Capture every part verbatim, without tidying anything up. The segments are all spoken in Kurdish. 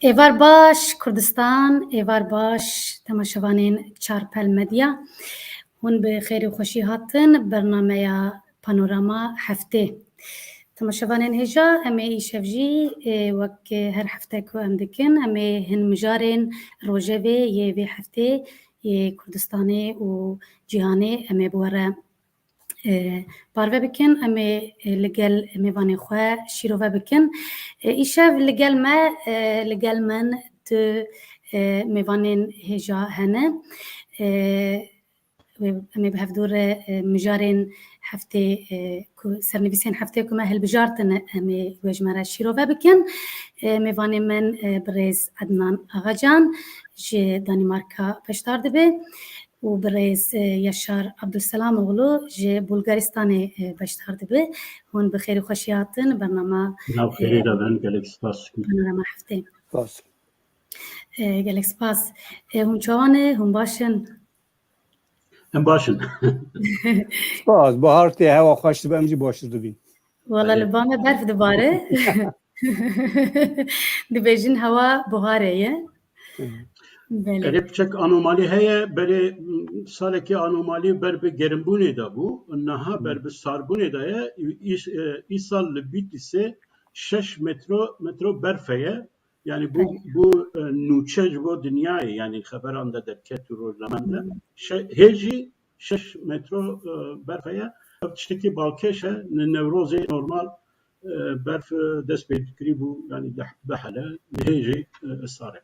Êvar baş Kurdistan, êvar baş temaşevanên Çarpel Medya. Hûn bi xêr û xweşî hatin bernameya Panorama Heftê. Temaşevanên hêja, em ê îşev jî, e, wek her hefte ku em dikin, em ê hin mijarên rojevê yê vê heftê yê Kurdistanê û cîhanê em ê bi we re e, parve bikin, em ê, e, li gel mêvanê xwe şîrove bikin. E, îşev li gel me, e, li gel min du, e, mêvanên hêja hene. E, wê, em ê bi hevdû re, e, mijarên heftê, e, ku sernivîsên heftê ku me hilbijartine, em ê wê ji me re şîrove bikin. E, mêvanê min, e, birêz Ednan Axacan ji Danîmarka beşdar dibe. û birêz, e, Yaşar Abdulselamoğlu ji Bulgaristanê, e, beşdar dibe. Hûn bi xêr û xweşî hatin bernama, Nav xêrê e, de bin, gelek spas. Panorama Heftê. Spas. E, gelek spas. E, hûn çawa ne? Hûn baş in? Em baş in. Spas. Bahar tê, hewa xweş dibe, em jî baştir dibîn. Wala Belê. Li ba me berf dibare. Dibêjin hewa buharê ye. Hı. Belê. Erê, piçek anomalî heye, berê, m, salekî anomalî ber bi gerimbûnê de bû, niha Hı. ber bi sarbûnê de ye. Î-, îs-, e, îsal li Bîtlîsê şeş metro, metro berf heye. Yani bu, Hı. bu, e, nûçe ji bo dinyayê, yani xeberan de derket û rojnameyan de. Hı. Şe-, hê jî şeş metro, e, berf heye. Ev tiştekî balkêş e, li Newrozê normal, e, berf, e, dest pê dikirî bû, yani deh, deh hele, lê hê jî, e, sar e.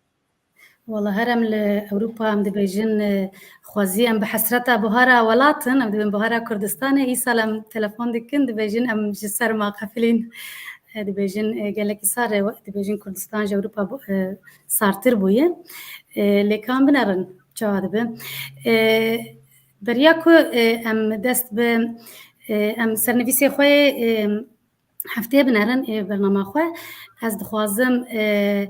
Wala her em li Ewropa em dibêjin, e, xwezî em bi hesreta buhara welat in, em dibên buhara Kurdistanê, îsal em telefon dikin, dibêjin em ji serma qefilîn. E, dibêjin, e, gelekî sar e, dibêjin Kurdistan ji Ewropa bu-, e, sartir bûye. E, lê ka em binerin, çawa dibe? E, beriya ku, e, em dest bi, e, em sernivîsê xwe yê, e, heftê binerin, ê bernama xwe, ez dixwazim, e,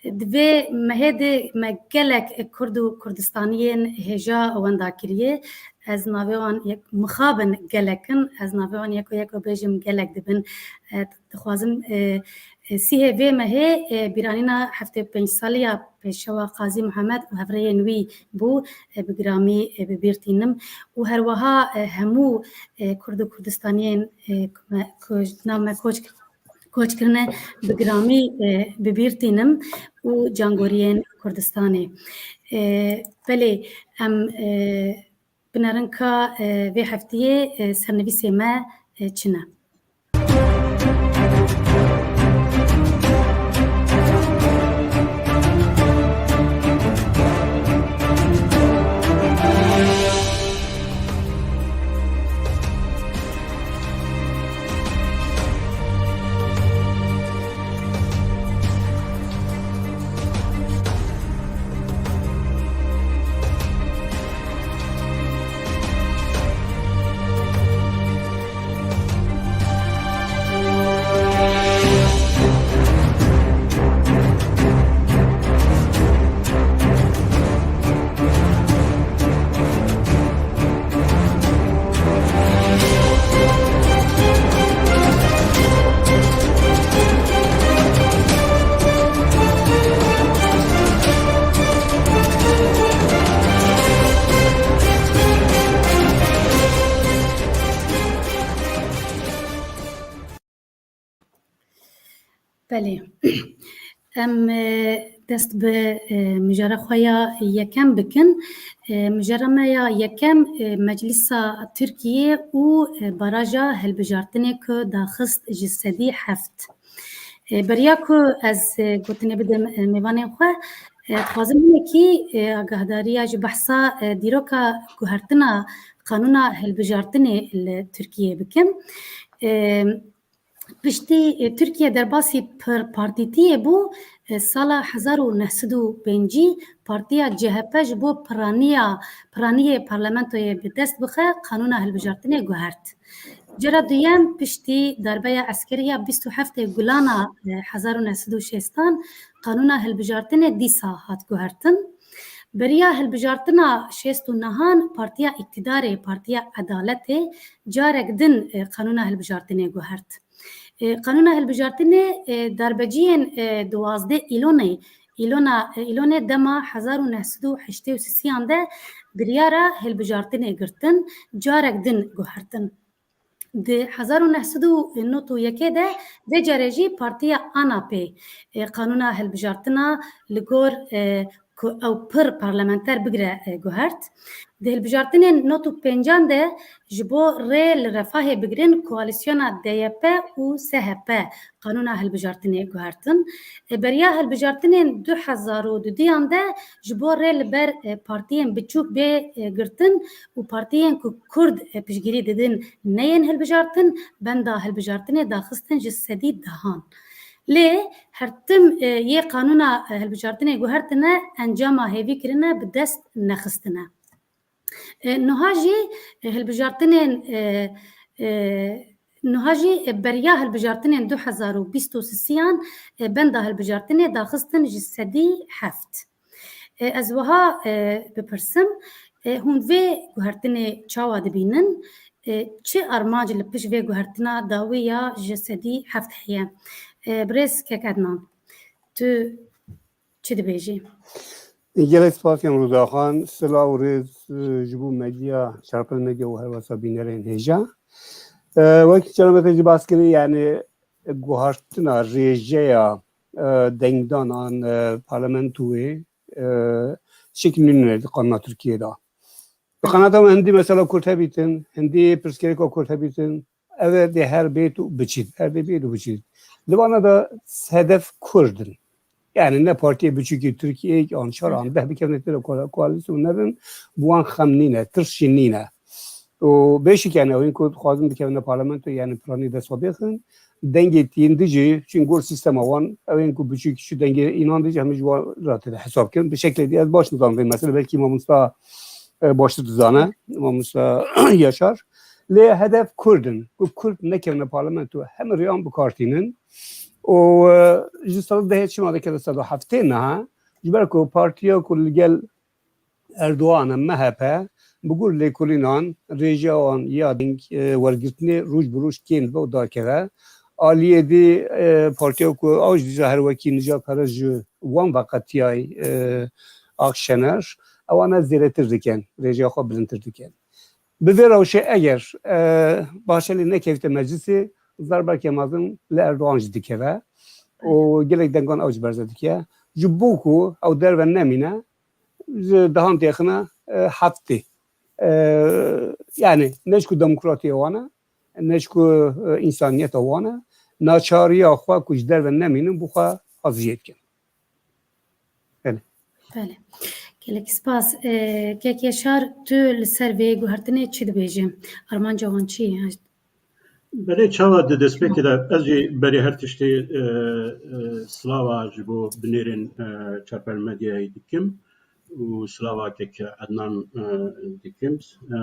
di vê mehê de me gelek Kurd û Kurdistaniyên hêja wenda kiriye. Ez navê wan yek, mixabin gelek in, ez navê wan yeko yeko bêjim, gelek dibin. E, dixwazim, e, e, sîhê vê mehê, e, bîranîna heftê û pênc saliya pêşewa Qazî Mihemed û hevrêyên wî bû, e, bi giramî, e, bi bîr tînim û herweha, e, hemû, e, Kurd û Kurdistaniyên, e, ku me, ku ji nav me koç, koç kirine bi giramî, e, bi bîr tînim û cangoriyên Kurdistanê. E, belê em, e, binerin ka, e, vê heftiyê, e, sernivîsê me, e, çi ne. Belê. Em, e, dest bi, e, mijara xwe ya yekem bikin. E, mijara me ya yekem, e, Meclisa Tirkiyê û, e, baraja hilbijartinê ku daxist ji sedî heft. E, beriya ku ez, e, gotinê bidim, e, mêvanên xwe, e, dixwazim hinekî, e, agahdariya ji behsa, e, dîroka guhertina qanûna hilbijartinê li Tirkiyê bikim. E, Piştî, e, Tirkiye derbasî pir partîtiyê bû, e, sala hezar û neh sed û pêncî partiya C H P ji bo piraniya, piraniyê parlamentoyê bi dest bixe, qanûna hilbijartinê guhert. Cara duyem piştî darbeya eskerî ya bîst û heftê Gulana, e, hezar û neh sed û şêstan qanûna hilbijartinê dîsa hat guhertin. Beriya hilbijartina şêst û nehan partiya îktidarê, Partiya Edaletê carek din, e, qanûna hilbijartinê guhert. E, qanûna hilbijartinê, e, darbeciyên, e, duwazdeh Îlonê Îlona, îlonê dema hezar û neh sed û heştê û sisiyan de biryara hilbijartinê girtin, carek din guhertin. Di hezar û neh sed û nod û yekê de vê carê jî partiya ANAPê, e, qanûna hilbijartina li gor, e, ku ew pir parlamenter bigire, e, guhert. Di hilbijartinên nod û pêncan de ji bo rê li refahê bigirin koalîsyona D Y P û S H P qanûna hilbijartinê guhertin. E, beriya hilbijartinên du hezar û duduyan de ji bo rê li ber, e, partiyên biçûk bê, e, girtin û partiyên ku Kurd, e, piştgirî didin neyên hilbijartin, benda hilbijartinê daxistin ji sedî dehan. Lê her tim, e, yê qanûna, e, hilbijartinê guhertine encama hêvî kirine bi dest nexistine. E, niha jî, e, hilbijartinên, e, e, niha jî, e, beriya hilbijartinên du hezar û bîst û sisiyan, e, benda hilbijartinê daxistin ji sedî heft. E, ez wiha, e, bipirsim, e, hûn vê guhertinê çawa dibînin? E, çi armanc li pişt vê guhertina dawî ya ji sedî heft heye? E, birêz Kek Ednan, tu çi dibêjî? Gelek spas Yamrûza Xan. Silav û rêz, e, ji bo medya, Çarpel Medya û herwesa bînerên hêja. E, wekî çaremetê jî bas kirî, yani guhartina rêjeya, e, dengdan an, e, parlamentoyê, e, şekil nîne di qanuna Tirkiyê de. Bi qanata me hindî mesela Kurd hebîtin, hindî pirsgirêka Kurd hebîtin, ev ê dê her bêt û biçît, her dê bêt û biçît. Li vana da hedef Kurd in. Yani ne partiyê biçûkî Tirkiyeyê an çar an deh bikevine têra koal-, koalîsyon nebin, bi wan xem nîne, tirs jî nîne. Û beşik yani ew ên ku dixwazin bikevine parlamento, yani piranî dest xwe bêxin. Dengê tîndî jî, çin gor sîstema wan, ew ên ku biçûkî çi dengê înan dî jî hemî ji wan re têde hesab kirin. Bi şeklê dî ez baş nizanim vê mesele, belkî mamosta, e, baştir dizane, mamosta Yaşar. Lê hedef Kurd in. Ku Kurd nekevine parlamento, hemî rêyan bi kar tînin. Û, e, ji sed û dehê çima dikeve sed û heftê niha? Ji ber ku partiya ku li gel Erdogan e, M H P, bi gor lêkolînan, rêjeya wan ya deng, e, wergirtinê roj bi roj kêm dibe û dakeve. Aliyê dî, e, partiya ku ew jî dîsa her wekî Nijat Perez ji wan veqetiyay, e, Akşener, ewana zêdetir dikin, rêjeya xwe bilindtir dikin. Bi vê rewşê eger, e, Bahçeli nekevîte meclisê, zarbekê mezin li Erdogan jî dikeve û gelek dengan ew jî berze dike. Ji bo ku ew derve nemîne, ji dehan têxine, e, heftê. E, yani ne ji ku demokratiya wan e, ne ji ku, e, însaniyeta wan e, naçariya xwe ku ji derve nemînin bi xwe haziyê dikin. Belê. Belê. Gelek spas. E, Kek Yaşar, tu li ser vê guhertinê çi dibêjî? Armanca wan çi ye? Belê, çawa di destpêkê de ez jî berê her tiştê, e, e, silava ji bo binêrên, e, Çarpel Medyayê dikim û silava Kek Ednan, e, dikim. E,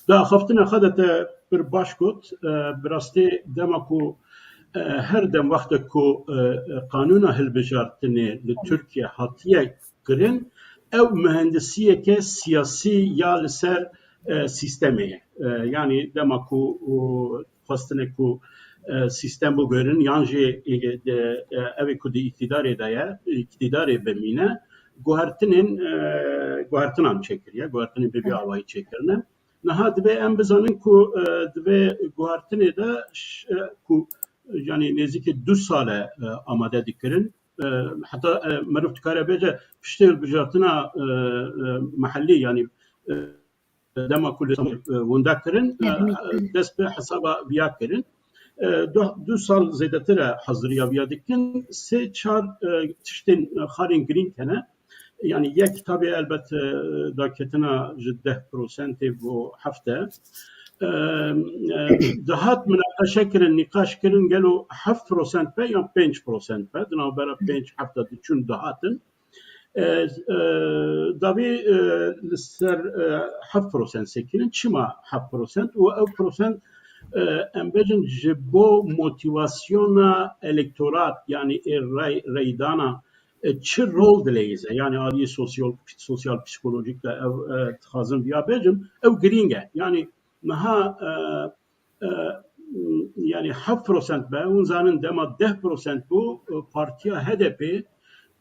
Di axaftina xwe de te pir baş got, e, bi rastî dema ku, e, her dem wextek ku, e, e, qanûna hilbijartinê li Tirkiye hatiye kirin, ew muhendisiyeke siyasî ya li ser, e, sîstemê ye. E, yanî dema ku, û, xwestine ku, e, sîstem biguherin, yan jî, e, de, e, ew ê ku di îktîdarê de ye, îktîdarê bimîne, guhertinên, e, guhertinan çêkiriye, guhertinên bi vî awayî çêkirine. Niha divê em bizanin ku, e, di vê guhertinê de ş-, e, ku, yanî nêzîkî du sal e, e, amade dikirin. E, heta, e, meriv dikare bêje piştê hilbijartina, e, e, mehellî, yanî, e, dema ku li, e, winda kirin, e, dest bi hesaba viya kirin. E, du, du sal zêdetir e haziriya viya dikin. Sê çar, e, tiştên, e, xalên girîng hene. Yanî yek tabê elbet, e, daketina ji deh prosentê bo heft e. E, e, dihat minaqeşe kirin, nîqaş kirin, gelo heft prosent be yan pênc prosent be, di navbera pênc heft de diçûn dihatin. E, e, davî, e, li ser, e, heft prosent sekirin. Çima heft prosent? Û ew prosent, e, em bêjin ji bo motivasyona elektorat, yanî ê rey, reydana, e, çi rol dileyîze? Yanî aliyê sosyal, sosyal psikolojik de ew, e, dixwazim viya bêjim, ew girîng e. Yanî niha, e, e, yani heft prosent be, hûn zanin dema deh prosent bû, e, partiya H D P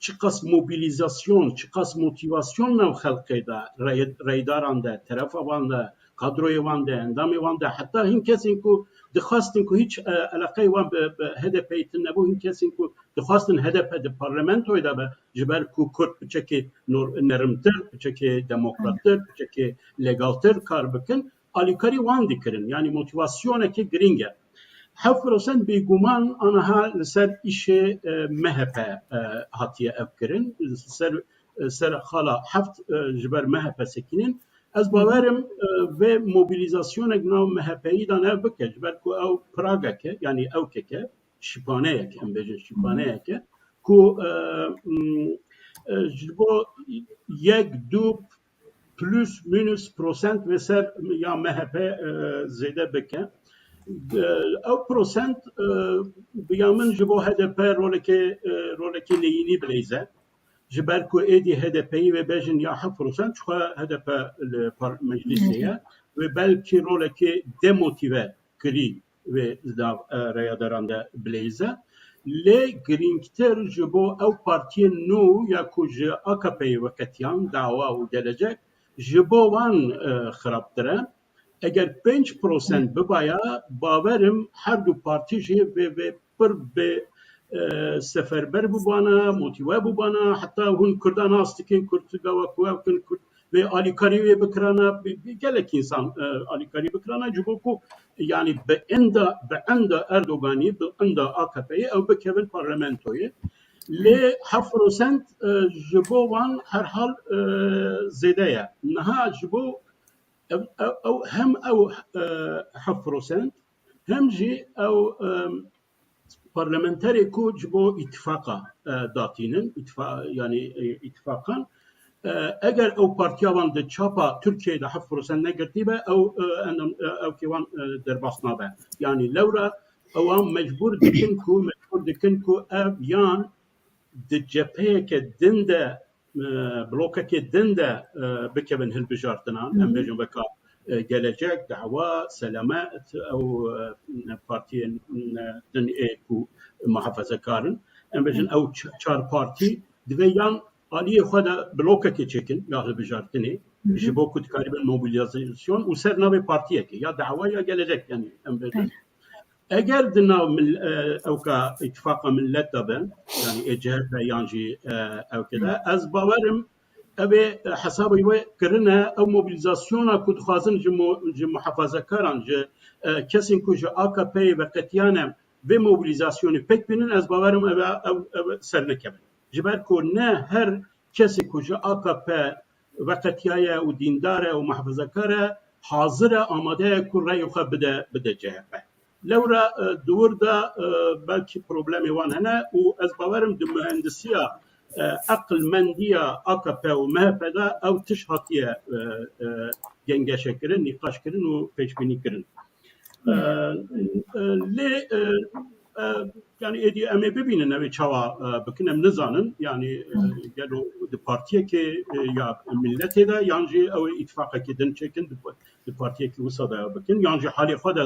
çiqas mobilîzasyon, çiqas motîvasyon nav xelkê de rey-, reydaran de, terefa wan de, kadroyê wan de, endamê wan de, heta hin kesên ku dixwastin ku hiç, e, eleqeyê wan bi, bi H D P'yê tune nebû, hin kesên ku dixwastin H D P di parlamentoyê de be, ji ber ku Kurd piçekê nor-, nerimtir, piçekê demokrattir, piçekê legaltir kar bikin, alîkarî wan dikirin. Yani motivasyonekê girîng e. Heft prosent bêguman aniha li ser îşê, e, M H P, e, hatiye ev kirin. Ser, e, ser xala heft, e, ji ber M H P sekînin. Ez bawerim, e, vê mobilîzasyonek nav M H P'yî de ne bike. Ji ber ku ew piragek e, yani ewkek e, şipaneyek, em bêjin şipaneyek e, ku, e, m, e, ji bo yek, du, plus minus prosent ve ser ya M H P, e, zêde bike. E, ew prosent, e, bi ya min ji bo H D P rolekê, e, rolekê neyînî bileyze. Ji ber ku êdî H D P'yî ve bejin ya heft prosent, çixa H D P li par-, meclisê ye ve belkî rolekê demotîve kirî ve di nav, e, reyadaran de bileyze. Lê girîngtir ji bo ew partiyên nû ya ku ji A K P'yê veqetiyan, Dawa û Gelecek, ji bo wan, e, xirabtir e. Eger pênc prosent bibaya, bawerim her du partî jî vê, vê pir bi, e, seferber bibana, motîve bibana, heta hûn Kurda nas dikin, Kurd gava ku ew kin Kurd vê alîkarî wê bikirana, bi, bi gelek însan, e, alîkarî bikirana, ji bo ku, yani bi enda, bi enda Erdoganî, bi enda A K P'yê ew bikevin parlamentoyê. Lê heft prosent, e, ji bo wan herhal, e, zêde ye. Niha ji bo ev, ev, ew, hem ew, e, heft prosent, hem jî ew, e, parlamenterê ku ji bo îtifaqa, e, datînin, îtifa-, yani, e, îtifaqan, e, eger ew partiya wan di çapa Tirkiyeyê de heft prosent negirtî be, ew, e, endam, e, ew kê wan, e, derbas nabe. Yani lewra ewan mecbûr dikin ku, mecbûr dikin ku ev yan di cepheyeke din de, e, blokekê din de, e, bikevin hilbijartinan, em bêjin weka, e, Gelecek, Dawa, Selamet, ew, e, partiyên, e, din ê ku muhafazekar in. Em bêjin ew ç-, çar partî divê yan aliyê xwe de blokekê çêkin ya hilbijartinê, ji bo ku dikaribin mobilîzasyon û ser navê partiyekê, ya Dawa ya Gelecek, yani em bêjin. Eger di nav mil-, e, ewka îtifaqa millet de bin, yani ê C H P yan jî, e, ewke de, ez bawerim ev ê, e, hesabê wê kirine, ew mobilîzasyona ku dixwazin ji mu-, ji muhafazekaran, ji, e, kesên ku ji A K P'yê veqetiyane vê mobilîzasyonê pêk bînin, ez bawerim ev, ev, ev ser nekevin. Ji ber ku ne her kesê ku ji A K P veqetiyaye û dîndar e û muhafazekar e, hazir e, amade ye ku reyê xwe bide, bide C H P. Lewra, e, di wir de, e, belkî problemê wan hene û ez bawerim di muhendisiya, e, eqilmendiya A K P û M H P de ew tiş hatiye, e, e, gengeşekirin, nîqaşkirin û pêşbînîkirin. E, e, lê, e, e, yani êdî em ê bibînin ew ê çawa, e, bikin, em nizanin. Yani, e, gelo di partiyekê, e, ya milletê de yan jî ew ê îtifaqekî din çêkin, di, di partiyekî wisa de ew bikin, yan jî halê xwe de,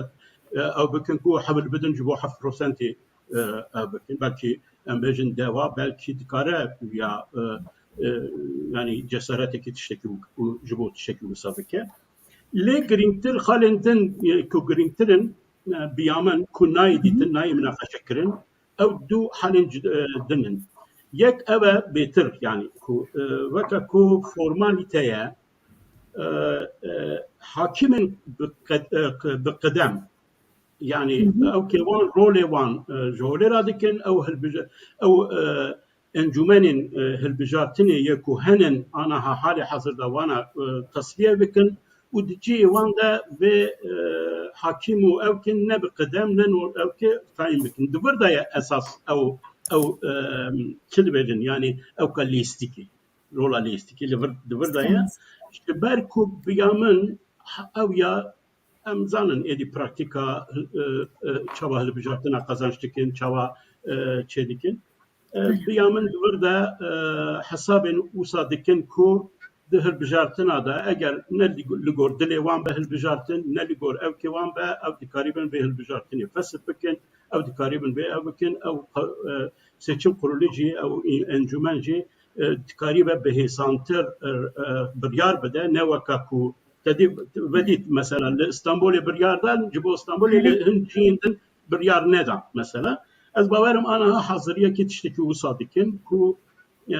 e, ew bikin ku hewl bidin ji bo heft prosentê, e, ew bikin. Belkî em bêjin Deva, belkî dikare ya, e, e, yani cesaretekî tiştekî û, û ji bo tiştekî wisa bike. Lê girîngtir xalên din, e, ku girîngtir in, e, bi ya min ku nayê dîtin, nayê minaqeşe kirin, ew du halên cid-, e, din in. Yek ev e bêtir, yani ku, e, weke ku formalîte ye, e, e, hakimên bi qed-, e, qi-, bi qidem, yani ew kê wan rolê wan, e, ji holê re dikin, ew hilbij-, ew, e, encûmenên, e, hilbijartinê yê ku henin aniha halê hazir de wana, e, tesfiye bikin û di cihê wan de vê, e, hakîm û ew kê ne bi qidem ne nor ew kê tayîn bikin. Di vir de ye esas ew, ew, e, çi dibêjin, yani ewka lîstikî, rola lîstikî li vir, di vir de ye. Tamam. Ji ber ku bi ya min ha-, ew ya em zanin êdî praktîka, e, e, çawa hilbijartina qazanç dikin, çawa, e, çê dikin. E, bi ya min di vir de, e, hesabên wisa dikin ku di hilbijartina de, eger ne li, li gor dilê wan be hilbijartin, ne li gor ewkê wan be, ew dikarîbin vê hilbijartinê fesih bikin, ew dikarîbin vê ew bikin, ew, e, seçim kurulî jî, ew encûmen jî, e, dikarîbe bihêsantir, e, e, biryar bide, ne weka ku te dî, vedît, mesela, li Stenbolê biryar dan, ji bo Stenbolê li hin cihên din biryar nedan, mesela. Ez bawerim aniha haziriyekî tiştekî wisa dikin ku, e,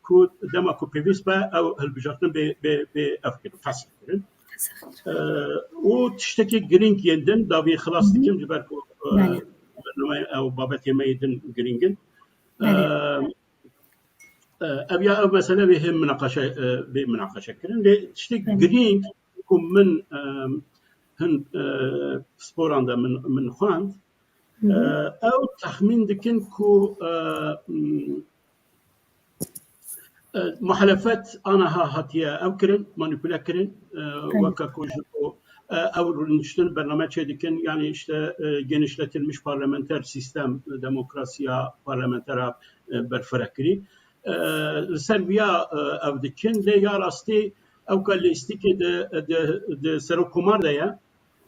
ku dema ku pêwîst be, ew hilbijartin bê, bê, bê ev kirin, fesih kirin. E, û tiştekî girîng yên din, dawî xilas dikim, ji ber ku, e, bername ew babetê me yê din girîng in. E, e, ev ya ev mesele vê hê minaqeşe, e, vê minaqeşe kirin. Lê tiştek girîng ku min, e, hin, e, pisporan de min, min xwend, e, ew texmîn dikin ku, e, m, e, muhalefet aniha hatiye ew kirin, manîpule kirin, e, weke ku ji bo, e, ew rûniştin bername çêdikin, yani işte, e, genişletilmiş parlamenter sistem, demokrasiya parlamentera, e, berfireh kirî. E, li ser viya, e, ev dikin, lê ya rastî ew ka lîstikê di, di, di serokkomar de ye.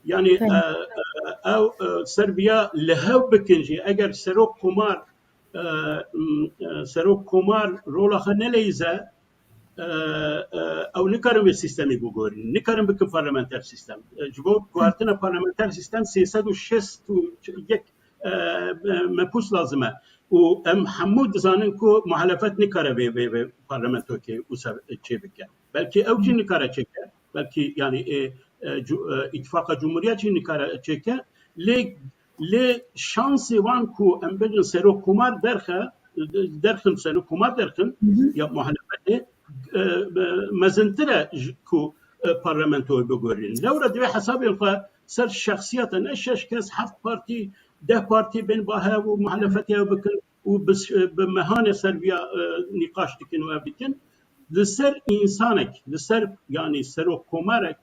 Yani, e, e, ew, e, ser viya li hev bikin jî, eger serokkomar, e, m, e, serokkomar rola xwe neleyîze, e, e, ew nikarin vê sîstemê bigorînin, nikarin bikin parlamenter sîstem. E, ji bo guhertina parlamenter sîstem sê sed û şêst û yek, e, me-, mepûs lazim e. Û em hemû dizanin ku muhalefet nikare vê, vê, vê parlamentokê wisa çê bike. Belkî ew jî nikare çêke. Belkî, yani, e, e, cu-, e, îtifaqa cumhuriyet jî nikare çêke. Lê, lê şansê wan ku em bêjin serokkomar derxe, derxin, serokkomar derxin ya muhalefetê, e, e, mezintir e ji ku, e, parlamentoyê bigorînin. Lewra divê hesabên xwe ser şexsiyeta ne şeş kes, heft partî, deh partî bên ba hev û muhalefetê ew bikin û bi, bi mehanê ser viya, e, nîqaş dikin û ev dikin. Li ser însanek, li ser, yani serokkomarek,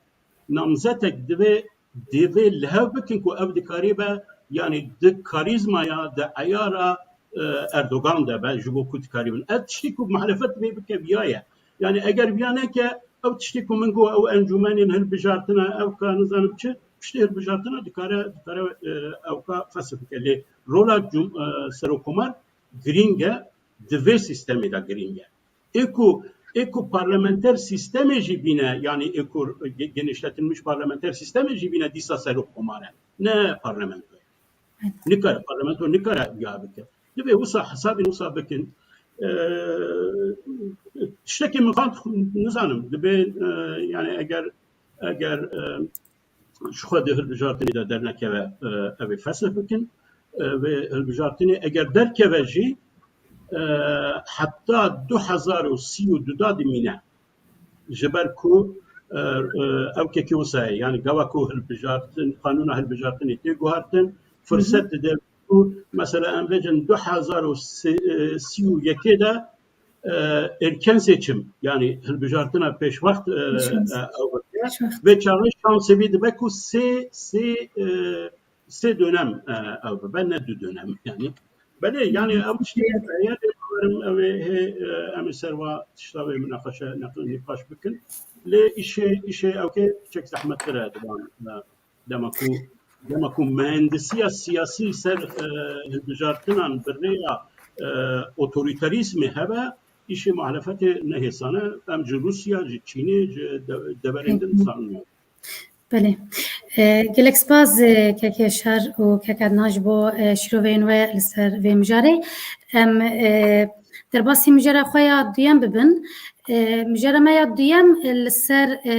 namzetek divê, divê li hev bikin ku ev dikarîbe, yani di karîzmaya, di eyara, e, Erdogan de be, ji bo ku dikarîbin. Ev tiştî ku muhalefet divê bike viya ye. Yani eger viya neke, ew tiştî ku min got, ew encûmenên hilbijartina, ew ka nizanim çi, tiştê hilbijartina dikare, dikare, e, ew ka fesih bike. Lê rola cum-, e, serokkomar girîng e, di vê sîstemê de girîng e. Ê ku, ê ku parlamenter sîstemê jî bîne, yani ê ku ge-, genişletilmiş parlamenter sîstemê jî bîne, dîsa serokkomar e. Ne parlamento ye. Nikare, parlamento nikare ya bike. Divê wisa hesabên wisa bikin. Ee, tiştekî min xwend, nizanim, divê, e, yani eger, eger, e, ji xwe di hilbijartinê de dernekeve, e, ev ê fesih bikin. E, vê hilbijartinê eger derkeve jî, e, heta du hezar û sî û du da dimîne. Ji ber ku, e, e, ew kekê wisa ye. Yani gava ku hilbijartin, qanûna hilbijartinê tê guhertin, firset dide ku mesela em bêjin du hezar û sî û yekê de, e, erken seçim, yani hilbijartina pêşwext, e, e, ew bike. Vê çaxê şansê vî dibe ku sê, sê, e, sê dönem, e, ew bibe, ne du dönem yani. Belê, yani ew tiştê heye, lê bawerim ew ê hê, e, em ê ser wa tişta wê minaqeşe, neql nîqaş bikin. Lê îşê, îşê ew kê çek zehmettir e di van, e, dema ku, dema ku muhendisiya siyasî ser, e, hilbijartinan bi rêya, e, otorîterîzmê hebe, îşê muhalefetê ne hêsan e. Em ji Rûsya, ji Çînê, ji de-, deverên din zanin. Belê. E, gelek spas, e, kek Yaşar û kek Ednan ji bo, e, şîroveyên we li ser vê mijarê. Em, e, derbasî mijara xwe ya duyem bibin. E, mijara me ya duyem, e, li ser, e,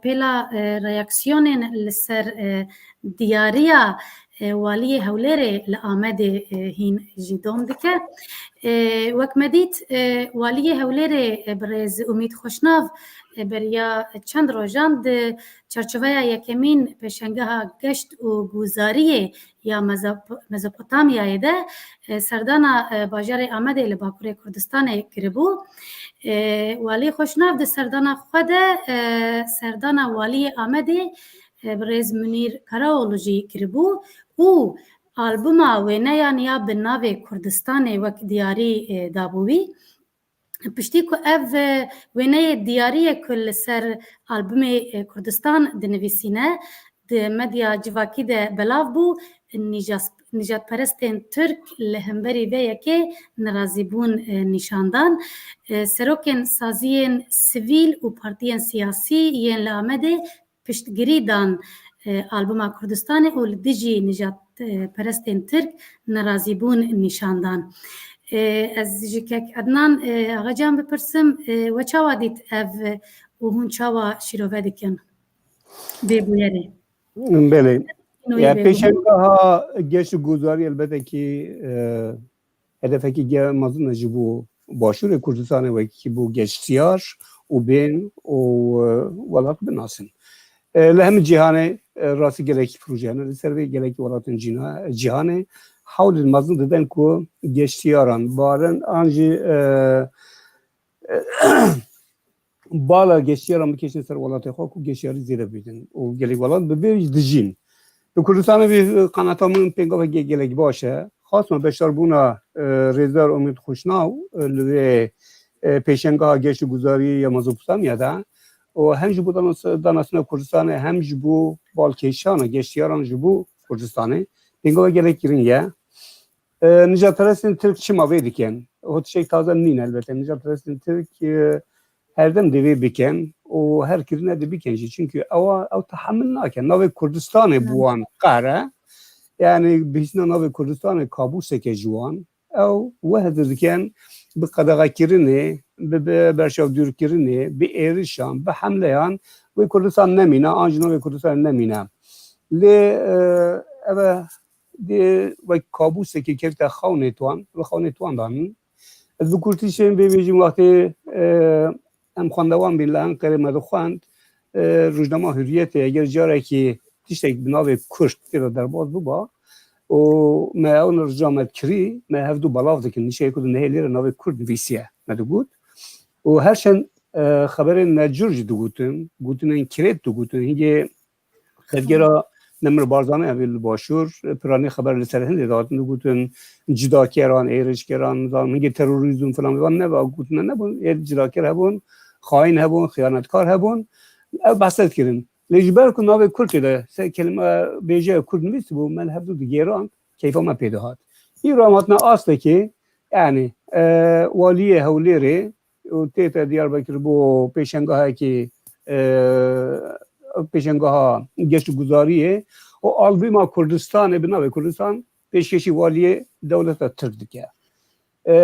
pêla, e, reaksiyonên li ser, e, diyariya, e, Waliyê Hewlêrê li Amedê, e, hîn jî dom dike. E, wek me dît, e, Waliyê Hewlêrê, e, birêz Umît Xweşnav, e, beriya çend rojan di çarçoveya yekemîn pêşengeha geşt û guzariyê ya Mezop-, Mezopotamyayê de, e, serdana, e, bajarê Amedê li Bakurê Kurdistanê kiribû. E, Walî Xweşnav di serdana xwe de, e, serdana Waliyê Amedê, e, birêz Munîr Karaoğlu jî kiribû û albuma wêneyan ya bi navê Kurdistanê wek diyarî, e, dabû wî. Piştî ku ev, e, wêneyê diyarî ye ku li ser albumê, e, Kurdistan dinivîsîne, di medya civakî de belav bû, nîjas-, nîjadperestên Tirk li hemberî vê yekê nerazîbûn, e, nîşan dan. E, serokên saziyên sivîl û partiyên siyasî yên li Amedê piştgirî dan, e, albuma Kurdistanê û li dijî nîjadperestên Tirk nerazîbûn nîşan dan. E, ez ji kek Ednan, e, Axacan bipirsim, e, we çawa dît ev, e, û hûn çawa şîrove dikin vê bûyerê? Belê. Nûyê Ya bêbû. Pêşengeha geş û guzarî elbete ki, e, hedefekî ge-, mezin e ji bo Başûrê Kurdistanê wekî bo geştiyar û bên û, e, welat binasin. E, li hemî cîhanê, e, rastî gelekî proje hene. Li ser vê gelekî welatên cîna-, cîhanê hewlên mezin didin ku geştiyaran barin an jî, e, e, bala geştiyaran bikêşin ser welatê xwe ku geştiyarî zêde bibînin û gelek welat bi vê dijîn. Li Kurdistanê vê qanata min pêngavê ge-, gelek baş e. Xasma beşdarbûna, e, Rêzdar Omid Xuşnaw, e, li vê, e, pêşengeha geşt û guzarî ya Mezopotamya de û hem ji bo danas-, danastina Kurdistanê hem ji bo balkêşana geştiyaran ji bo Kurdistanê pêngava gelek giring e. E, nijadperestên Tirk çima vê dikin? O tiştek taze nîn elbette. Nijadperestên Tirk, e, her dem divê bikin û her kirine de bikin jî. Çünkü ewa, ew tehemil nakin. Navê Kurdistanê bi wan qehre. Yani bihîstina navê Kurdistanê kabûseke ji wan. Ew wehd dikin bi qedexekirinê, bi, bi berçavdûrkirinê, bi êrişan, bi hemleyan wê Kurdistan nemîne, an jî navê Kurdistanê nemîne. Lê, e, ev e dê wek kabûsekê kevte xewnê wan, li xewnê wan danin. Ez bi kurtî şên bêbêjim wextê, e, em xwendewan bîn li Enqerê me dixwend, e, rojnama Hurriyetê eger carekî tiştek bi navê Kurd tê de derbas biba û me ew ricame kirî, me hevdû belav dikin. Nişeyê ku di nehê lêre navê Kurd nivîsiye, me digot. Û her çend, e, xeberên necur jî digotin, gotinên kirêt digotin. Hingê Tevgera Nemir Barzanî ev li Başûr, piranî xeber li ser hindê dihatin, digotin cidakeran, êrişkeran, nizanim hingê terorîzm filan, van neva, gotine nebûn, ê cidaker hebûn, xaîn hebûn, xiyanetkar hebûn. Ev behse dikirin. Lê ji ber ku navê Kurd tê de, se kelime bêje Kurd nivîsibû, me li hevdû digêrand, keyfa me pê dihat. Îro em hatine astekê, yani, e, waliyê Hewlêrê, û tête Diyarbekir bo pêşengahekî, e, pêşengeha geştguzariyê û albûma Kurdistanê bi navê Kurdistan pêşkêşî waliyê dewleta Tirk dike. E,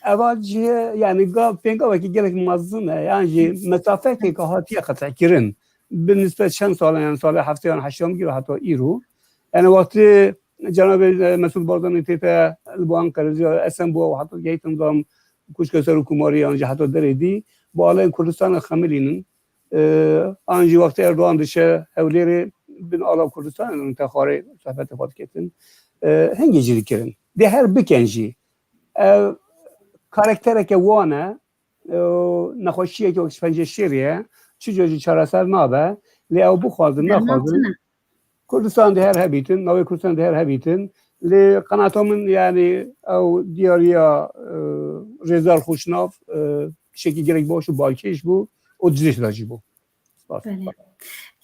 eva cihê, yani ga-, pêngavekî gelek mezin e, yan jî mesafekê ke hatiye qetekirin bi nisbet çend sale, yani salê heftê yan heştan giro heta îro. Yani wextê cenabê, e, Mesûd Barzanî tête li bo Enqere ziyaret, Esenboğa û heta gehîtin zam Koçka Serokkomarî yan jî heta derê dî, bi aleyên Kurdistanê xemilînin. E, an jî wextê Erdogan diçe Hewlêrê bin ala Kurdistanê dixware sohbetê xwe diketin. E, hingê jî dikirin. Dê her bikin jî. Ev karaktereke wan e, e, nexweşiyeke wek ji pencê şêrê ye. Çi cor jî çareser nabe. Lê ew bixwazin, nexwazin. Kurdistan dê her hebîtin, navê Kurdistan dê her hebîtin. Lê qenata min, yani, ew diyariya, e, Rêzdar Xuşnav, e, tiştekî gelek baş û balkêş bû û dirêj da jî bû. Spas. Belê.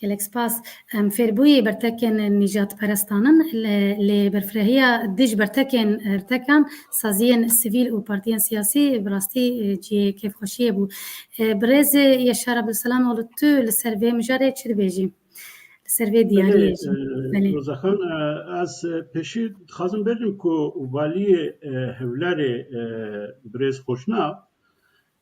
Gelek spas. Em fêrbûyî bertekên nîjadperestanin, lê, lê berfirehîya dij bertekên, bertekan, saziyên sivîl û partiyên siyasî bi rastî, e, cihê kêfxweşiyê bû. E, birêz Yaşar Abdulselam oğlu, tu li ser vê mijarê çi dibêjî? Li ser vê diyariyê jî. Belê, e, Roza Xan, e, ez, e, pêşî dixwazim bêjim ku valiyê, e, Hewlerê, e, birêz Xweşnav,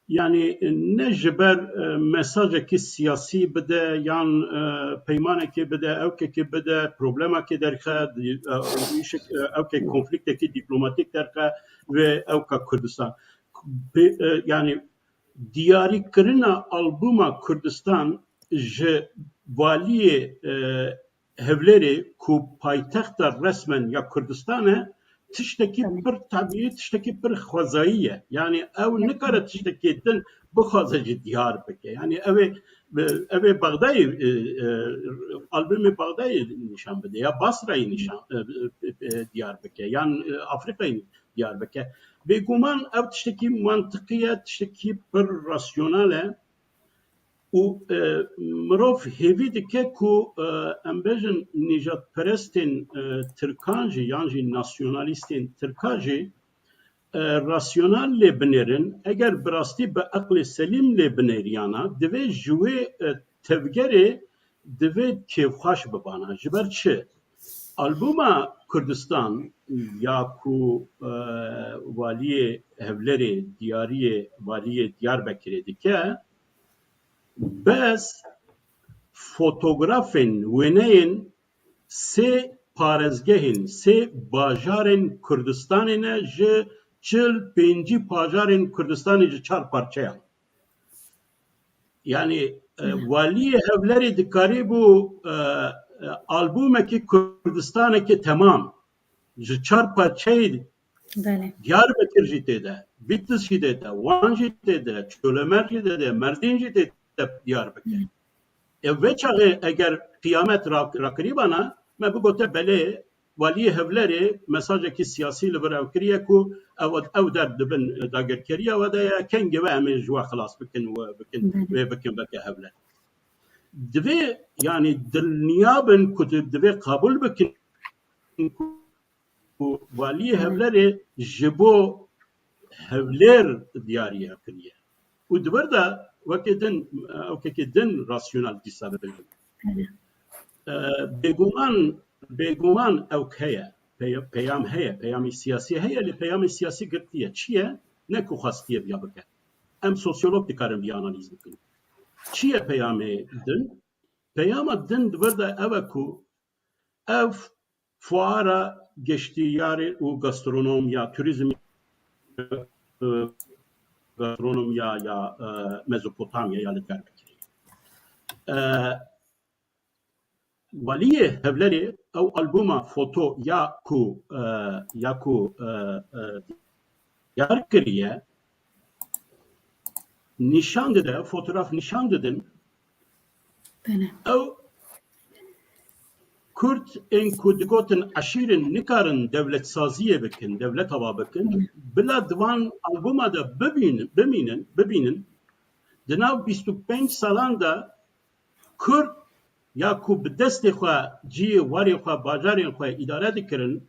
yanî, e, ne ji ber, e, mesajekî siyasî bide yan, e, peymanekê bide, ewkekê bide, problemekê derxe, di-, e, îşek-, e, ewkek konfliktekî dîplomatîk derxe ve ewka Kurdistan. Pê-, e, yanî, diyarîkirina albûma Kurdistan ji valiyê, e, Hewlêrê ku paytexta resmen ya Kurdistan e, tiştekî pir tebîî, tiştekî pir xwezayî ye. Yanî ew nikare tiştekî din bixwaze jî diyar bike. Yanî ew ê, ew ê Bexdayê, e, e, albûmê Bexdayê nîşan bide ya Basrayê nîşan, e, e, e, diyar bike yan, e, Afrîkayê diyar bike. Bêguman ev tiştekî mantiqî ye, tiştekî pir rasyonel e û, e, mirov hêvî dike ku, e, em bêjin nîjadperestên, e, tirkan jî yan jî nasyonalîstên tirkan jî, e, rasyonel lê binêrin. Eger bi rastî bi eqlê selîm lê binêriyana, divê ji wê, e, tevgerê divê kêfxweş bibana. Ji ber çi? Albûma Kurdistan ya ku, e, waliyê Hewlerê diyariyê waliyê Diyarbekirê dike, bes fotografên, wêneyên sê parêzgehên, sê bajarên Kurdistanê ne, ji çil pêncî bajarên Kurdistanê, ji çar parçeyan. Yani, e, Hı. Waliyê Hewlerê dikarîbû, e, e, albûmekî Kurdistanekî temam ji çar parçeyê, Belê. Diyarbekir jî tê de, Bitlis jî tê de, Wan jî tê de, Çolemer jî tê de, Merdîn jî tê de Diyarbekir. Hı. E, vê çaxê eger qiyamet ra-, rakirîbana, me bigote belê, waliyê Hewlerê mesajekî siyasî li vir ew kiriye ku ew, ew derd di bin dagirkeriya we de ye, kengê we em ê ji we xilas bikin, we bikin, Belê. Wê bikin veke Hewler. Divê, yani, dilniya bin ku di-, divê qabûl bikin ku waliyê Hewlerê ji bo Hewlêr diyariye kiriye. Û di vir de wekî din, ewkekî din rasyonel dîsa dibin. E, bêguman, bêguman ewk heye, pey-, peyam heye, peyamê siyasî heye, lê peyamê siyasî girtiye. Çi ye? Ne ku xwestiye viya bike. Em sosyolog dikarin vî analîz bikin. Çi ye peyamê din? Peyama din di vir de ew e ku ev fuara geştiyarê û gastronomiya, turizm, e, gastronomiya ya, e, Mezopotamya ya li Diyarbekirê. E, Waliyê Hewlerê ew albûma foto ya ku, e, ya ku, e, e, diyar kiriye, nîşan dide, fotograf nîşan didin. Belê. Ew Kurd ên ku digotin eşîr in nikarin dewletsaziyê bikin, dewlet ava bikin, Belê. Bila di van albûma de bibînin, bimînin, bibînin, di nav bîst û pênc salan de Kurd ya ku bi destê xwe cihê warê xwe, bajarên xwe îdare dikirin,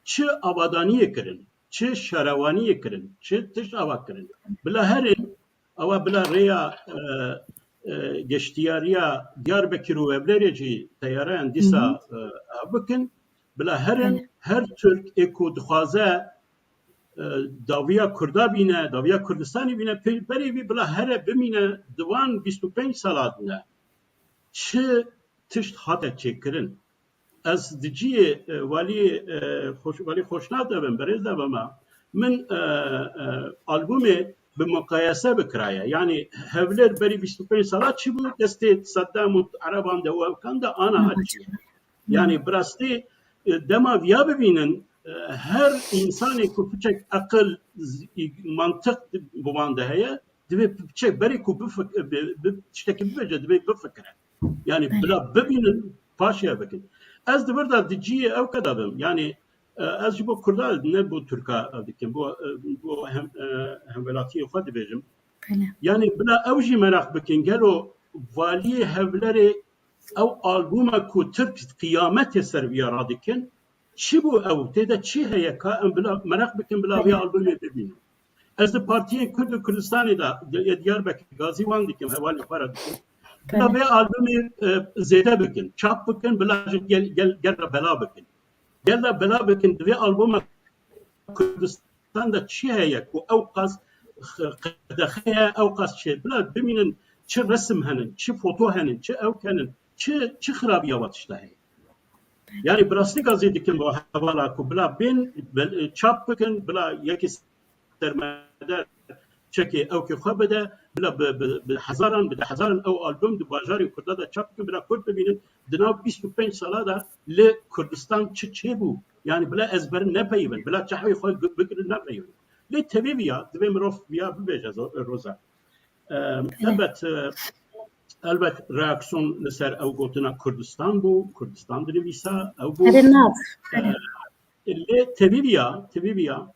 çi avadaniyê kirin, çi şarewaniyê kirin, çi tişt ava kirin. Bila herin, ewa bila rêya, e, e, geştiyariya Diyarbekir û Hewlêrê jî teyareyan dîsa, Hı hı. e, ev bikin. Bila herin, Belê. her Tirk ê ku dixwaze, e, dawiya Kurda bîne, dawiya Kurdistanê bîne, pê-, berê vî bila here bimîne di van bîst û pênc sala de çi tişt hate çêkirin. Ez di cihê, e, walî, e, Xoş-, walî Xoşnav de bim, berêz de bim, min, e, e, albûmê bi muqayese bikiraye. Yani Hewlêr berî bîst û pênc sala çi bû, destê Seddam û Ereban de û ewkan de ana Hı hı. çi. Yani bi rastî, e, dema viya bibînin, e, her însanê ku piçek eqil, z-, mantiq bi wan de heye, divê piçek berê ku bifik-, bi, bi, tiştekî bibêje, divê bifikire. Yani Belê. bila bibînin, paşê bikin. Ez di vir de di cihê ew keda bim. Yani, e, ez ji bo Kurda ne bo Tirka ev dikim. Bo, e, bo hem, e, hemwelatiyê xwe dibêjim. Belê. Yani bila ew jî meraq bikin. Gelo valiyê Hewlerê ew albûma ku Tirk qiyametê ser viya radikin, çi bû ew? Tê de çi heye ka em bila meraq bikin, bila vê Belê. albûmê bibînin? Ez di partiyên Kurd û Kurdistanê de, di, yê Diyarbekir, gazî wan dikim, hevalê xwe re dikim. Bila Belê. vê albûmê, e, zêde bikin, çap bikin, bila ji gel, gel, gel re bela bikin. Gel re bela bikin, di vê albûma Kurdistan de çi heye ku ew qas x-, qedexe ye, ew qas çi? Bila bimînin, çi resim henin, çi foto henin, çi ewk henin, çi, çi xirabiya wa tişta heye? Yani bi rastî gazî dikim bo hevala ku bila bên, bel-, çap bikin, bila yekî sermeder çekê ewkê xwe bide, bila bi, bi, bi hezaran, bi deh hezaran ew albûm di bajarên Kurda de çap bikin, bila Kurd bibînin, di nav bîst û pênc sala de li Kurdistan çi çêbû? Yani bila ezberin nepeyivin, bila çehwê xwe bi-, bigirin nepeyivin. Lê tevî viya, divê mirov viya bibêje zo-, Roza. Em, Evet. elbet, e, elbet reaksiyon li ser ew gotina Kurdistan bû, Kurdistan dinivîsa, ew bû. Her nav. E, lê tevî viya, tevî viya,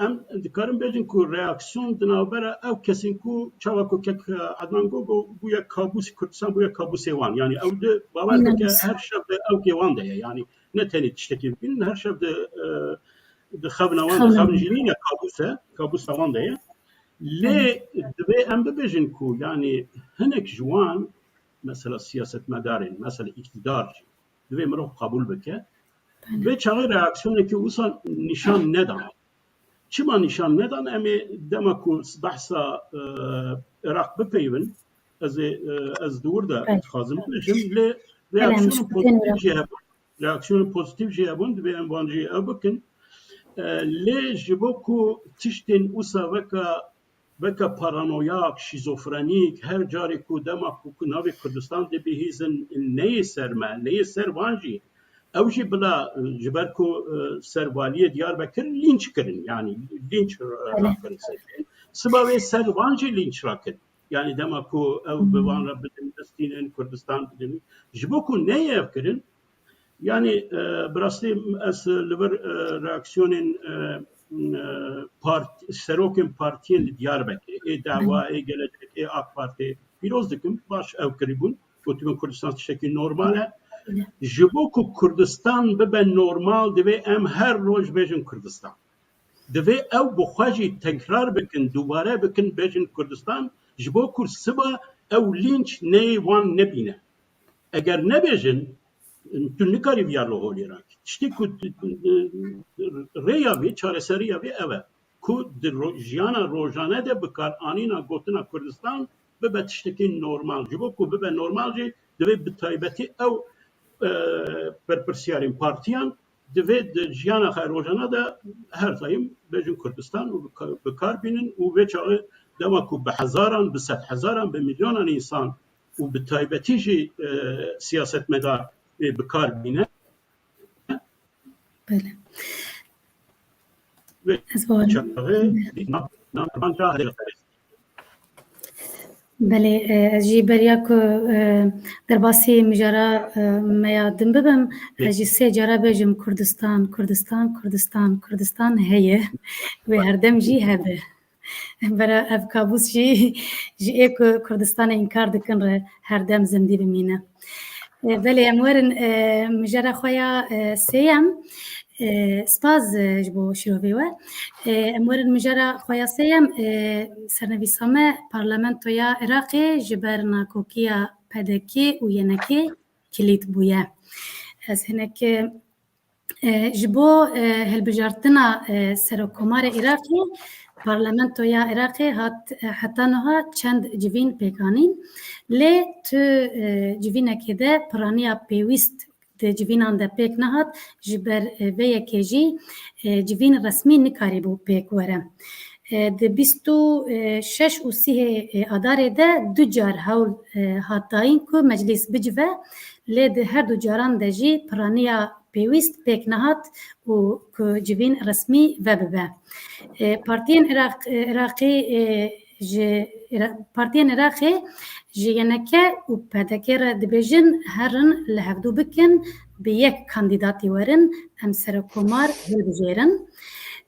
Em dikarin bêjin ku reaksiyon di navbera ew kesên ku çawa ku kek, e, Adnan got, got, bûye kabûs, Kurdistan bûye kabûsê wan. Yanî ew di bawer dike her şev di ewkê wan de ye. Yanî ne tenê tiştekî bibînin, her şev di, e, di xewna wan de, xewna xewin jî nîne, kabûs e, kabûsa wan de ye. Lê divê em bibêjin ku, yanî, hinek ji wan, mesela siyasetmedarên, mesela îktidar jî, divê mirov qebûl bike. Belê. Vê çaxê reaksiyonekî wisa nîşan nedan. Çima nîşan nedan? Em ê dema ku behsa, e, Iraq bipeyivin, ez ê, e, ez di wir de, belê, dixwazim bibêjim, lê, belê, em reaksiyonên pozîtîf jî hebûn. Reaksiyonên pozîtîf jî hebûn, divê em van jî ew bikin. E, lê ji bo ku tiştên wisa weke, weke paranoyak, şîzofrenîk, her carê ku dema ku, ku navê Kurdistan dibihîzin, neyê ser me, neyê ser van jî. Ew jî bila, e, ji ber ku, e, servaliyê Diyarbekir lînç kirin, yanî lînç, e, belê, rakirin ser. Siba wê ser van jî lînç rakirin. Yanî dema ku ew bi van re bidin, bistînin, Kurdistan bidin. Ji bo ku neyê ev kirin, yanî, e, bi rastî ez li vir, e, reaksiyonên, e, e, part-, serokên partiyên li Diyarbekirê, ê Dewa, ê Gelecek, ê AK Partî pîroz dikim. Baş ew kirîbûn. Gotibûn Kurdistan tiştekî normal e. Ji bo ku Kurdistan bibe normal, divê em her roj bêjin Kurdistan. Divê ew bi xwe jî tekrar bikin, dubare bikin, bêjin Kurdistan, ji bo ku siba ew lînç neyê wan nebîne. Eger nebêjin, tu nikarî viya li holê rakî. Tiştê ku rêya vê, çareseriya vê ev e. Ku di ro-, jiyana rojane de bikaranîna gotina Kurdistan bibe tiştekî normal. Ji bo ku bibe normal jî divê bi taybetî ew, e, berpirsiyarên partiyan divê di jiyana xwe rojane de her daim bêjin Kurdistan û bi ka-, bi kar bînin û vê çaxê dema ku bi hezaran, bi sed hezaran, bi milyonan însan û bi taybetî jî, e, siyasetmedar, e, bi kar bîne. Belê. Vê çaxê nav, nav, nav, Belê, e, ez jî beriya ku, e, derbasî mijara, e, me ya din bibim, ez jî sê cara bêjim Kurdistan, Kurdistan, Kurdistan, Kurdistan heye. Wê herdem jî hebe. Bera ev kabûs jî ji ê ku Kurdistanê înkar dikin re herdem zindî bimîne. E, belê, em werin, e, mijara xwe ya, e, sêyem. E, spas, e, ji bo şîrovê we. E, em werin mijara xwe ya sêyem, e, sernivîsa me, Parlamentoya Iraqê ji ber nakokiya P D K û Y N K kilît bûye. Ez hinek, e, ji bo, e, hilbijartina, e, Serokkomarê Iraqê, Parlamentoya Iraqê hat, e, heta niha çend civîn pêk anîn. Lê tu, e, civînekê de piraniya pêwîst di civînan de pêk nehat, ji ber, e, vê yekê jî, e, civîn resmî nikarîbû pêk were. E, di bîst û şeş û sîhê, e, Adarê de du car hewl, e, hat dayîn ku meclîs bicive, lê di her du caran de jî piraniya pêwîst pêk nehat û ku civîn resmî vebibe. E, partiyên Iraq-, e, Iraqî, e, ji Ira-, partiyên Iraqê ji Y N K û P D K re dibêjin, herin li hevdû bikin, bi yek kandîdatî werin, em serokkomar hilbijêrin.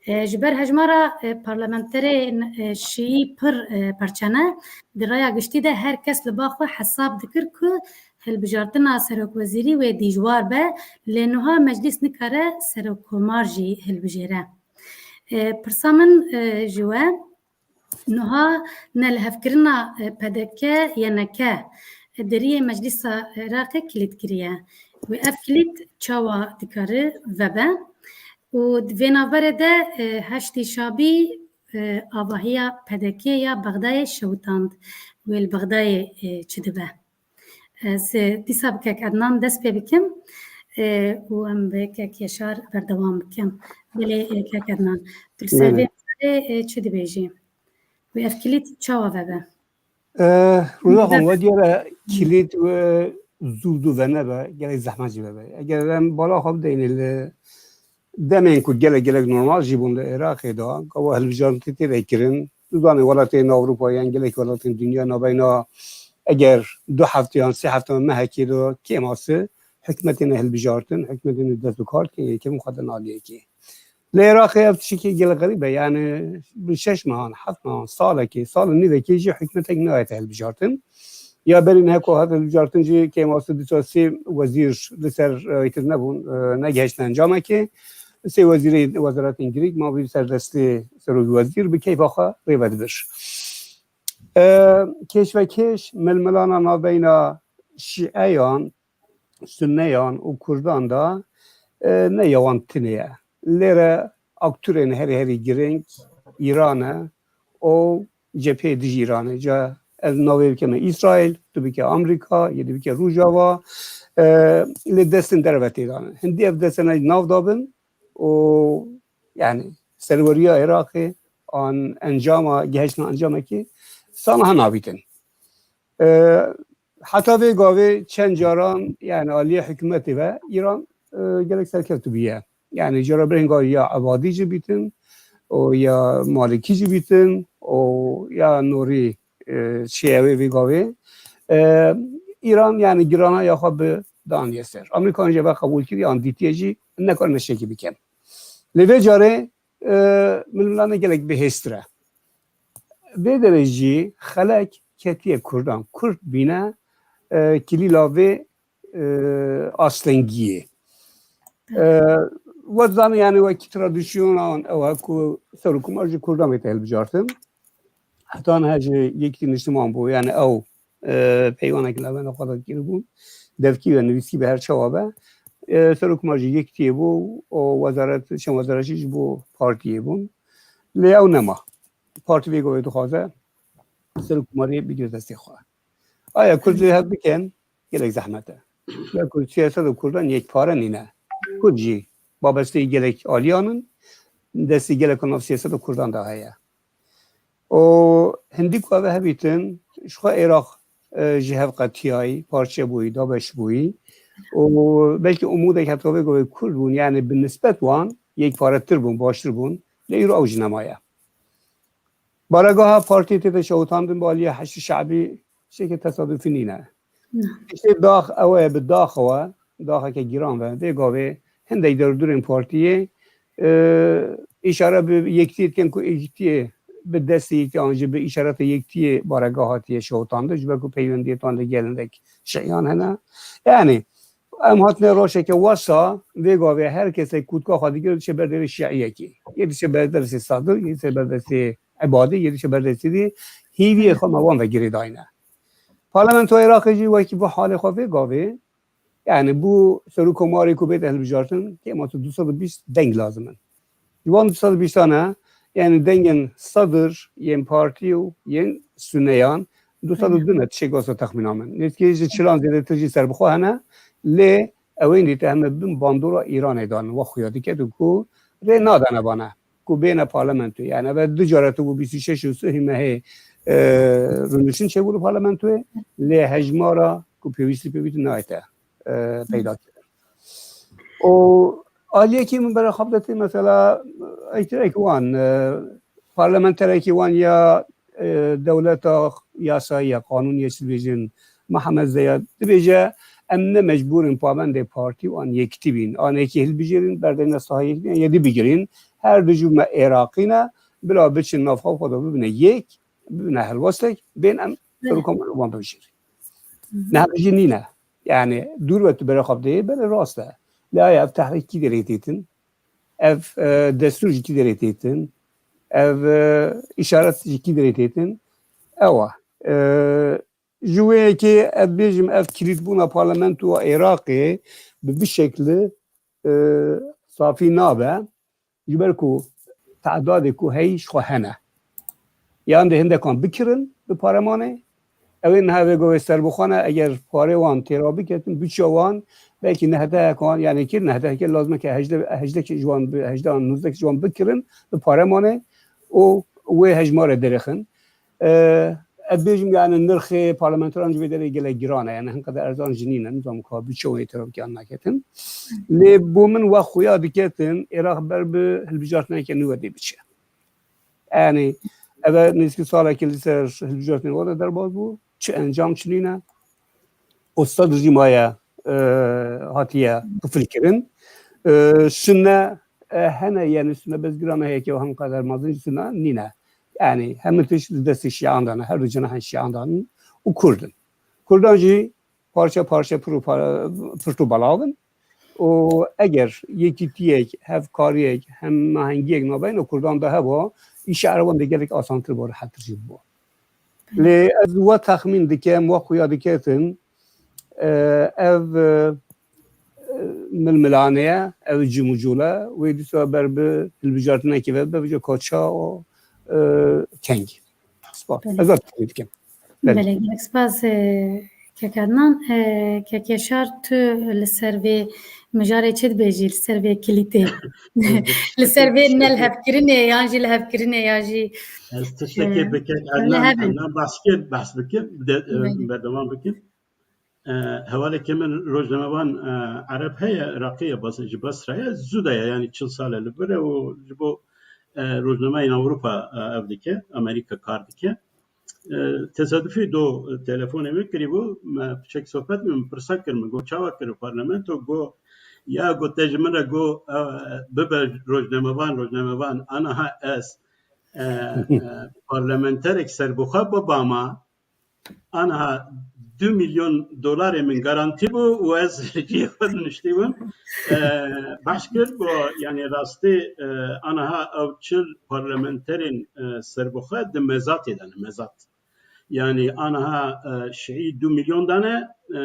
E, ji ber hejmara, e, parlamenterên, e, şiyî pir, e, perçe ne, di raya giştî de her kes li ba xwe hesab dikir ku hilbijartina serokwezîrî wê dîjwar be, lê nuha meclîs nikare serokkomar jî hilbijêre. E, pirsa min, e, ji we, Niha nelihevkirina, e, P D K Y N K di riyê Meclîsa Iraqê kilît kiriye. Wê ev kilît çawa dikare vebe? Û di vê navberê de, e, Heşdî Şabî, e, avahiya P D K ya Bexdayê şewitand. Wê li Bexdayê, e, çi dibe? Ez, e, dîsa bi kek Ednan dest pê bikim, e, û em bi kek Yaşar berdewam bikin. Belê, e, kek Ednan, tu li ser vê mijarê, e, çi dibêjî? Wê ev kilît çawa vebe? E, Rûna Xan, we diyar e kilît wê zû zû venebe, gelek zehmet jî vebe. Eger em bala xwe bideyne li demên ku gelek gelek normal jî bûn li Iraqê de, gava hilbijartin tê de kirin. Tu zanî welatên Ewropa yan gelek welatên dinya navbeyna eger du hefte yan sê hefte mehekê de kêmasî hikûmetên hilbijartin, hikûmetên dest bi kar dikin, yê kêm xwe din aliyekê. Li Iraqê ev tiştekî gelek xerîb e. Yani bi şeş mehan, heft mehan, salekê, sal û nîvekê jî hikûmetek nayête hilbijartin. Ya berî niha ku hate hilbijartin jî kêmasî dîsa sê wezîr li ser rêkir nebûn, e, negihiştin encamekê. Sê wezîrê wezaretên girîng mabî ser destê serokê wezîr bi keyfa xwe rê vedibir. E, kêşvekêş milmilana navbeyna şîeyan, sunneyan û kurdan de, e, ne ya wan tinê ye. Lêre aktorên herî herî girîng Îran e û cepheyê dijî Îranê. Ca ez navê bikeme Îsraîl, tu bike Amerîka, yê dî bike Rojava, e, lê destên derve tê dane. Hindî ev destene nav dabin û yani serweriya Iraqê an encama, gihiştina encamekê sala ha nabîtin. E, heta vê gavê çend caran, yani aliyê hikûmetê ve Îran, e, gelek serkeft bûye. Yani cara birênga ya Ebadî jî bîtin, û ya Malikî jî bîtin, û ya Nûrî, e, Şîewê vê gavê. E, Îran yani girana ya xwe bi daniye ser. Amerîkan jî ve qebûl kiriye, an dîtiye jî, nekarine şekî bikin. Lê vê carê, e, milmilane gelek bihêztir e. Vê derê jî xelek ketiye Kurdan. Kurd bîne, e, kilîla vê, e, astengiyê. E, we dizanî, yani wekî tradisyonan ew e ku serokkomar ji Kurdan bête hilbijartin. Heta niha ji Yekîtî Niştiman bû, yani ew, e, peyvanek navbeyna xwe de kiribûn. Devkî ve nivîskî be her çawa be. E, serokkomar ji Yekîtiyê bû, û wezaret, çend wezaretçî ji bo partiyê bûn. Lê ew nema. Partî vê govê dixwaze serokkomariyê bigire destê xwe. Aya Kurd lê hev bikin, gelek zehmet e. Ya Kurd, siyaseta Kurdan yekpare nîne. Kurd jî babesteyî gelek aliyan in, destê gelek nav siyaseta Kurdan de heye. Û hindî ku ev hebîtin, ji xwe Iraq, e, ji hev qetiyayî, parçe bûyî, dabeş bûyî. Û belkî umûdek heta vê govê Kurd bûn, yani bi nisbet wan yekparetir bûn, baştir bûn. Lê îro ew jî nemaye. Baregaha partiyê tête şewitandin bi aliyê Heşdî Şe'bî, tiştekî tesadufî nîne. Na. Tiştê dax ew e, bi daxewe, daxeke giran ve. Vê gavê hindek derdorên partiyê, e, îşare bi yekitiyê dikin ku yekitiyê bi destê yekitiyê an jî bi îşareta yekitiyê baregaha hatiye şewitandin, ji ber ku peywendiyê wan de gelindek şeyan hene. Yani, em hatine rojeke wesa, vê gavê her kesek kutka xwe digire diçe ber devê şiiyekî. Yê diçe ber devê Sadir, yê diçe ber devê Ebadî, yê diçe ber devê Sîdî. Hîviyê xwe me wan ve girêdayne. Parlamentoya Iraqê jî wekî bu halê xwe vê gavê, yani bu serokkomarê ku bête hilbijartin, kêma tu du sed û bîst deng lazim in. Ji wan du sed û bîstan e, yani dengên Sadir, yên partî û yên suneyan, du sed û du ne, tişek wesa texmîna min. Nêzîkî ji çilan zêdetir jî serbixwe hene, lê ew ên dî te heme bin bandora Îranê dan, we xuya diket û ku rê nadane bana, ku bêne parlamentoyê. Yani ev du care tu bû bîst û şeş û sihê mehê, e, rûniştin çêbû li parlamentoyê, lê hejmara ku pêwîstî pê bîtin nayête, e, peyda kirin. Û aliyekî min bere xwe bide tê, mesela, ekterek wan, e, parlamenterekî wan ya, e, dewleta yasayî ya, qanûnî ya, çi dibêjin, Mihemed Zeyad dibêje, em ne mecbûr in pabendê partî û an yekitî bîn. An yekî hilbijêrin, berdevne saha yekitî, an yedî bigirîn. Her du jî me Iraqî ne, bila biçin nav xwe, xwe de bibine yek, bibine helwestek, bên em serokkomarê wan bibijêrin. Hı hı. Niha jî nîne. Yani dûr ve tu bere xwe bideyê, belê rast e. Lê aya ev tehrîk kî derê têtin? Ev, e, destûr ji kî derê têtin? Ev, e, îşaret ji kî derê têtin? Ew e. E, ji wê yekê ez bêjim, ev kilîtbûna parlamentoya Iraqê bi bi şekli, e, safî nabe. Ji ber ku tedadê ku heyî ji xwe hene. Yan dê hindekan bikirin bi paremanê. Ew ê niha vê govê serbixwe ne, eger parê wan têra biketin, biçe wan, belkî nehdehekan, yani kir nehdeheke lazim e ke hejdeh, hejdeh ji wan bi, hejdeh an nûzdeh ji wan bikirin bi paremanê û wê hejmarê derêxin. E, ez bêjim, yani nirxê parlamenteran ji vê derê gelek giran e, yani hinqede erzan jî nîne, nizam ka biçe wê têra bikin an naketin. Lê bo min we xuya diketin, Iraq ber bi hilbijartineke nû ve dê biçe. Yani, ev e nêzîkî salekî li ser hilbijartinê wan de derbas bû. Çi encam çi nîne. Û Sadr jî maye, e, hatiye qifilkirin. E, Sunne, e, hene yên li Sunebezgirana heke û hem qeder mezin ji Sunna nîne. Yanî hemû tişt di destê Şiyan de ne, her du cenahên Şiyan de ne û Kurd in. Kurdan jî parçe parçe pir û pa-, pirt û belav in. Û eger yekîtiyek, hevkariyek, hemahengiyek navbeyna Kurdan de heba, îşa Erewan de gelek asantir bo, rehettir jî bo. Lê ez we texmîn dikim, we xuya diketim, e, ev, e, milmilane ye, ev cim û cûl e, wê dîsa ber bi hilbijartinekê ve bibe, bibe koça û, e, keng. Spas. Belê. Ez we texmîn dikim. Belê. Belê, gelek spas, e, kek Adnan. E, kek Yaşar, tu li ser vê mijarê çi dibêjî, li ser vê kilîtê? Li ser vê ne lihevkirinê, yan jî lihevkirinê, ya jî, Ez tiştekê e, bikin, em Adnan, lihevin. Em behs kir, behs bikin, de, e, Belê. Berdewam bikin. E, hevalekê min rojnamevan, e, Ereb heye, Iraqî ye, Bas-, ji Basra ye, zû de ye, yanî çil sal e li vir e û ji bo, e, rojnameyên Ewropa, e, ev dike, Amerîka kar dike. E, tesadufî do telefonê min kirîbû, me piçek sohbet min, min pirsa kir, min got, "Çawa kir parlamento?" Got, "Ya," got, "te ji min re got, e, bibe rojnamevan, rojnamevan, aniha ez, e, e, parlamenterek serbixwe bibama, aniha du milyon dolarê min garantî bû û ez li cihê xwe diniştî bûm." E, behs kir, got, yanî rastî, e, aniha ew çil parlamenterên, e, serbixwe di mezatê de ne, mezat. Yanî aniha, e, şîî du milyon dane, e,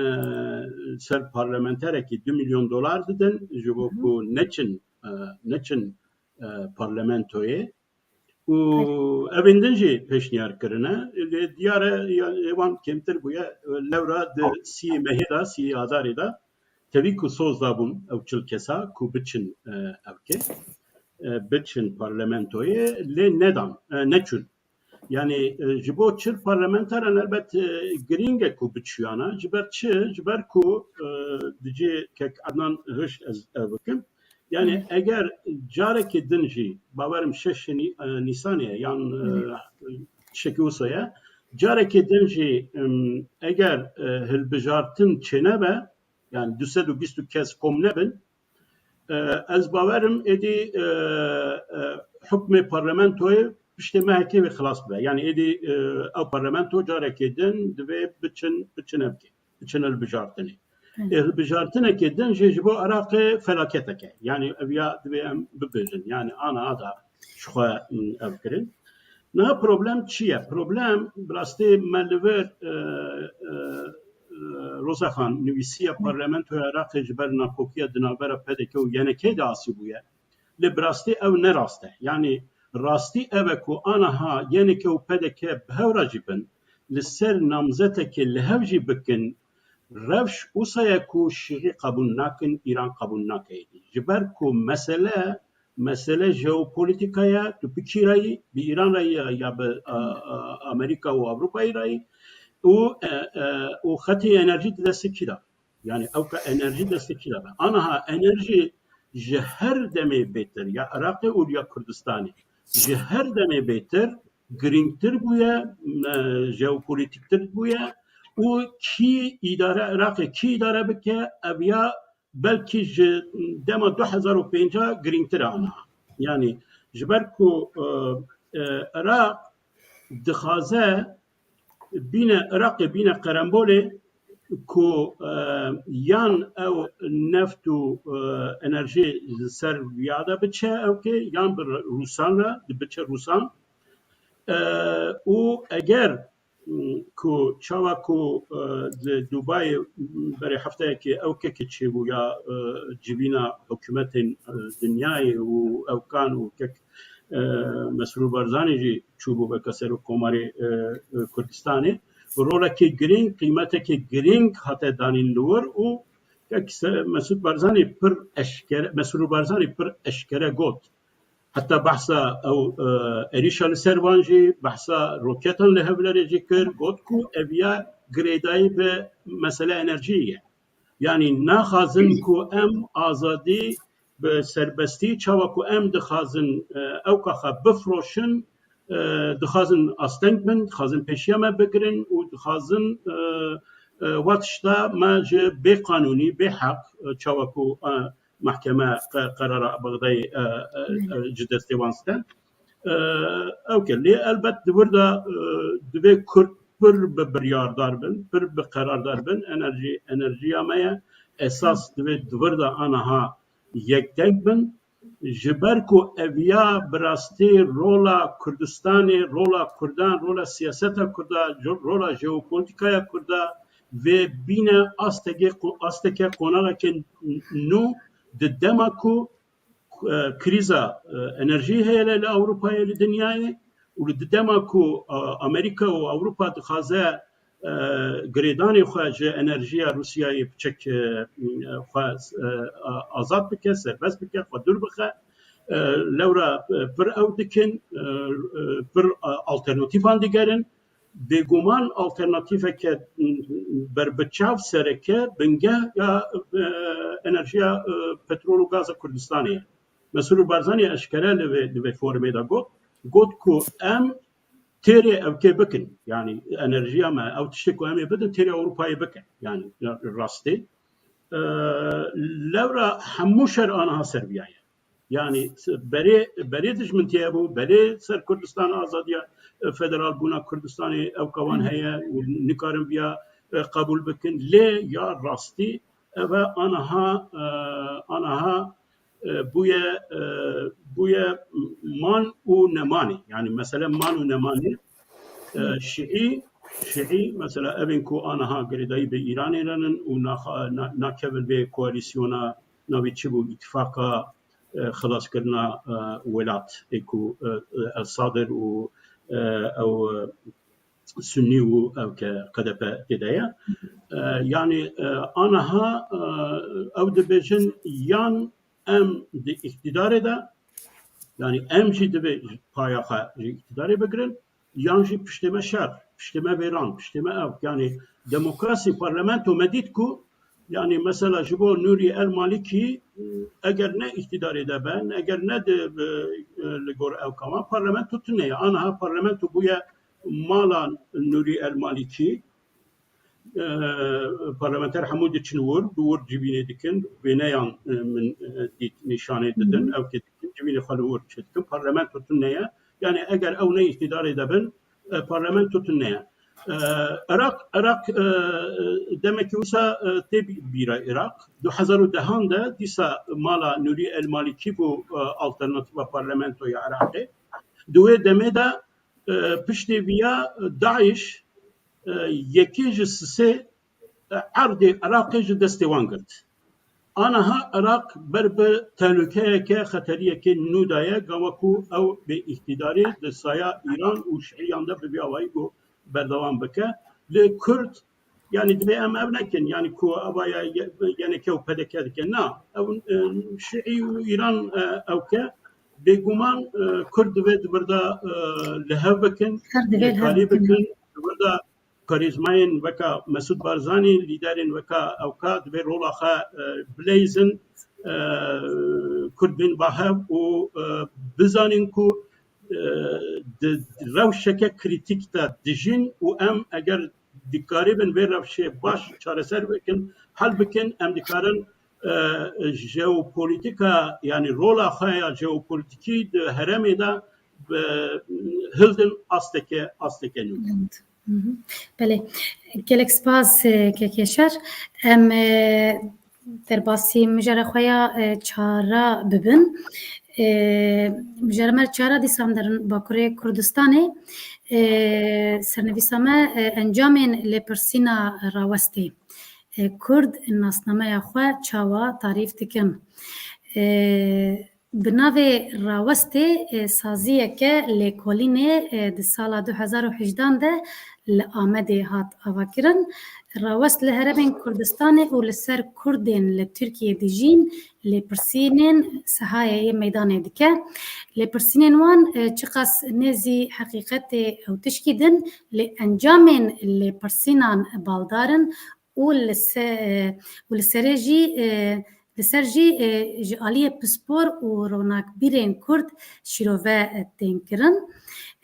ser parlamenterekî du milyon dolar didin, ji bo Hı hı. ku neçin, e, neçin, e, parlamentoyê. Û Tabii. evên din jî pêşniyar kirine. Lê diyar e, ya, ê wan kêmtir bûye. Lewra di sî mehê de, sî adarê de, tevî ku soz dabûn ew çil kesa ku biçin, e, evkê, e, biçin parlamentoyê, lê nedan, e, neçûn. Yanî, e, ji bo çil parlamenteran elbet, e, girîng e ku biçiyana. Ji ber çi? Ji ber ku, e, di cihê kek Adnan hiş ez ev bikim. Yanî Hı. eger carekê din jî, bawerim şeş Nî-, e, Nîsanê ye, yan, e, Hı. tiştekî wisa ye. Carekê din jî, em, eger, e, hilbijartin çênebe, yanî du sed û bîst kes kom nebin, e, ez bawerim êdî, e, e, hukmê parlamentoyê piştê mehekê wê xilas bibe. Yanî êdî, e, ew parlamento carekê din divê biçin, biçin evkê, biçin hilbijartinê. Hı. Ê, hilbijartinekê din jî ji bo Iraqê felaketek e. Yanî ev ya divê em bibêjin. Yanî ana da ji xwe, m, ev kirin. Niha problem çi ye? Problem, bi rastî me li vir, e, e, e, Roza Xan, nivîsiya Parlamentoya Iraqê ji ber nakokiya di navbera P D K û Y N K de asî bûye. Lê bi rastî ew ne rast e. Yanî rastî ev e ku aniha Y N K û P D K bi hev re jî bin, li ser namzetekê li hev jî bikin, rewş wisa ye ku Şîî qebûl nakin, Îran qebûl nake êdî. Ji ber ku mesele, mesele jeopolîtîka ye, tu bi kî re yî, bi Îran re yî ya bi, a, a, Amerîka û Ewropayê re yî û, e, e, û xetê enerjî di destê kî de? Yanî ewka enerjî destê kî de be? Aniha enerjî ji her demê bêtir, ya Iraqê û ya Kurdistanê, ji her demê bêtir girîngtir bûye, e, jeopolîtîktir bûye û kî îdare Iraqê, kî îdare bike, ev ya belkî ji dema du hezar û pêncî girîngtir e aniha. Yanî ji ber ku, e, e, Iraq dixwaze bîne Iraqê bîne qerembolê ku, e, yan ew neft û, e, enerjî li ser viya de biçe ewkê, yan bi Rûsan re, di biçe Rûsan. E, û eger, m, ku çawa ku, e, di Dubayê, m, berê hefteyekê ewkekê çêbû ya, e, civîna hikûmetên, e, dinyayê û ewkan û kek, e, Mesrûr Barzanî jî çûbû weke Serokkomarê, e, e, Kurdistanê. Rolekê girîng, qîmetekê girîng hate danîn li wir û kek Se-, Mesûd Barzanî pir eşkere, Mesrûr Barzanî pir eşkere got. Heta behsa ew, e, êrîşa li ser van jî, behsa roketan li Hewlerê jî kir, got ku ev ya girêdayî bi mesele enerjiyê ye. Yanî naxwazin ku em azadî bi serbestî, çawa ku em dixwazin, e, ewka xwe bifroşin, e, dixwazin asteng bin, dixwazin pêşiya me bigirin û dixwazin, e, e, wa tişta me ji bêqanûnî, bêheq, e, çawa ku, e, mahkeme qe-, qerara Bexdayê, e, e, e, ji destê wan sten. E, ew ke lê elbet di vir de, e, divê Kurd pir bi biryardar bin, pir bi qerardar bin. Enerjî, enerjiya me ye. Esas divê di vir de anaha yekdeng bin. Ji ber ku eviya bi rastî rola Kurdistanê, rola Kurdan, rola siyaseta Kurda, jo-, rola jeopolîtîkaya Kurda vê bîne astekê qo-, asteke qonaxeke nû di dema ku, e, krîza, e, enerjî heye li, li Ewropayê, li dinyayê û li di dema ku, e, Amerîka û Ewropa dixwaze e, girêdanê xwe ji enerjiya Rûsyayê piçek, e, xwe, e, azad bike, serbest bike, xwe dûr bixe. E, lewra, e, pir ew dikin, e, e, pir, e, alternatîfan digerin. Bêguman alternatîfeke, m, berbiçav sereke bingeh ya, e, enerjiya, e, petrol û gaza Kurdistanê ye. Mesrûr Barzanî eşkere li vê, li vê forumê de got, got ku em têrê ewkê bikin. Yanî enerjiya me, ew tiştê ku em ê bidin, têrê Ewropayê bikin. Yanî rastî. E, lewra hemû şer aniha ser viya ye. Yanî berê, berê dijmintiye bû, berê ser Kurdistan azadiya, e, federal bûna Kurdistanê ew kawan heye û nikarin viya, e, qebûl bikin. Lê ya rastî ev e aniha, e, aniha e, bûye, e, bûye man û nemanê. Yanî mesele man û nemanê. E, Şiî, Şiî, mesela evên ku aniha girêdayî bi Îranê re nin û naxa-, na-, nakevin vê koalîsyona navê çi bû, îtifaqa, e, xilaskirina, e, welat ê ku, e, e, El Sadir û, e, ew, e, Sunnî û ew ke K D P tê de ye. E, yanî, e, aniha, e, ew dibêjin yan em di îktîdarê de, yanî em jî divê paya xwe ji îktîdarê bigirin, yan jî piştê me şer, piştê me vêran, piştê me ew. Yanî demokrasî, parlamento me dît ku, yanî mesela ji bo Nûrî El Malîkî, eger ne îktîdarê de be, eger ne di, e, li gor ew kaman, parlamento tune ye. Aniha parlamento bûye mala Nûrî El Malîkî. E, parlamenter hemû diçin wir, bi wir civînê dikin, wêneyan, e, min, e, dît nîşanê didin, ew kê dikin, civînê xwe li wir çêdikin. Parlamento tune ye. Yanî eger ew ne îktîdarê de bin, e, parlamento tune ye. E, Iraq, Iraq, e, demekî wisa, e, tê bî-, bîra Iraq. Du hezar û dehan de dîsa mala Nûrî El Malîkî bû, e, alternatîfa parlamentoya Iraqê. Di wê demê de, e, piştê viya DAIŞ, e, yekê ji sisê, e, erdê Iraqê ji destê wan girt. Aniha Iraq ber bi tehlukeyeke, xeteriyekê nû de ye, gava ku ew bê îktîdarê di saya Îran û Şiîyan de bi vî awayî ku berdewam bike. Lê Kurd, yanî divê em ev nekin, yanî ku ava ya Y N K û P D K dikin. Na, ew, e, Şiî û Îran, e, ew ke bêguman, e, Kurd divê di vir de, e, li hev bikin, Her divê li hev yekalî bikin. bikin, di vir de karîzmayên weka Mesûd Barzanî, lîderên weka ewka divê rola xwe, e, bileyzin, e, Kurd bên ba hev û, e, bizanin ku, e, di rewşeke krîtîk de dijîn û em eger dikaribin vê rewşê baş çareser bikin, hel bikin, em dikarin, e, jeopolîtîka, yanî rola xwe ya jeopolîtîkî di herêmê de bi, hildin asteke, asteke nû. Belê. Gelek spas, e, kekê Şer. Em, e, derbasî mijara xwe ya, e, çara bibin. E, mijara me çara dîsa em derin Bakurê Kurdistanê. E, sernivîsa me, e, encamên lêpirsîna rawestê. E, Kurd nasnameya xwe çawa tarîf dikin? E, Bi navê Rawestê, e, saziyeke lêkolînê, e, di sala du hezar û hejdan de li Amedê hat avakirin. Rawest li herêmên Kurdistanê û li ser Kurdên li Tirkiyê dijîn lêpirsînên sehayê yê meydanê dike. Lêpirsînên wan, e, çiqas nêzî heqîqetê ew tişkî din, lê encamên lêpirsînan baldar in û li se-, û li serê jî, e, li ser jî, e, ji aliyê pispor û ronakbîrên Kurd şîrove, e, tên kirin.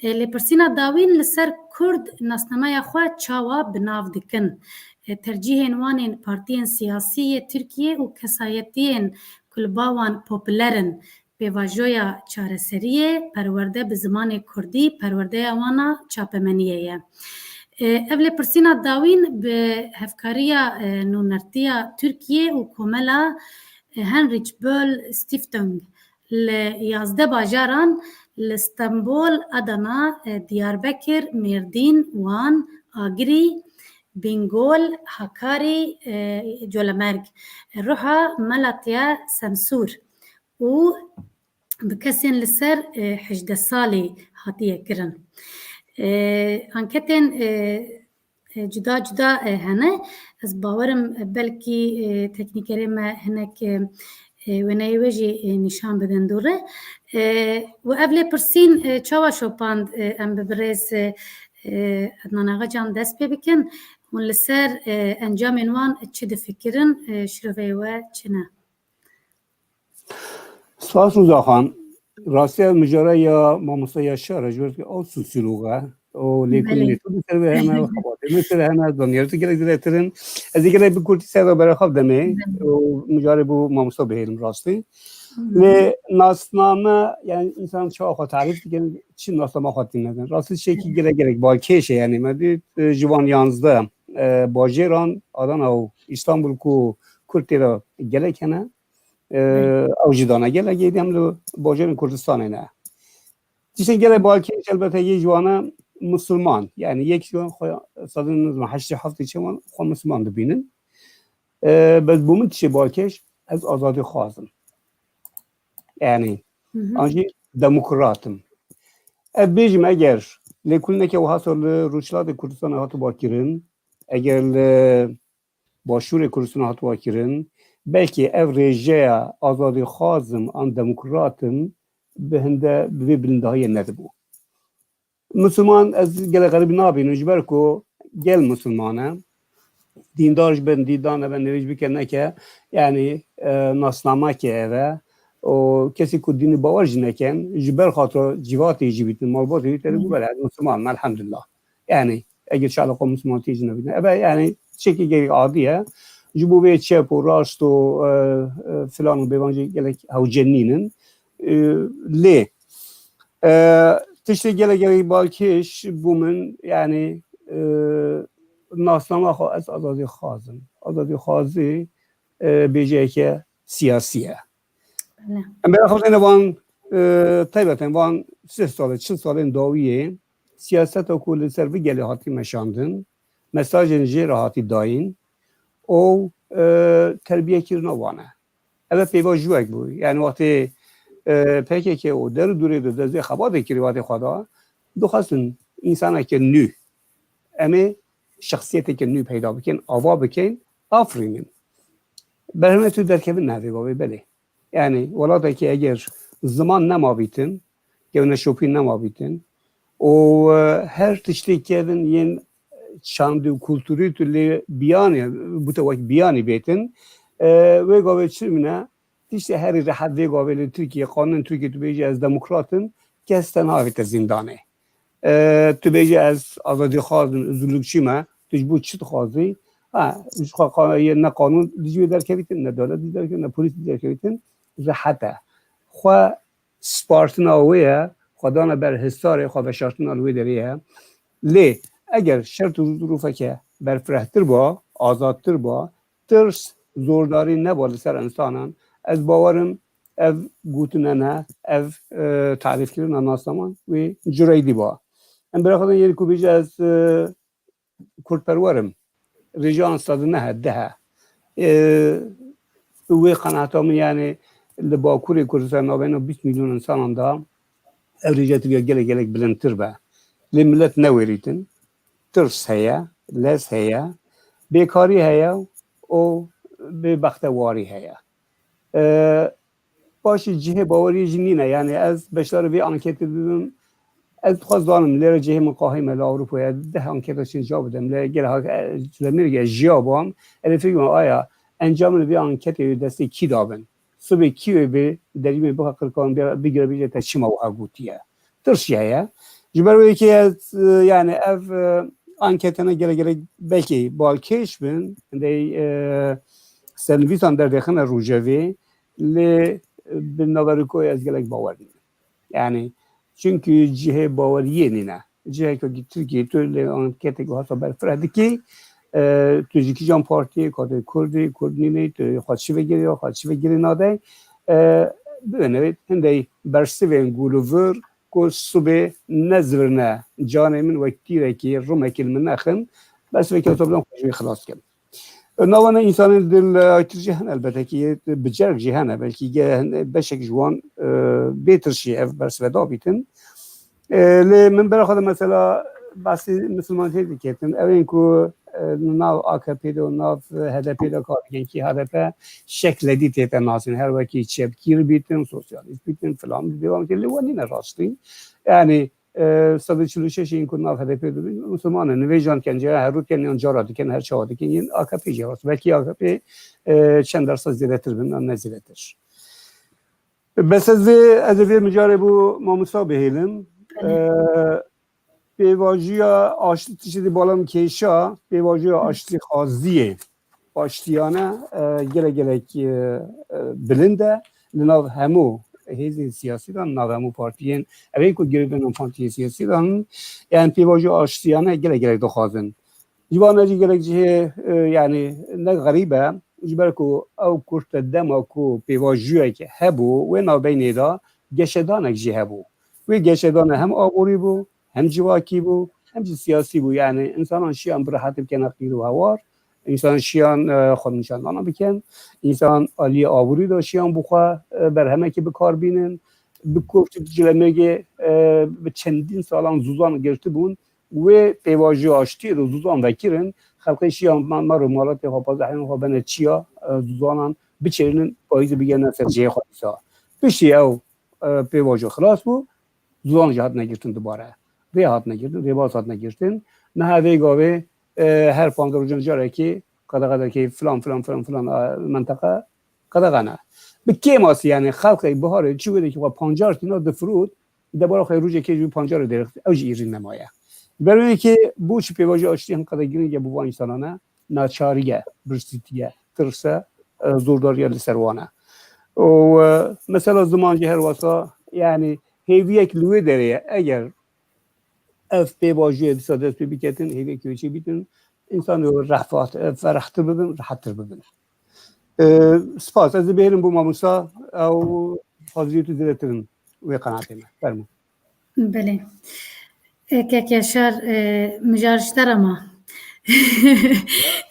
E, lêpirsîna dawîn li ser Kurd nasnameya xwe çawa bi nav dikin? e, tercîhên wan ên partiyên siyasî yê Tirkiyê û kesayetiyên ku li ba wan populer in, pêvajoya çareseriyê, perwerde bi zimanê kurdî, perwerdeya wan a çapemeniyê ye. E, ev lêpirsîna dawîn bi hevkariya, e, nûnertiya Tirkiyê û komela, e, Heinrich Böll Stiftung li yazdeh bajaran, li Stenbol, Adana, e, Diyarbekir, Mêrdîn, Wan, Agirî, Bîngol, Hakarî, e, Colemêrg, Ruha, Malatya, Semsûr û bi kesên li ser, e, hejdeh salî hatiye kirin. E, anketên, e, e, cuda cuda, e, hene. Ez bawerim, e, belkî, e, teknîkerê me hinek, e, e, wêneyê wê jî, e, nîşan bidin dûre. E, û ev lêpirsîn, e, çawa şopand, e, em bi birêz, e, e, Ednan Agacan dest pê bikin? Hûn li ser, e, encamên wan çi difikirin? E, şiroveyê we çi ne? Spas Rûza Xan. Rastî ev mijara ya mamosta Yaşar e, ji ber ku ew sosyolog e. O lêkolînê tu li ser ve hene, xebatê li ser hene, zaniyarî tu gelek zêdetir in. Ez ê gelek bi kurtî ser ve bera xwe demê. Û mijarê bo mamosta bihêlim rastî. Lê nasname, yani însan çawa xwe tarîf dikin, çi nasnama xwe tîne din. Rastî tiştekî gelek gelek balkêş e, yani me dî, e, ji van yanzdeh, e, bajêran, Adana û Îstanbul ku Kurd tê de gelek hene. E, ew jî dane gelek êdî em li bajarên Kurdistanê ne. Tiştên gelek balkêş elbette yê ji wan e misilman. Yani yek ji wan xwe sedin nizam heştê heftê çe wan xwe misilman dibînin. E, bes bo min tiştê balkêş ez azadî xwazim. Yani an jî demokrat im. Ez bêjim eger lêkolîneke wiha sor li Rojhilatê Kurdistanê hatiba kirin, eger li Başûrê Kurdistanê hatiba kirin, belkî ev rêjeya azadîxwaz im an demokrat im bi hinde bi vê bilindahiyê nedibû. Misilman ez gelek xeribî nabînim, ji ber ku gel misilman e. Dîndar ji bin dîdan eve nêrî ji bike neke, yani, e, nasnameke eve. O kesî ku dînî bawer jî neken, ji ber xatira cîvatê jî bîtin, malbatê jî têdî ku bele ez misilman im, elhamdulillah. Yani eger çala xwe misilmantiyê jî nebîne. Eve yani çekî gelek adî ye. Ji bo vê çep û raşt û, e, e, filan û bêvan jî gelek hewce nînin. E, lê, e, tiştê gelek gelek balkêş bû min, yani, e, nasnama xwe ez azadî xwazim. Azadî xwazî, e, bêjeyeke siyasî ye. Em bera xwe van, e, taybeten van sih salê, çil salên dawiyê siyaseta ku li ser vî gelê hatî meşandin, mesajên jê re hatî dayîn û, e, terbiyekirina wan e. Ev pêvajoyek bû. Yani wextê, e, P K K û der û dûrê de dest vê xebatê kirî wextê xwe da, dixwestin însaneke nû, em ê şexsiyeteke nû peyda bikin, ava bikin, afirînin. Berhemê tu derkevin ne vê gavê belê. Yani welatekî eger ziman nema bîtin, gewneşopî nema bîtin û, e, her tiştê kevin yên çand û kulturî tu lê biyanê, bûte wek biyanî bêtin, e, wê gavê çi mine, tiştê herî rehet vê gavê li Tirkiye, qanûn Tirkiye tu bêjî ez demokrat im, kes te navête zîndanê. E, tu bêjî ez azadîxwaz im, özgürlükçî me, tu ji bo çi dixwazî? Ha, ji xwe qa-, yê ne qanûn dijî wê derkevîtin, ne dewlet dijî derkevîtin, ne polîs dijî derkevîtin, rehet e. Xwe spartina wê ye, xwe dana ber hisarê, xwe veşartina li wê derê ye. Lê eger şert û zirûfeke berfirehtir ba, azadtir ba, tirs, zordarî neba li ser însanan, ez bawer im ev gotine ne, ev, e, tarîfkirina nasnaman wê cureydî ba. Em bira xwe yên ku bêje ez, e, kurdperwer im. Rêjeyan sed û neh e, deh e. E, wê qenaeta min, yani li Bakurê Kurdistan navbeyna bîst milyon însanan de ev rêje Tirkiye gelek gelek bilindtir be. Lê millet newêrîtin. Tirs heye, lez heye, bêkarî heye û bêbextewarî heye. E, paşî cihê baweriyê jî nîne. Yani ez beşdarî vê anketê bibim. Ez dixwaz zanim, lêre cihê min qahî me li Ewropayê, deh anketa çin cevap bidim. Lê gel ha, e, ji Amerîkayê jiya bam. Erê fikir bim, aya encamên vê anketê wê destê kî dabin? Sibê kî wê bê derîmê bixe qirkan, bê-, bigire bêje te çima wiha gotiye? Tirs jî heye. Ji ber wê yekê ez, e, yani ev, e, anketene gelek gelek belkî balkêş bin, hindê, e, sernivîsan derdêxine rojevê, lê bi naverîkoyê ez gelek bawer nînim. Yani, çünkü cihê baweriyê nîne. Ciheke Tirkiyê tu lê anketeke hata berfireh dikî, e, tu ji kîjan partiyê, ka tu Kurd î, Kurd nînî, tu xwe çi vegirî ya, xwe çi vegirî nadey. E, bi wê newê hindey bersivên gûlivir ku sibê nezivirine canê min wek tîrekî, rimekî li min nexin, bersivekî hata bidan xwe ji wê xilas kim. Nava ne însanên dil aytir jî hene elbete ki, bi cerg jî hene, belkî ge-, beşek ji wan, e, bê tirşî ev bersive dabîtin. E, lê min bera xwe de mesela behsî misilmaniyetê diketin. Ew ên ku, e, nav A K P de û nav H D P de kar dikin ki H D P şekledî tête nasîn. Her wekî çepgîr bîtin, sosyalîst bîtin, filan bîtin, devam dikin. Lê wan nîne rastî. Yani, e, sed û çil û şeş ên ku nav H D P de bin, misilman in. Vêcan dikin, cihê herû dikin, yan cara dikin, her çawa dikin, yên A K P jî rast. Belkî A K P, e, çend dersa zêdetir bin, yan ne zêdetir. Bes ez vê, ez ê vê mijarê bo mamosta bihêlim. Belê. E, pêvajoya aştî tiştê bala min kêşa, pêvajoya aştî xwaziyê. Aştiyane, e, gelek gelek, e, e, bilind e. Li nav hemû hêzên siyasî de, nav hemû partiyên, ev ên ku girêdayî nav partiyên siyasî de, yani pêvajoya aştiyane gelek gelek dixwazin. Ji van re jî gelek cihê, e, yani ne xerîb e, ji ber ku ew kurte dema ku pêvajoyeke hebû, wê navbeynê de geşedanek jî hebû. Wê geşedane hem aborî bû, hem civakî bû, hem jî siyasî bû. Yani, însanan şiyan bi rehetî bikene qîr û hewar, însanan şiyan, e, xwe nîşandana bikin, însan aliyê aborî de şiyan bi xwe, e, berhemekî bi kar bînin. Bi ku tu cilemêgê, e, bi çendîn salan zûzan girtibûn, wê pêvajoya aştiyê de zûzan vekirin, xelkê şiyan me, me rûmalatê xwe, pazehên xwe bene çiya, e, zûzanan biçêrinin, payîzê bigihine ser cihê xwe dîsa. Piştî ew, e, pêvajo xilas bû, zûzan jî hatine girtin dubare. Rê hatine girtin, rêbaz hatine girtin. Niha vê gavê, e, her panzdeh rojan carekê qedexe derkê filan, filan, filan, filan, e, menteqe qedexe ne. Bi kêmasî, yani, xelkê biharê çi wê dekî xwe pancar tîna difirot, debara xwe rojekê ji pancarê derxift, ew jî îrî nemaye. Ji ber wê yekê bo çi pêvajoya aştiyê hinqede girîng e bo van însanan e, naçarî ye, birsîtî ye, tirs e, e, zordariya li ser wan e. Û, e, mesela ziman jî her wesa, yani hêviyek li wê derê ye. Eger ev pêvajoyê dîsa dest pê biketin, hêviyekî wê çê bîtin, însan û refat, e, ferehtir bibin, rehettir bibin. E, spas. Ez ê bihêlim bo mamosta, ew haziriyê tu zêdetir in wê qenaatê me. Fermo. Belê. E, kek Yaşar, e, mijar ji te re ma.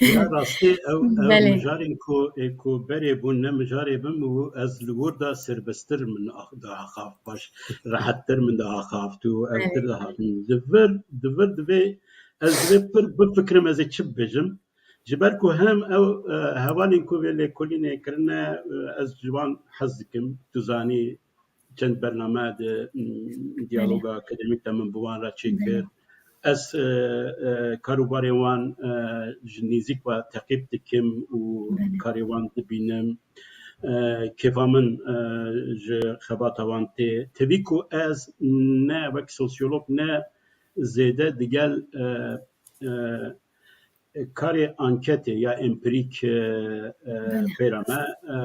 Ya, ya rastî ew, ew Belê. mijarên ku, ê, ku berê bûn ne mijarê bin û ez li wir de serbestir min ax-, diaxav, baş rehettir min diaxav tu ev Belê. tir dihatin. Di vir, di vir divê ez divê pir bifikirim ez ê çi bibêjim. Ji ber ku hem ew, e, hevalên ku vê lêkolînê kirine, e, ez ji wan hez dikim. Tu zanî çend bername di, mm, diyaloga Belê. akademîk de min bi wan re çêkir. Belê. Ez, e, e, karûbarê wan, e, ji nîzîk ve teqîb dikim û Belê. karê wan dibînim. E, kêfa min, e, ji xebata wan tê. Tevî ku ez ne wek sosyolog ne zêde digel, e, e, karê anketê ya empirîk, e, e, Belê. pêra me, e,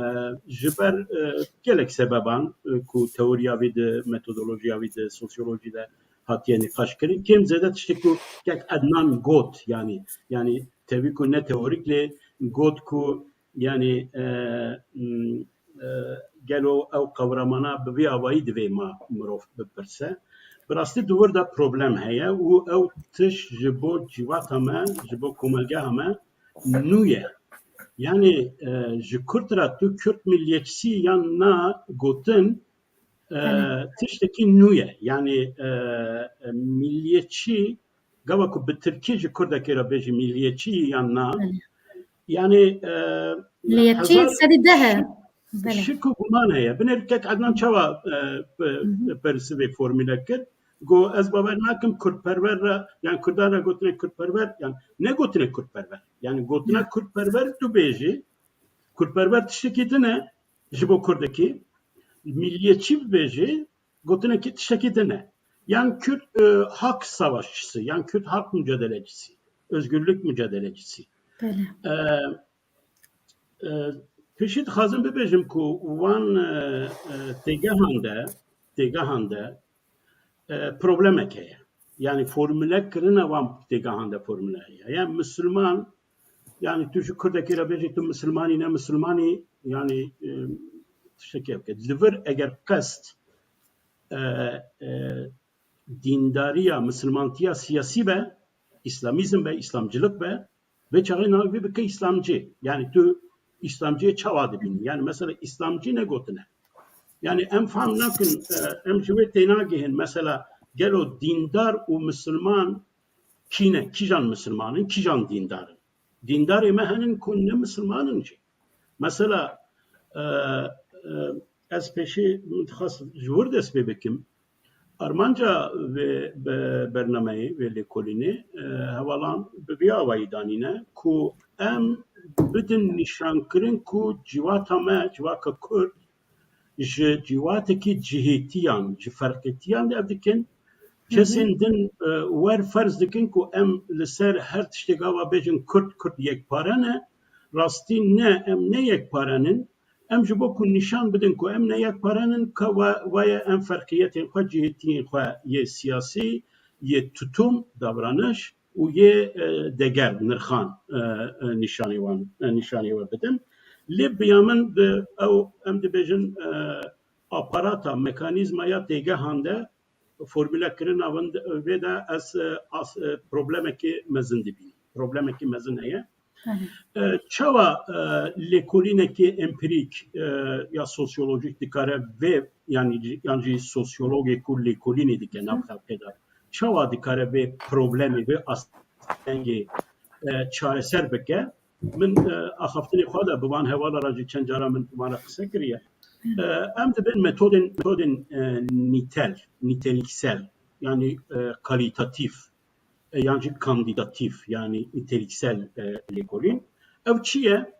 ji ber, e, gelek sebeban, e, ku teoriya wî di metodolojiya wî di sosyolojî de hatiye nîqaş kirin. Kêm zêde tiştê ku kek Ednan got, yani, yani tevî ku ne teorîk lê got ku, yani, e, m, e, gelo ew qewramana bi vî awayî divê ma mirov bipirse. Bi rastî di wir de problem heye û ew tişt ji bo civata me, ji bo komelgeha me nû ye. Yani, e, ji Kurd re tu Kurd milliyetçisi yan na gotin, e, Belê. tiştekî nû ye. Yani, e, e, milliyetçî, gava ku bi tirkî ji Kurdekê re bêjî milliyetçî yan na, Belê. yani, e, Milliyetçî hezar sedî deh e. şik, Belê. şik û guman heye. Binêr kek Ednan çawa, e, pe-, Hı hı. persivê formîle kir? Got, ez bawer nakim Kurdperwer re, yani Kurdan re gotine Kurdperwer, yani ne gotine Kurdperwer. Yani gotina Ya. Kurdperwer tu bêjî, Kurdperwer tiştekî din e ji bo Kurdekî, milliyetçî bibêjî, gotinekî tiştekî din e. Yan Kürt, e, hak savaşçısı, yan Kürt hak mücadelecisi. özgürlük mücadelecisi. Belê. E, e, piştî dixwazim bibêjim ku wan e, e, têgehan de, têgehan de e, problemek heye. Yani formüle kirina wan têgehan de formüle heye. Yani Müslüman, yani tu ji Kurdekê re bêjî tu Müslümanî ne Müslümanî, yani e, tiştekê bike. Li vir eger qest e, e, dîndariya, misilmantiya siyasî be, îslamîzm be, îslamcılık be, vê çaxê navê bike îslamcî. Yani tu îslamciyê çawa dibînî? Yani mesela îslamcî ne gotine. Yani em fam nakin, e, em ji wê tênagihin. Mesela gelo dîndar û misilman kî ne? Kîjan misilman in, kîjan dîndar in? Dîndarê me henin ku ne misilman in jî. Mesela e, e, ez pêşî min dixwest ji wir dest pê bikim. Armanca vê be-, bernameyê, vê lêkolînê e, hevalan bi vî awayî danîne ku em bidin nîşankirin ku civata me, civaka Kurd, ji ciwatekî cihêtiyan, ji ferqêtiyan de ev dikin. Kesên din e, wer ferz dikin ku em li ser her tiştê gava bêjin Kurd, Kurd yekpare ne. Rastî ne, em ne yekpare nin. Em ji bo ku nîşan bidin ku em ne yekpare nin, ka wa-, waye em ferqiyetên xwe, cihêtiyên xwe yê siyasî, yê tutum, davranış û yê e, deger, nirxan e, e, nîşanê wan, e, nîşanê we bidin. Lê bi ya min bi ew, em dibêjin e, aparata, mekanîzmaya têgehan de formulekirina vin-, vê de ez e, as, e, problemekê mezin dibînim. Problemekî mezin heye. E, çawa e, lêkolînekê empirîk e, ya sosyolojîk dikare vê, yani, yan jî sosyologê ku lêkolînê dike nav xelkê de, çawa dikare vê problemê, vê astengê e, çareser bike? Min e, axaftinê xwe de bi van hevala re jî çend cara min van re qise kiriye. E, em dibin metodên, metodên e, nîtel, nîteliksel, yani e, kalîtatîf, e, yan jî kantîtatîf, yani nîteliksel e, lêkolîn. Ev çi ye?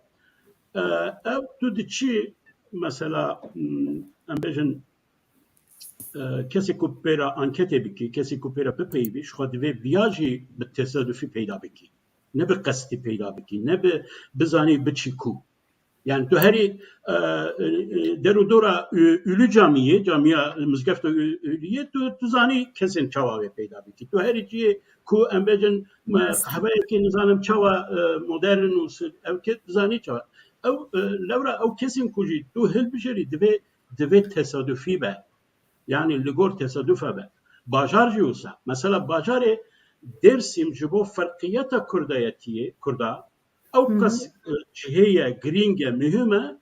E, ev tu diçî, mesela, hmm, em bêjin, e, kesê ku pêra anketê bikî, kesê ku pêra bipeyivî, ji xwe divê viya jî bi tesadufî peyda bikî. Ne bi qestî peyda bikî, ne bi bizanî biçî ku. Yani tu herî e, e, e, der û dora Ü-, Ülü Camiyê, camiya, mizgefta Ü-, Ülüyê, tu, tu zanî kesên çawa wê peyda bikî. Tu herî cihê ku em bêjin, me, Rast. Qehveyekê nizanim çawa e, modern û si-, ew kê, tu zanî çawa. Ew e, lewra ew kesên ku jî tu hilbijêrî divê, divê tesadufî be. Yani li gor tesadufe be. Bajar jî wisa. Mesela bajarê Dêrsim ji bo ferqiyeta Kurdayetiyê, Kurda, ew Hı hı. qas e, cihê ye, girîng e, muhim e,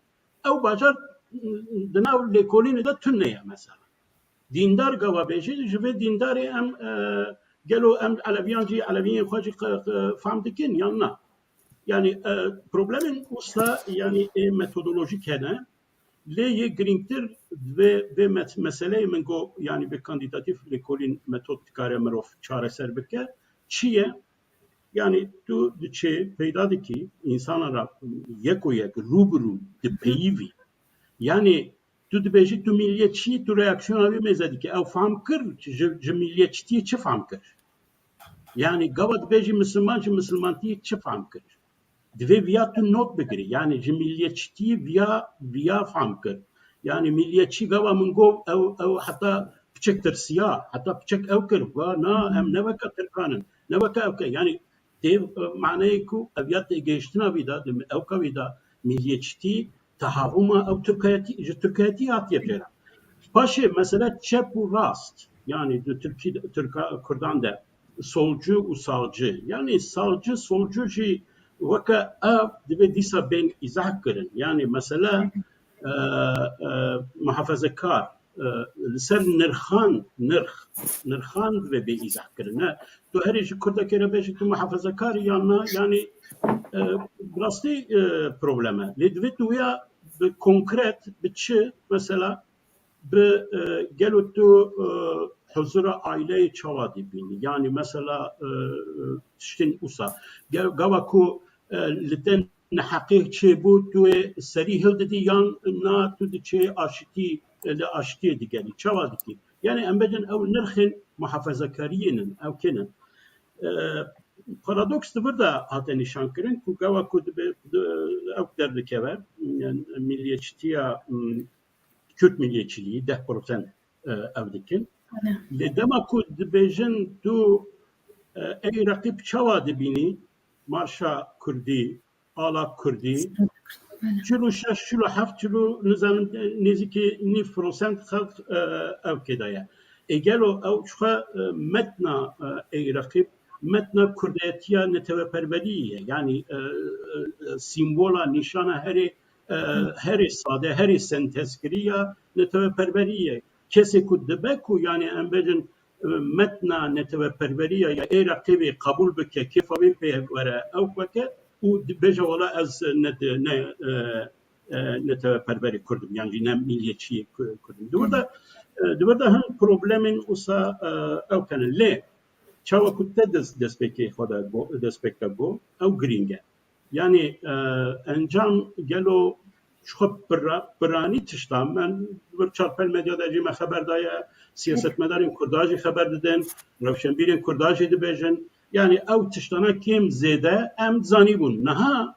ew bajar e, di nav lêkolînê de tune ye mesela. Dîndar gava bêjî, ji vê dîndarê em e, gelo em Eleviyan jî, Eleviyên xwe jî qe-, qe-, fam dikin yan na? Yani e, problemên wisa yani ê metodolojîk hene. Lê yê girîngtir vê, vê met-, meseleyê min got, yani bi kantîtatîf lêkolîn metod dikare mirov çareser bike. Çi ye? Yani tu diçê peyda dikî, însana re yek û yek, rû bi rû dipeyivî. Yani tu dibêjî tu milliyetçî, tu reaksiyona wî mêze dikî. Ew fam kir, ji, ji milliyetçitiyê çi fam kir? Yani gava dibêjî misilman, ji misilmantiyê çi fam kir? Divê viya tu not bigirî. Yani ji milliyetçitiyê viya, viya fam kir. Yani milliyetçî gava min got ew, ew heta piçek tirsiya, heta piçek ew kir. Got, na, em ne weke Tirkan in, ne weke ew ke. Yani tê, e, maneyê ku ev ya têgihiştina vî de, di ewka vî de milliyetçitî, tehavuma ew Tirkiyetî, ji Tirkiyetî hatiye jêra. Paşê mesele çep û rast, yani di Tirkî, Tirka, Kurdan de solcu û sağcı. Yani sağcı, solcu jî weke ev divê dîsa bên îzah kirin. Yani mesele e, e, muhafazekar, e, li ser nirxan, nirx, nirxan divê bê îzah kirin. Ne, tu herî ji Kurdekê re bêjî tu muhafazekar î yan na, yani e, bi rastî e, problem e. Lê divê tu ya bi konkret, bi çi, mesela bi e, gelo tu e, huzura aileyê çawa dibînî? Yani mesela e, e, tiştên wisa. Ge-, gava ku e, li te neheqê çêbû, tu ê serî hildidî yan na tu diçê aşitî, e, li aşitiyê digerî? Çawa dikî? Yani em bêjin ew nirxên muhafezekariyê nin, ew kê nin? E, Paradoks di vir de hate nîşankirin ku gava ku dibe, di, ew derdikeve, yani milliyetçitiya, m, Kürt milliyetçiliği deh prosent, e, ev dikin. Lê dema ku dibêjin tu, e, ey reqîb çawa dibînî marşa Kurdî, ala Kurdî, çil û şeş, çil û heft, çil û, nizanim, nêzîkî nîv prosent xelk, e, ew kê de ye. Ê gelo ew çixwe, e, metna, e, ey reqîb, metna kurdayetiya neteweperweriyê ye. Yanî, e, e, sîmbola, nîşana herê, e, herê sade, herê sentezkirî ya neteweperweriyê ye. Kesê ku dibe ku, yanî em bêjin, e, metna neteweperweriya ya ê reqîbê qebûl bike, kêfa wê pê were ew xwe ke û di-, bêje wela ez ne, ne, e, e, neteweperwerê Kurd im, yan jî ne milliyetçiyê Ku-, Kurd im. Di wir de, e, di wir de hin problemên wisa, e, ew hene. Lê çawa ku te dest, destpêkê xwe de got, destpêk te got, ew girîng e. Yanî, e, encam gelo ji xwe pira-, piranî tişta, me vir çarpel medya de jî me xeber daye, siyasetmedarên Kurda jî xeber didin, rewşenbîrên Kurda jî dibêjin. Yanî ew tiştana kêm zêde em zanîbûn. Niha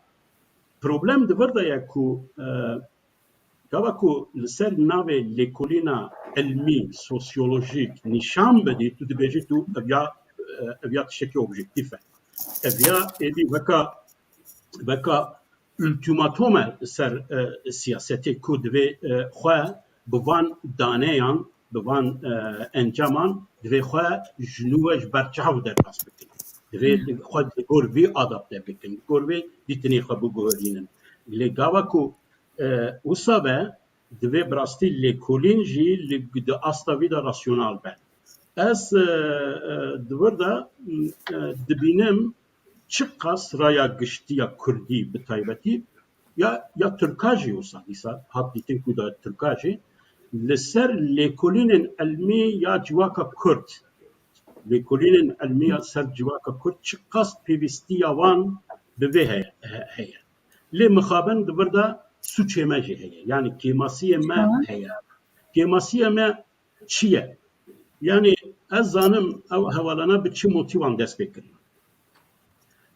problem di vir de ye ku, e, gava ku li ser navê lêkolîna ilmî, sosyolojîk nîşan bidî, tu dibêjî tu ev ya, e, ev ya tiştekî objektîf e. Ev ya êdî weka, weka ultimatum e ser, e, siyasetê ku divê, e, xwe bi van daneyan, bi van, e, encaman divê xwe ji nû ve ji ber çav derbas bikin. Divê xwe li gor vî adapte bikin, li gor vê dîtinê xwe biguherînin. Lê gava ku, e, wisa be, divê bi rastî lêkolîn jî li, di asta vî de rasyonal be. Ez, e, e, di vir de, e, dibînim çiqas raya giştî ya kurdî bi taybetî ya, ya tirka jî wisa dîsa hat dîtin ku da tirka jî li ser lêkolînên ilmî ya civaka kurd, lêkolînên ilmî ya ser civaka kurd çiqas pêwîstiya wan bi vê heye, he-, heye. Lê mixabin di vir de sûçê me jî heye. Yanî kêmasiyê me heye. Kêmasiyê me çi ye? Yanî ez zanim ew hevalana bi çi motîvan dest pê kirin.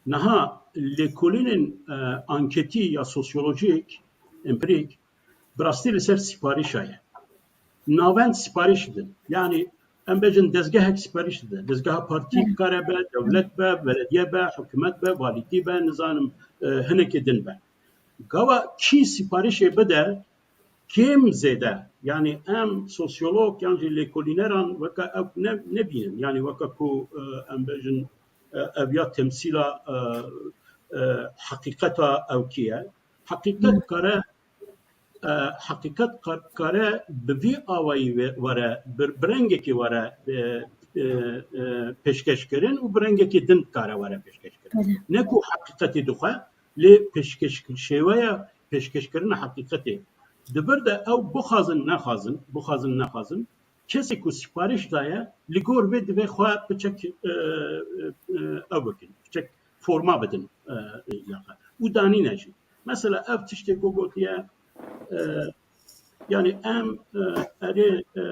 Niha lêkolînên, e, anketî ya sosyolojîk, empirîk, bi rastî li ser sîparîşa ye. Navend sîparîş didin. Yanî em bêjin dezgehek sîparîş dide. Dezgeha partî dikare be, dewlet be, belediye be, hikûmet be, valîtî be, nizanim, e, hinekê din be. Gava kî sîparîşê bide, kêm zêde. Yanî em sosyolog yan jî lêkolîneran weke ew ne, nebînin. Yanî weke ku, e, em bêjin, e, ev ya temsîla, e, e, heqîqeta ew kî ye. Heqîqet kare, e, heqîqet ka-, kare bi vî awayî ve-, were, bi, bi rengekê were, e, e, e, pêşkeş kirin û bi rengekê din dikare were pêşkeş kirin. Ne ku heqîqetê dixwe, lê pêşkeş, şêweya pêşkeşkirina heqîqetê. Di vir de ew bixwazin nexwazin, bixwazin nexwazin, kesê ku sîparîş daye, li gor vê divê xwe piçek, e, e, e, ew bikin, piçek forma bidin, e, e, ya xwe. Û danîne jî. Mesela ev tiştê ku gotiye, e, yanî em, e, erê, e,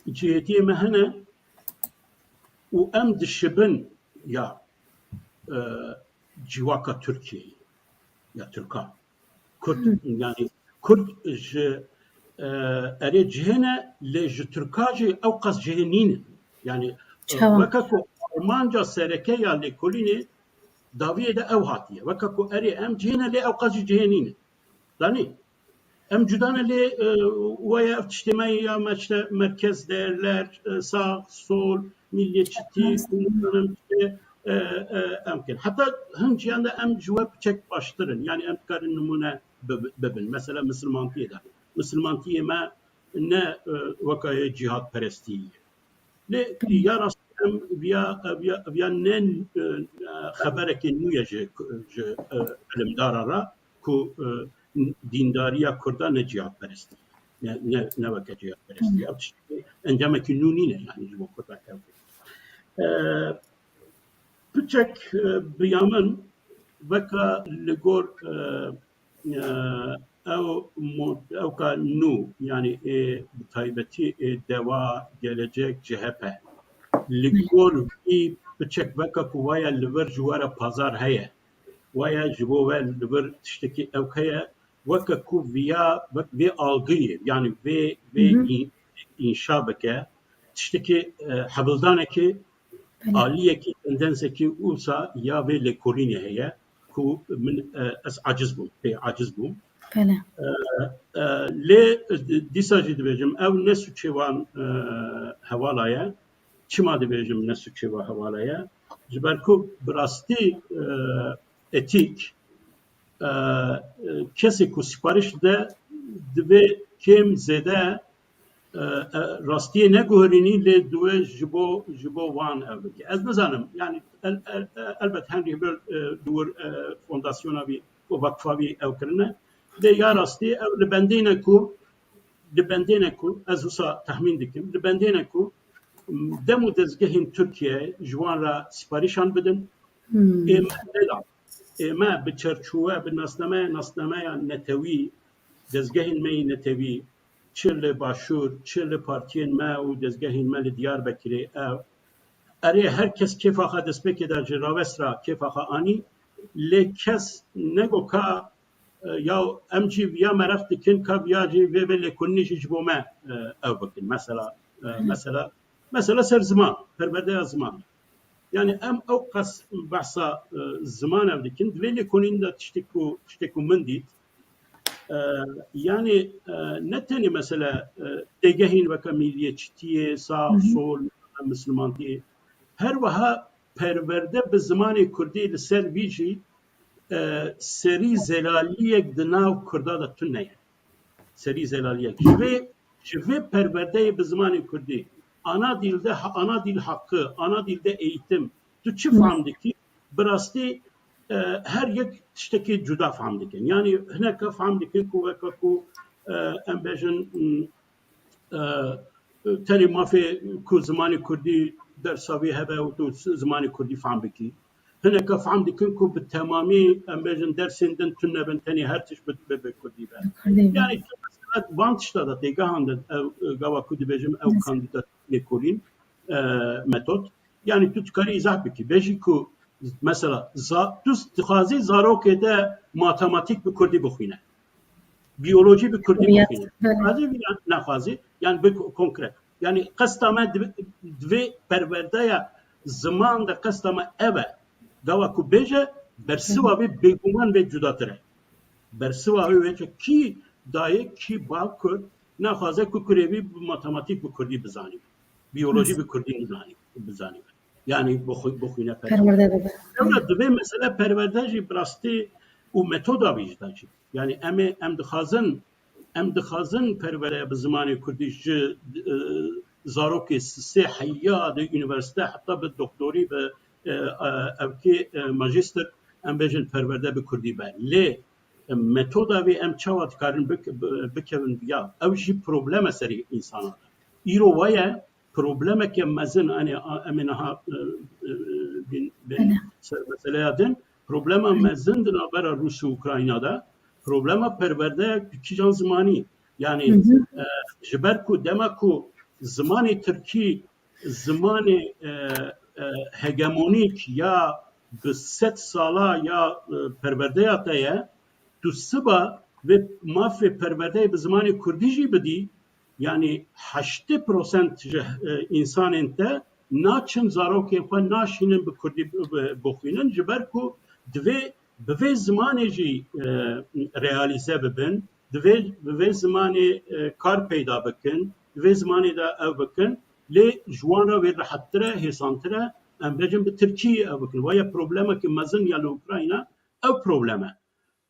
cihêtiyê me hene û em dişibin ya, e, civaka Tirkiyeyê, ya Tirkan. Kurd, yanî Kurd ji, e, erê cihê ne, lê ji Tirka jî ew qas cihê nînin. Yanî, e, weke ku armanca sereke ya lêkolînê dawiyê de ew hatiye. Weke ku erê em cihê ne, lê ew qas jî cihê nînin. Danî? Em cuda ne lê, e, waya ev tiştê me ya me işte merkez değerler, e, sağ, sol, milliyetçi, e, e, em kin. Heta hin ciyan de em ji we piçek baştir in. Yanî em dikarin nimûne bi-, bibin. Mesela misilmantiyê de. Misilmantiyê me ne, e, weka yê cîhadperestî ye. Lê ya rastî em viya, viya, viya ne, e, xeberekê nû ye ji, ji, e, ilimdara re ku, e, dîndariya Kurda ne cîhadperestî ye. Ne, ne, ne weke cîhadperestî ye. Ev tiştê encamekî nû nîne, yanî ji bo Kurda kevkê. E, piçek, e, bi ya min weka li gor, e, e, ew mo-, ew ka nû, yanî ê bi taybetî ê Deva, Gelecek, C H P. Li gor vî piçek weke ku waya li vir ji we re pazar heye, waya ji bo we li vir tiştekî ewk heye, weke ku viya, wek vê algiyê, yanî vê, vê Hı hı. în-, înşa bike, tiştekî, e, hevildanekê, Belê. aliyekî, tendensekî wisa ya vê lêkolînê heye ku min, e, ez aciz bûm, pê aciz bûm. Belê. E, e, lê dîsa jî dibêjim, ew ne sûçê wan, e, hevala ye. Çima dibêjim ne sûçê wan hevala ye? Ji ber ku bi rastî, e, etîk, e, e, kesê ku sipariş dide, divê kêm zêde, e, e, rastiyê neguherînî, lê divê ji bo, ji bo wan ev bike. Ez nizanim, yani el-, el-, e, elbet Henry Hubert, e, li wir, e, fondasyona wî û vakfa wî ew kirine. Lê ya rastî ew li bendê ne ku, li bendê ne ku, ez wisa tehmîn dikim, li bendê ne ku, m, dem û dezgehên Tirkiye ji wan re siparîşan bidin. Hmm. Ê me neda. Ê me bi çerçowe, bi nasnameya, nasnameya netewî, dezgehên me yê netewî, çi li Başûr, çi li partiyên me û dezgehên me li Diyarbekirê ew. Erê, her kes kêfa xwe destpêkê de ji rawest re kêfa xwe anî, lê kes nego ka, e, ya em jî viya meraq dikin ka viya jî vê, vê lêkolînê jî ji bo me, e, ew bikin. Mesela, e, Hı. mesela, mesela ser ziman, perwerdeya ziman. Yani em ew qas behsa, e, ziman ev dikin. Di vê lêkolînê de tiştê ku, tiştê ku min dît, e, yani, e, ne tenê mesele, e, têgehên weke milliyetçitiyê, sağ, Hı hı. sol, mislimantiyê. Her wiha perwerde bi zimanê kurdî li ser vî jî, e, serî zelaliyek di nav kurda de tune ye. Serî zelaliyek. Ji vê, ji vê perwerdeyê bi zimanê kurdî, ana dîl de, ana dîl hakkı, ana dîl de eğitim, tu çi Hı. fam dikî? Bi rastî, e, her yek tiştekî cuda fam dikin. Yani hineka fam dikin ku weke ku, e, em bêjin, m, e, tenê mafê ku zimanê kurdî dersa wî hebe û tu zimanê kurdî fam bikî. Hineka fam dikin ku bi temamî, em bêjin, dersên din tune bin, tenê her tişt bi, bi, bi kurdî be. Kurdî be. Yani tu mesela van tişta de têgehan de ew, e, gava ku dibêjim ew Mesela. kandîda lêkolîn, e, metod. Yani tu dikarî îzah bikî. Bêjî ku mesela za-, tu dixwazî zarokê te matematîk bi kurdî bixwîne. Biyolojî bi kurdî Tabiat, bixwîne. Belê. Dixwazî vî naxwazî, yani bi ko-, konkret. Yani qesta me di, di vê perwerdeya ziman de qesta me ev e. Gava ku bêje, bersiva Hı. vê bêguman vê cudatir e. Bersiva wê wê kî dayik, kî bav kurd, naxwaze ku kurê wî bi matematîk bi kurdî bizanî. Biyolojî Hı. bi kurdî bizanî, bizanî. Yani bixwe-, bixwîne perwerde. Perwerde bibe. Lewra divê mesele perwerde jî bi rastî û metoda wî jî de jî. Yani em ê, em dixwazin, em dixwazin perwere bi zimanê kurdî ji, e, zarokê sisê heya di unîversîte heta bi doktorî, bi, e, e, evkê, e, majîster, em bêjin perwerde bi kurdî be. Lê, e, metoda wê em çawa dikarin bik-, bi-, bikevin viya? Ew jî problem e serê însana de. Îro waye, problemeke mezin, hani, a, em ê niha, e, e, bin, bin Belê. ser meseleya din, problema Hı. mezin di navbera Rûs û Ukrayna de, problema perwerdeyek bi kîjan zimanî. Yani, Hı hı. e, ji ber ku dema ku zimanê tirkî, zimanê, e, e, hegemonîk ya bi sed sala ya, e, perwerdeya te ye, tu siba vê mafê perwerdeyê bi zimanê kurdî jî bidî, yani heştê prosent ji, e, însanên te naçin zarokên xwe naşînin bi kurdî bi-, bi-, bixwînin, ji ber ku divê bi vê zimanê jî, e, realîze bibin, divê bi vê zimanê, e, kar peyda bikin, di vê zimanê de ew bikin, lê ji wan re wê rehettir e, hêsantir e, em bêjin bi tirkî ew bikin. Waya problemekî mezin ya li Ukrayna, ew problem e.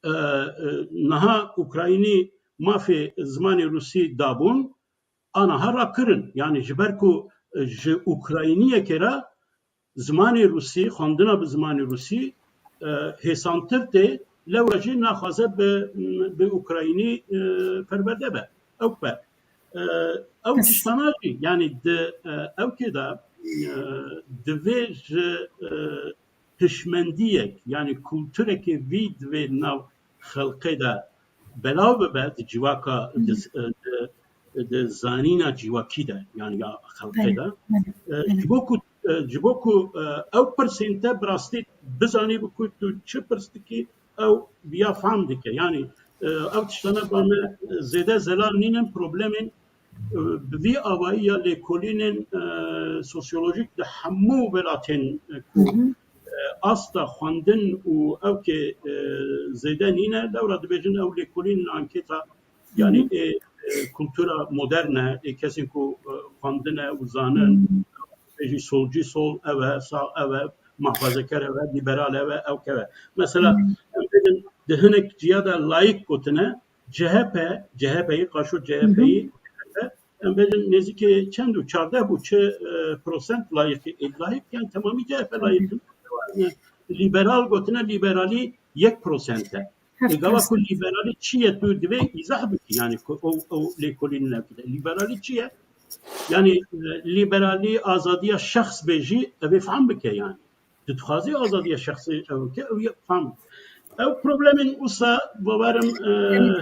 E, e, niha Ukraynî mafê zimanê rûsî dabûn, aniha rakirin. Yani ji ber ku, e, ji Ukrayniyekê re zimanê rûsî, xwendina bi zimanê rûsî, e, hêsantir tê, lewra jî naxwaze bi, bi Ukraynî, e, perwerde be. Ew be. E, ew Kes- tiştana jî, yani di, e, ewkê de, e, divê ji, e, hişmendiyek, yani kulturekê vî divê nav xelkê de belav bibe, di civaka, di, di, di zanîna civakî de, yani ya xelkê de. E, ji bo ku, e, ji bo ku, e, ew pirsên te bi rastî bizanî bi ku tu çi pirs dikî, ew viya fam dike. Yani, e, ew tiştane ba me zêde zelal nînin, problemên, e, bi vî avayî ya lêkolînên, e, sosyolojîk di hemû welatên, e, ku, e, asta xwendin û ew kê, e, zêde nîne, lewra dibêjin ew lêkolîn anketa, yani, e, e, kultura modern e, ê kesên ku, e, xwendine û zanin, bêjî solcî sol ev e, sağ ev e, muhafazekar ev e, liberal ev e, ew kev e. Mesela, em bêjin di hinek ciya de layik gotine, C H P, C H P'yî, qaşo C H P'yî, em bêjin nêzîkî çend û çardeh bû, çi, e, prosent layikî, e, layik, yani temamî C H P layik. Liberal gotine, liberalî yek prosent e. E, gava ku liberalî çi ye, tu divê îzah bikî, yani ku ew, ew lêkolîn nebide. Liberalî çi ye? Yani, e, liberalî azadiya şexs bêjî, ev ê fehm bike yani. Tu dixwazî azadiya şexsê ew bike, ew yê fehm. Ew problemên wisa bawerim, e,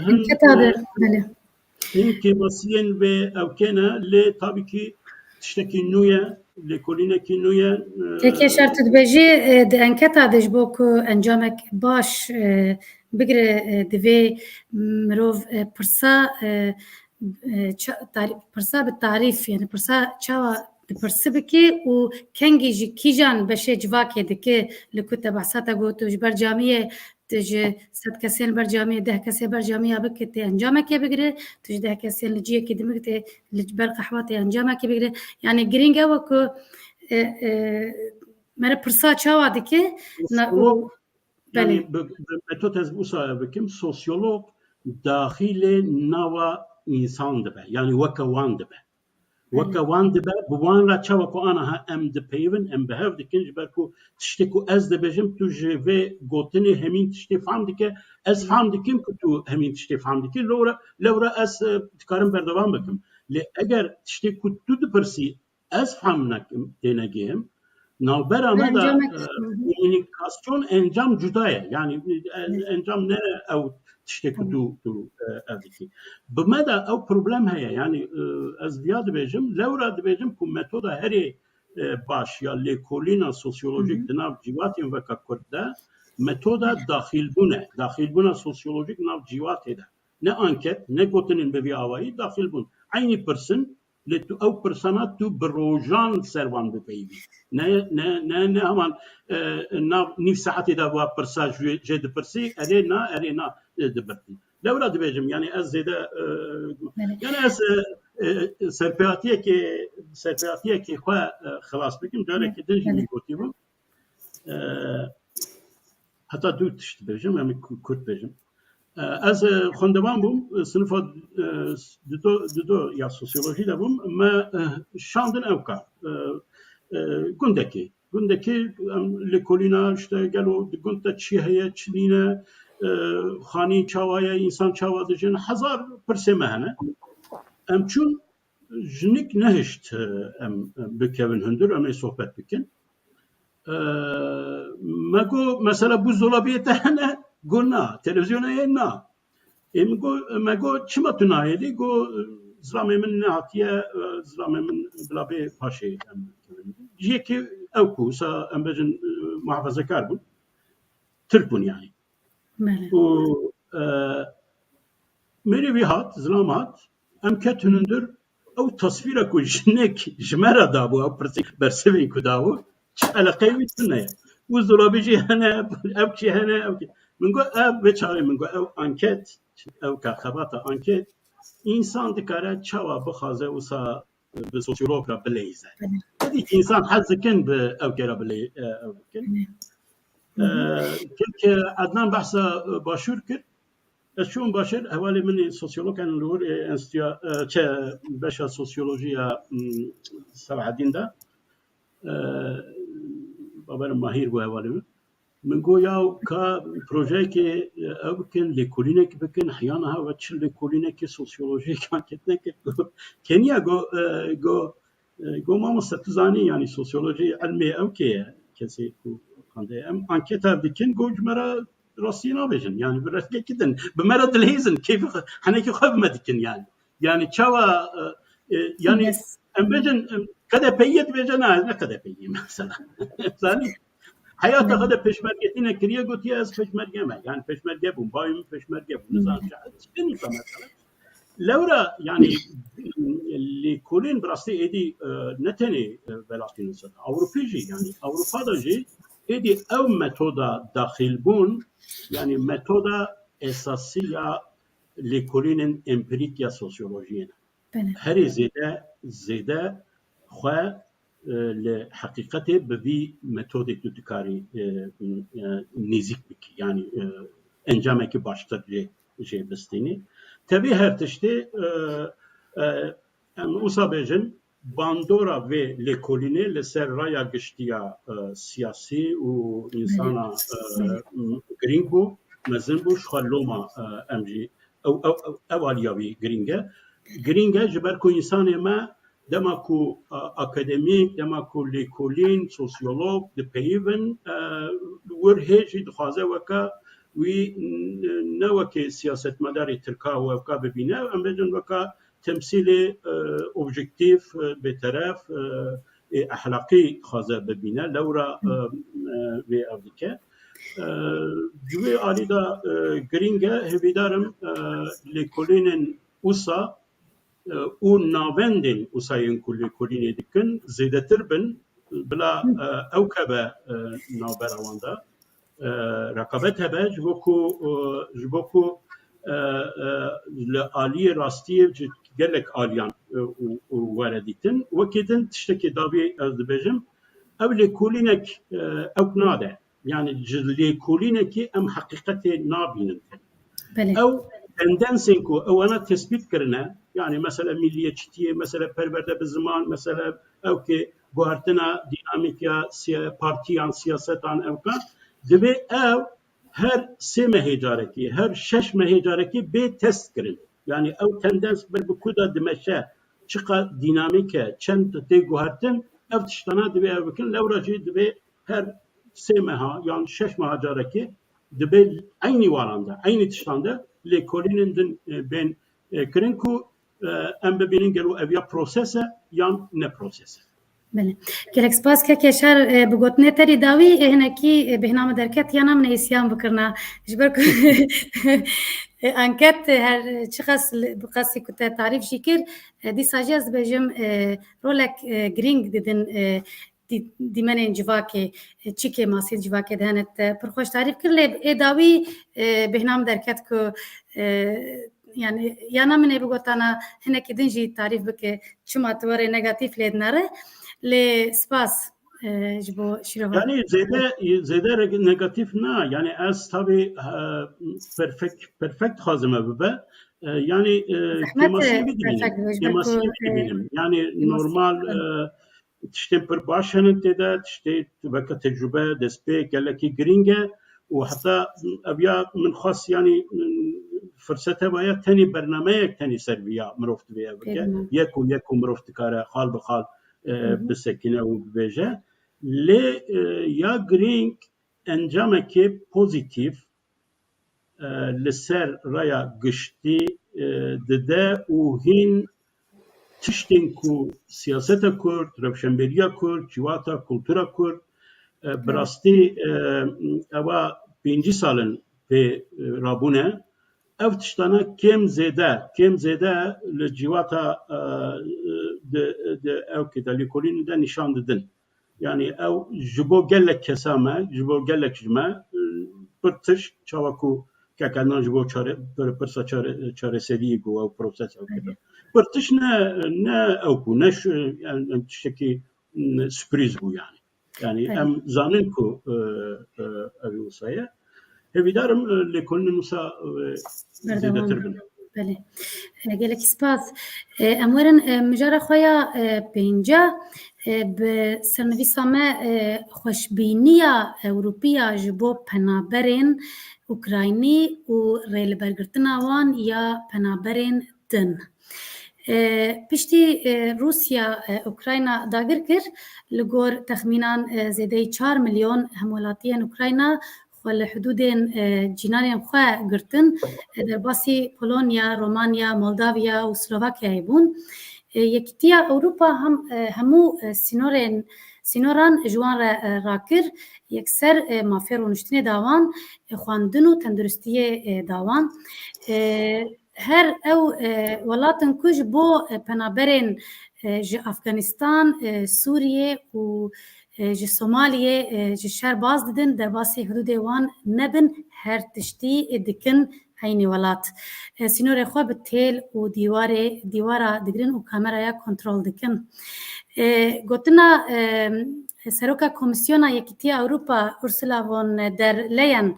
hin, anketa de, e, belê. Hin kêmasiyên vê ewkê ne, lê tabî kî tiştekî nû ye, lêkolînekî nû ye. E, Kekê Şer, tu dibêjî, e, di anketa de ji bo ku encamek baş, e, bigire, e, divê mirov, e, pirsa, e, e, ça-, tarî-, pirsa bi tarîf, yani pirsa çawa dipirsî bikî û kengî ji kîjan beşê civakê dike, li ku te behsa te got û ji ber camiyê tu ji sed kesên li ber camiyê, deh kesê ber camiya bike tê encamekê bigire, tu ji deh kesên li ciyekî din bike tê li ber qehwa tê encamekê bigire. Yani girîng ew e ku, e, e, mere pirsa çawa dike, na, û Sosyolog, yani belê. Bi, bi metod ez wisa bikim, sosyolog daxilê nava însan dibe, yani weke wan dibe. Weke wan dibe, bi wan re çawa ku aniha em dipeyivin, em bi hev dikin, ji ber ku tiştê ku ez dibêjim, tu ji vê gotinê hemîn tiştê fam dike, ez fam dikim ku tu hemîn tiştê fam dikî, lewra, lewra ez, e, dikarim berdewam bikim. Lê eger tiştê ku tu dipirsî, ez fam nekim, tênegihim, navbera me de, Encamek, e, hı hı. Komunikasyon encam cuda ye. Yani, e, encam ne ew tiştê ku tu, tu, e, ev dikî. Bi me de ew problem heye. Yani, e, ez viya dibêjim, lewra dibêjim ku metoda herê, e, baş ya lêkolîna sosyolojîk Hı hı. di nav cîvatên weka Kurd de metoda daxîlbûn e. Daxîlbûna sosyolojîk nav cîvatê de. Ne anket, ne gotinên bi vî awayî, daxîlbûn. Eynî pirsin, lê tu ew pirsana tu bi rojan ser wan bipeyivî. Ne, ne, ne, ne heman, e, nav nîv saetê de va pirsa jê, jê dipirsî, erê na, erê na, e, dibirtin. Lewra dibêjim, yani ez zêde, e, Belê. Yani ez, e, e, serpehatiyekê, serpehatiyekê xwe, e, xilas bikim. Carekê din jî Belê. min gotîbû. E, heta du tişt bêjim, em ku-, kurt bêjim. E, ez, e, xwendevan bûm, e, sinifa, e, dido, dido ya sosyolojî de bûm. Me, e, şandin ewka, e, e, gundekê. Gundekê, em lêkolîna, işte, gelo di gund de çi heye, çi nîne, e, xanî çawa ye, însan çawa dijîn, hezar pirsê me hene. Em çûn, jinik nehişt, e, em, em bikevin hundir, em ê sohbet bikin. E, me got, mesela, buzdolabiyê te hene? Got, na. Televizyona ye? Na. Ê, min got, me got, çima tu nahêlî? Got, zilamê min nehatiye, e, zilamê min bila bê paşê em bikevin. Yekê ew ku wisa em bêjin, e, muhafazekar bûn. Tirk bûn yani. Belê. Û, e, mêrê wî hat, zilam hat, em ketin hundir, ew tasvîra ku jinek ji me re dabû, ew pirsê bersivên ku dabû, çi eleqeyê wî tune ye. Buzdolabî jî hene, ev jî hene, ev jî. Min got, ev, vê çaxê min got, ew anket, ew ka xebata anket, însan dikare çawa bixwaze wisa bi sosyolog re bileyze. Belê. Hêdî însan hez dikin bi ew kere biley-, e, ew bikin. Belê. Hı hı. E, kek Ednan behsa, e, Başûr kir. Ez çûm Başûr, hevalê min ê sosyolog, yani li wir, e, enstitûya, e, çe beşa sosyolojî ya, m, Selahedîn de. E, baberim Mahîr bû hevalê min. Min got, ya ka projeyekê, e, ev bikin, lêkolînek bikin, hiya niha we çi lêkolînekê sosyolojiyê anketine kir? Got, keniya, got, e, got, e, got, mamoste, tu zanî, yani sosyolojî ilmê ew kê ye, kesê ku xwendê. Em anketa dikin, got, ji me re rastiyê nabêjin, yani bi rengekî din, bi me re dileyîzin, keyfê xwe, henekî xwe bi me dikin yani. Yani çawa, e, e, yani em bêjin, em, KDP'yê dibêje, na, ez ne KDP'yê mesela. Zanî? Heyata xwe de pêşmergetî nekiriye, gotiye ez pêşmerge me. Yani pêşmerge bûm, bavê min pêşmerge bû. Nizanim çi, çi nîşa mesela. Lewra, yani, lêkolîn bi rastî êdî, e, ne tenê, e, welatî Rûsya, Ewropî jî, yani, Ewropa de jî êdî ew metoda daxilbûn, yani, metoda esasî ya lêkolînên empîrîk ya sosyolojiyê ne. Belê. Herê zêde, zêde xwe, e, li heqîqetê bi vî metodê tu dikarî, e, e, nêzîk bikî. Yani, e, encamekî baştir jê, jê bistînî. Tevî her tiştê, e, e, em wisa bêjin, bandora vê lêkolînê li ser raya giştî ya, e, siyasî û însana, e, girîng bû, mezin bû, ji xwe loma, e, em jî ew, ew, ew, ev aliya wî girîng e. Girîng e ji ber ku însanê me dema ku, e, akademîk, dema ku lêkolîn, sosyolog dipeyivin, e, wir hê jî dixwaze weke wî, n-, ne weke siyasetmedarê tirka weka bibîne, em bêjin weka temsîlê, e, objektîf, e, bêteref, e, ê ehlaqî dixwaze bibîne, lewra, e, e, vê ev dike. E, Ji wê alî de, e, girîng e, hêvîdar im, e, lêkolînên wisa, e, û navendên wisa yên ku lêkolînê dikin zêdetir bin, bila, e, ew keve, e, navbera wan de. E, rekabet hebe, ji bo ku, e, ji bo ku, e, e, li aliyê rastiyê ji gelek aliyan, e, û, û were dîtin. Wekî din tiştekî davî ez dibêjim, ev lêkolînek, e, ewk nade. Yani ji lêkolînekî em heqîqetê nabînin. Belê. Ew tendensên ku ewana tespît kirine, yani mesela milliyetçitiyê, mesela perwerde bi ziman, mesela ew ki guhertina dînamîk ya siya-, partiyan, siyasetan ewka, divê ew her sê mehê carekî, her şeş mehê carekî bê test kirin. Yani ew tendens ber bi ku de dimeşe, çiqa dînamîk e, çend tê guhertin, ev tiştana divê ev bikin, lewra jî divê her sê meha yan şeş meha carekê dibe eynî waran de, eynî tiştan de lêkolînên din, e, bên, e, kirin ku, e, em bibînin gelo ev ya proses e yan ne proses e. Belê. Gelek spas kek Yaşar, e, bi gotinê te rî dawî, e, hinekî, e, bêhna min derket, yana min ê îsyan bikirina. Ji ber ku, e, anket, e, her çiqas li, bi qasî ku te tarîf jî kir, e, dîsa jî ez dibêjim, e, rolek, e, girîng didin, e, dî-, dîmenên civakê, e, çi kêmasî civakê de hene, te pir xweş tarîf kir, lê ê dawî, e, bêhna min derket ku, e, yani, yana min ê bigotana hinekî din jî tarîf bike, çima tu werê negatîf lê dinere. Lê spas, e, ji bo şîrova. Yani zêde, zêde reg-, negatîf na. Yani ez tabii, e, perfect, perfect dixwazim ev bibe. E, yani, e, Zehmet e kêmasiyê bidibînim. Perfect bibe, ji ber Kêmasiyê ku, e, bidibînim. Yani kêmasiyê normal, e, tiştên pir baş hene tê de, tiştê weke tecrube, destpê gelekî girîng e û heta ev ya min xwest, yanî, firsete vaya tenê bernameyek tenê ser vî ya mirov divê ev bike. Yek û yek û mirov dikare xal bi xal, e, bisekine û bibêje. Lê, e, ya girîng encamekê pozîtîf, e, li ser raya giştî, e, dide û hîn tiştên ku siyaseta Kurd, rewşenberiya Kurd, civata, kultura Kurd, e, bi rastî, e, eva pêncî sal in pê, e, rabûne. Ev tiştana kêm zêde, kêm zêde li civata, e, di, di ewkê de, lêkolînê de nîşan didin. Yani ew ji bo gelek kesa me, ji bo gelek ji me, e, pir tişt, çawa ku kek Ednan ji bo çare-, pir-, pirsa çare-, çareseriyê got, ew proses ew kir. Pir tişt ne, ne ew ku, ne şu, yani, yani tiştekî, m, sürpriz bû yani. Yani em zanin ku, e, e, ev wisa ye. Hêvîdar im, e, lêkolînên wisa, e, zêdetir bin. Belê. E, gelekî spas. E, em werin, e, mijara xwe ya, e, pênca, e, bi sernivîsa me, e, xweşbîniya Ewropiya ji bo penaberên Ukraynî û rêlibergirtina wan ya penaberên din. E, piştî, e, Rûsya, e, Ukrayna dagir kir, li gor texmînan, e, zêdeyî çar milyon hemwelatiyên Ukrayna xwe li hidûdên, e, cînanên xwe girtin, e, derbasî Polonya, Romanya, Moldavya û Slovakyayê bûn. E, Yekîtiya Ewropa hem, e, hemû, e, sînorên, sînoran ji wan re, e, rakir, yekser, e, mafê rûniştinê da wan, e, xwendin û tenduristiyê, e, da wan. E, her ew, e, welatin ku ji bo, e, penaberên, e, ji Afganistan, e, Sûriyê û, e, ji Somaliyê, e, ji şer baz didin, derbasî hidûdê wan nebin, her tiştî, e, dikin eynî welat. E, sînorê xwe bi têl û dîwarê, dîwara digirin û kameraya kontrol dikin. E, gotina, e, Seroka Komîsyona Yekîtiya Ewropa Ursula von der Leyen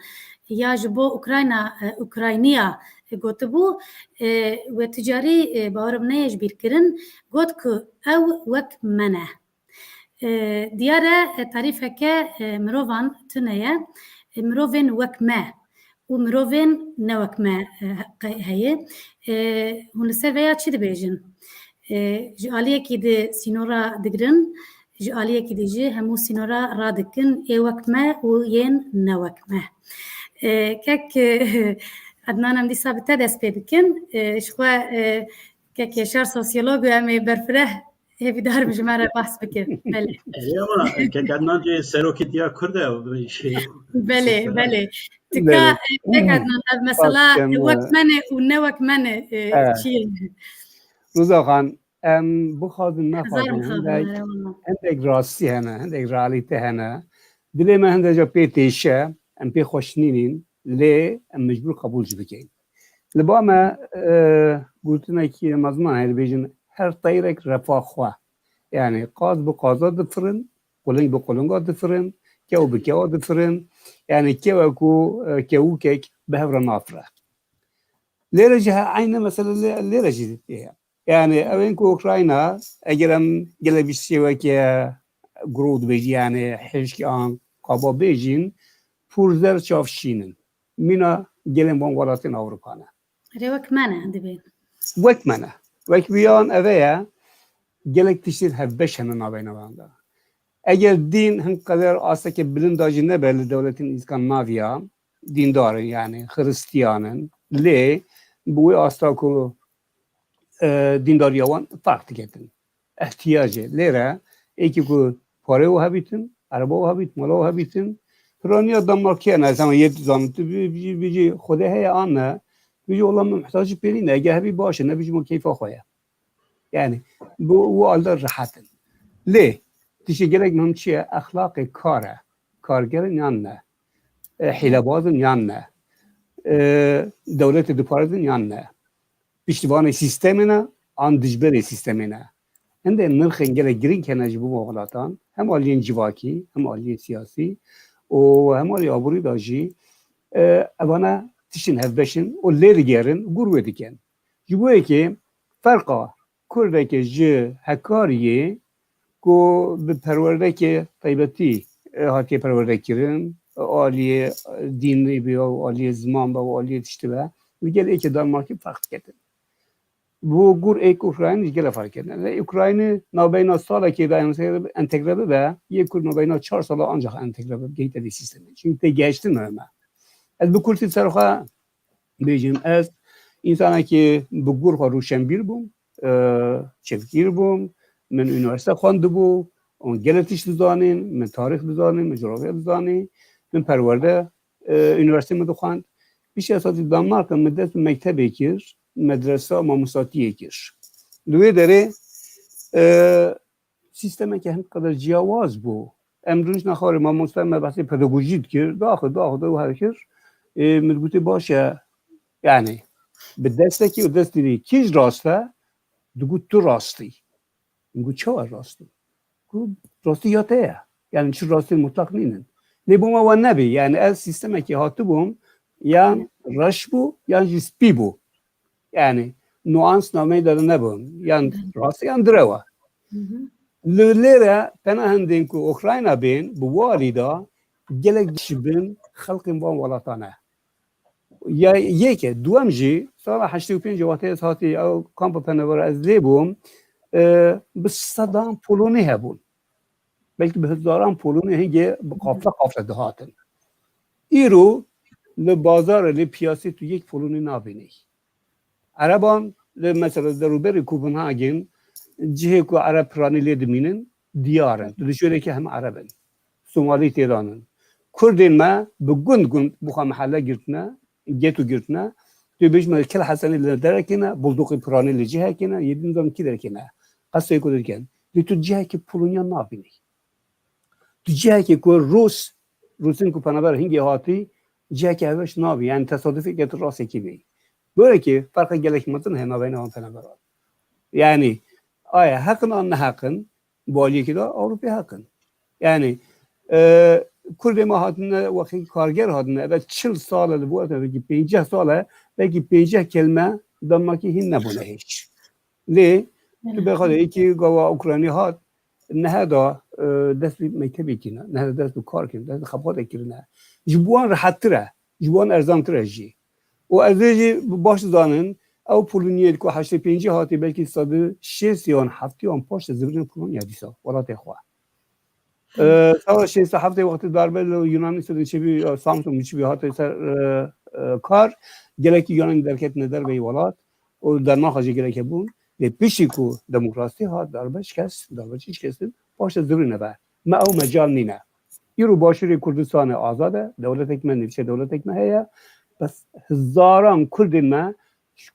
ya ji bo Ukrayna, e, Ukrayniya gotibû, e, we tu carî, e, bawer bûne ye ji bîr kirin, got ku ew wek me ne. E, diyar e, e, tarîfeke, e, mirovan tune ye. E, mirovên wek me û mirovên ne wek me, e, he-, heye. E, hûn li ser vêya çi dibêjin? E, ji aliyekî di sînora digirin, ji aliyekî di jî hemû sînora radikin, ê wek me û yên ne wek me. E, kek, e, Ednan, em dîsa bi te dest pê bikin. E, ji xwe, e, kek Yaşar sosyolog û em ê berfireh hêvîdar im ji me re behs bike. Belê. Erê, ama kek Ednan jî serokîtiya Kurd e, şey, Belê, belê. Tika, Belê. e, kek Ednan, ev mesela Baş wek me ne û ne wek me ne, e, Evet. çi ye? Rûza Xan, em bixwazin Hezar nexwazin, mixabin, hindek, erê wala. hindek rastî hene, hindek realîte hene. Dilê me hindek ca pê têşe, em pê xweş nînîn, lê em mecbûr qebûl jî bikeyn. Li ba me, e, gotinekî mezin heye, dibêjin, her teyrek refa xwe. Yani qaz bi qaza difirin, quling bi qulinga difirin, kew bi kewa difirin. Yani kew e ku, e, kewikek bi hev re nafire. Lêre jî he, eyne mesele lê-, lêre jî heye. Yani ew ên ku Ukrayna, eger em gelek vî şêwekê gurû dibêjî, yani hişk an kaba bêjîn, pûr zer çav şîn in. Mîna gelên van welatên Ewropa ne. Erê wek me ne dibên. Wek me ne. Wek wiyan ev e ye, gelek tiştên hevbeş hene navbeyna wan de. Eger dîn hin qeder asteke bilind da jî nebe li dewletên Îskandinaviya, dîndar in, yani Xiristiyan in, lê bi wê asta ku, e, dîndariya wan ferq diketin. Ehtiyacê. Lêre êkî ku parê û hebîtin, ereba û hebît, mala û hebîtin, piraniya Danmarkiye ne, ez hema yê dizanim, tu bî-, bî-, bî-, Xwedê heye an ne, bî-, wela min mihtacî pê nîne, eger hebî baş e, nebî ji bo keyfa xwe ye. Yani, bu, bu alde rehet in. Lê, tiştê gelek muhim çi ye? Exlaqê kar e. Kargerin yan ne? E, hîlebaz in yan ne? E, dewletê diparêzin yan ne? Piştivanê sîstemê ne, an dijberê sîstemê ne? Hindê nirxên gelek girîng hene ji bo van welatan, hem aliyên civakî, hem aliyên siyasî û hem aliyê aborî de jî, e, evana tiştên hevbeş in û lê digerin, gûr wê dikin. Ji bo yekê ferqa Kurdekê ji Hekariyê ku bi perwerdekê taybetî, e, hatiye perwerde kirin, aliyê dînî be û aliyê ziman be û aliyê tiştî be, li gel êkê Danmarkî ferq diketin. Bo gûr êk Ukraynî ji gele ferq ketin. Lê Ukraynî navbeyna salekê de entegre bibe, yê Kurd navbeyna çar sala ancaq entegre bibe, gehîte vê sîstemê. Çimkî têgihiştin muhim e. Ez bi kurtî ser xwe bêjim, ez însanekî bi gûr xwe rûşenbîr bûm, e, çepgîr bûm, min unîversîte xwendibû, û gelek tişt dizanîn, min tarîx dizanî, min cografya dizanî, min perwerde, e, unîversîteyê min dixwend. Piştî ez hatî Danmarka, min dest bi mektebê kir, medresa mamosatiyê kir. Li wê derê, e, sîstemeke hin qeder ciyawaz bû. Em rûniştine xwarê, mamoste me behsê pedagojî dikir, daxil, daxil, daxil her kir. Ê, min digotê baş e, yani, bi destekî û dest dînî kî ji rast e, digot tu rast î. Min got çawa rast im? Got rastî ya te ye. Yani çi rastiyên mutlak nînin. Lê bo me wan nebî. Yani ez sîstemekê hatibûm, yan reş bû, yan jî spî bû. Yani nuans navmeyê de nebûn. Yan rast e, yan direw e. Hı hı. Li lêre pena hindên ku Ukrayna bên, bi walî de gelek dişibin xelkên van welatan e. Ya yek e, duwem jî, sala heştê û pênc wextê ez hatî ew kampa penevera ez lê bûm, e, bi sedan Polonê hebûn. Belkî bi hezaran Polonê hingê bi qafle qafle dihatin. Îro li bazarê, li piyasê tu yek polonî nabînî. Ereban li mesela li rûberê Kopenhagen cihê ku Ereb piranî lê dimînin diyar in. Tu dişêrê ke heme Ereb in. Somalî têdan in. Kurdên me bi gund gund bi xwe mehelle girtine, geto girtine. Tu bêj me Kil Hesenê li derekê ne, Bulduqê piranî li cihekê ne, yê din zan kî derekê ne. Qeseyê ku dikin. Lê tu cihekî Polonya nabînî. Tu cihekê ku Rûs, Rûsên ku penaber hingê hatî, cihekê heweş nabî. Yani tesadufê ke tu rasekî bî. Böyle ki ferqa gelek mezin heye navbeyna wan penaberan. Yani aya heqin an neheqin, bi aliyekî de Ewropê heqin. Yani e, Kurdê me hatine wextê karger hatine. Evet çil sal e li bo, belkî pênceh sal e, belkî pênceh kelme Danmarkî hîn nebûne hêj. Lê tu bê xwe de yekî gava Ukraynî hat, nehe da e, dest bi mektebê kine, nehe da dest bi kar kine, dest bi xebatê kirine. Ji bo wan rehettir e, ji bo wan erzantir e jî. Û ez ê jî baş dizanin, ew Polonyayê ku heştê pêncî hatî belkî sedî şêst yan heftî yan paş de zivirên Polonya dîsa welatê xwe. E, sala şêst û heftê wextê darbe li Yunanî sedin çêbî, ya Samsun çêbî hate ser e, e, kar, gelekî Yunanî derketine derveyî welat û Danmarka jî gelek hebûn. Lê piştî ku demokrasî hat, darbe şikest, darbe çi şikestin, paşê zivirîne ve. Me ew mecal nîne. Îro Başûrê Kurdistanê azad e, dewletek me nîvçe dewletek me heye. Bes hezaran Kurdên me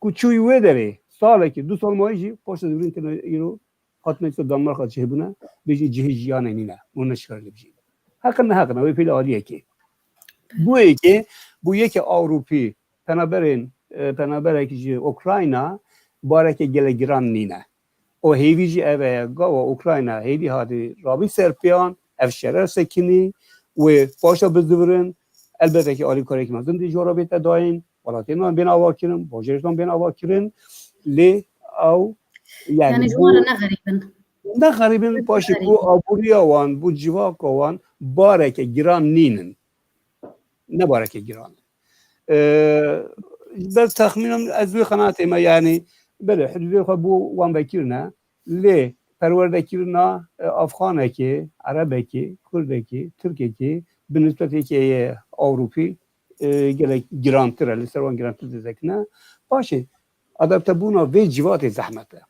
ku çûyî wê derê salekî, du sal mayî jî paşê zivirîn têne îro hatine îşte Danmarka çêbûne, bêjî cihê jiyanê nîne, hûn neşkarî lê bijîn. Heqin neheqin, ew ê pêlê aliyekê. Bû yekê, bû yekê Ewropî, penaberên, e, penaberek ji Ukrayna bareke gelek giran nîne. Û hêvî jî ev e, gava Ukrayna hêvî hatî rabî ser piyan, ev şere sekinî, wê paşa bizivirin, elbette ki alîkariyekî mezin dî ji wan re bête dayîn, welatên wan bên ava kirin, bajarên wan bên ava kirin, lê ew, yani, yani ji wan re ne xerîb in. Ne xerîb in, paşê ku aboriya wan, bû civaka wan bareke giran nînin. Ne bareke giran in. Ee, ber texmînan ez wê qenaatê me, yani, belê, hududê xwe bû wan vekirine, lê perwerdekirina, e, Afxanekê, Erebekê, Kurdekê, Tirkekê, bi nisbetê yekê ye Ewropî, e, gelek girantir e, li ser wan girantir dizekine. Paşê, adaptebûna vê civatê zehmet e.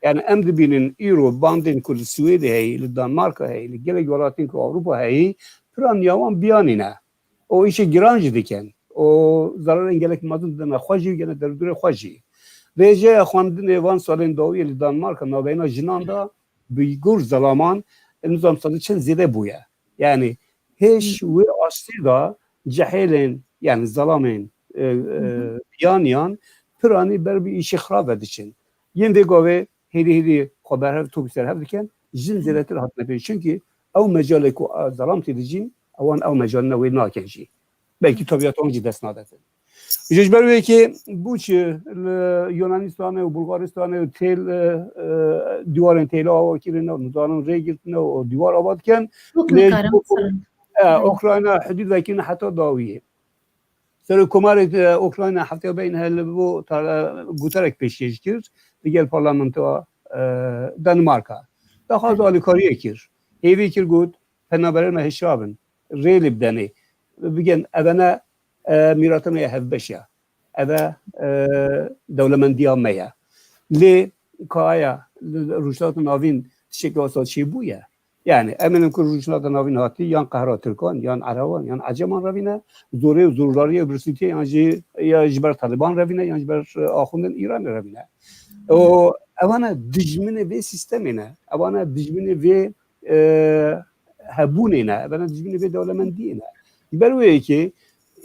Yani em dibînin îro bandên ku li Swêdê heyî, li Danmarka heyî, li gelek welatên ku Ewropa heyî, pira niya wan biyanî ne. Û îşê giran jî dikin. Û zerarên gelek mezin didine xwe jî û gene derdorê xwe jî. Rêjeya xwendinê van salên dawiyê li Danmarka navbeyna jinan de bi gor zelaman, nizam sedî çend zêde bûye. Yani hêj wê astê de cehêlên, yani zelamên, e, e, Hı hı. biyaniyan piranî ber bi îşê xirab ve diçin. Yên vê gavê hêdî hêdî xwe berhev, top ser hev dikin, jin Hı. zêdetir hatine pê. Çünkü ew mecalê ku, e, zelam tê dijîn, ewan ew mecalina wê nakin jî. Belkî tabiata wan jî dest nadetin. Ji, ji ber wê yekê bû çi li Yunanistanê û Bulgaristanê û têl, e, e, dîwarên têlê ava kirine û nizanin rê girtine û dîwar ava dikin. Çok Lê nikarim ji bo ku, sanırım. e, Evet. Ukrayna hudûd vekirine heta dawiyê. Serokkomarê, e, Ukrayna hefteya beyne li bo ta-, e, goterek pêşkêş kir, digel parlamentoya, e, Danimarka. Daxwaz Evet. alîkariyê kir. Hêvî kir got, penaberên me hişa bin. Rê lê bidenê. Bigên, evene, e, mîrata me ya hevbeş ya. Eve, e, dewlemendiya me ya. Lê kaya, li Rojhilata Navîn tiştekî wisa çêbûye. Yani, em ê ku Rojhilata Navîn hatî, yan qehra Tirkan, yan Erewan, yan Eceman revîne, zorê û zordariyê û birsîtiyê yan jî, ya ji ber Taliban revîne, yan ji ber, e, axundên Îranê revîne. O, ewana dijminê vê sîstemê ne. Ewana dijminê vê, e, hebûnê ne. Ewana dijminê vê dewlemendiyê ne. Ji ber wê yekê,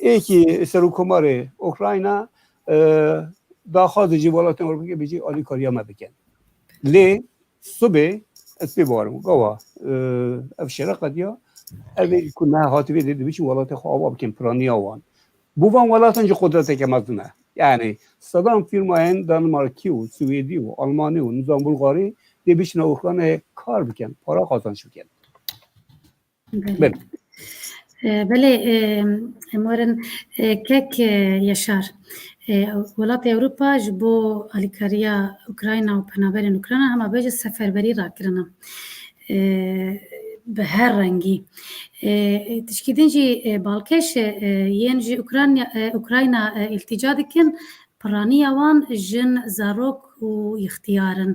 êkî serokkomarê Ukrayna, e, daxwazê ji welatên Ewropî bêjî alîkariya me bikin. Lê sibê ez pê bawer im. Gawa, e, ev şere qediya, ev ê ku ne hatibê dê dibiçin welatê xwe ava bikin, piraniya wan. Bo van welatan jî qudreteke mezin e. Yani sedan firmayên Danimarkî û Swêdî û Almanî û nizam Bulgarî dê biçine Ukraynayê kar bikin, para qazanç bikin. Belê. Belê. E, belê, e, em werin, e, kek, e, Yaşar. E, welatê Ewropa ji bo alîkariya Ukrayna û penaberên Ukrayna hema bêje seferberî rakirine. E, Bi her rengî. E, tişkî din jî, e, balkêş, e, yên ji Ukrayna, e, Ukrayna, e, îltîca dikin, piraniya wan jin, zarok û ixtiyar in.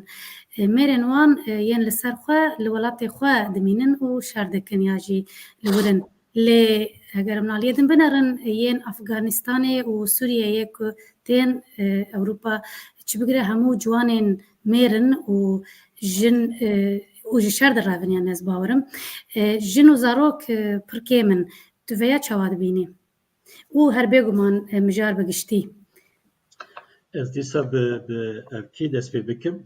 E, mêrên wan, e, yên li ser xwe li welatê xwe dimînin û şer dikin ya jî li wir in. Lê eger em aliyê din binerin, yên Afganistanê û Sûriyeyê ku tên, e, Ewropa, çi bigire hemû ciwanên mêr in û jin, e, û ji şer direvin, yani ez bawerim. E, jin û zarok, e, pir kêm in. Tu veya çawa dibînî? Û her bêguman, e, mijar bi giştî. Ez dîsa bi, bi evkî dest pê bikim.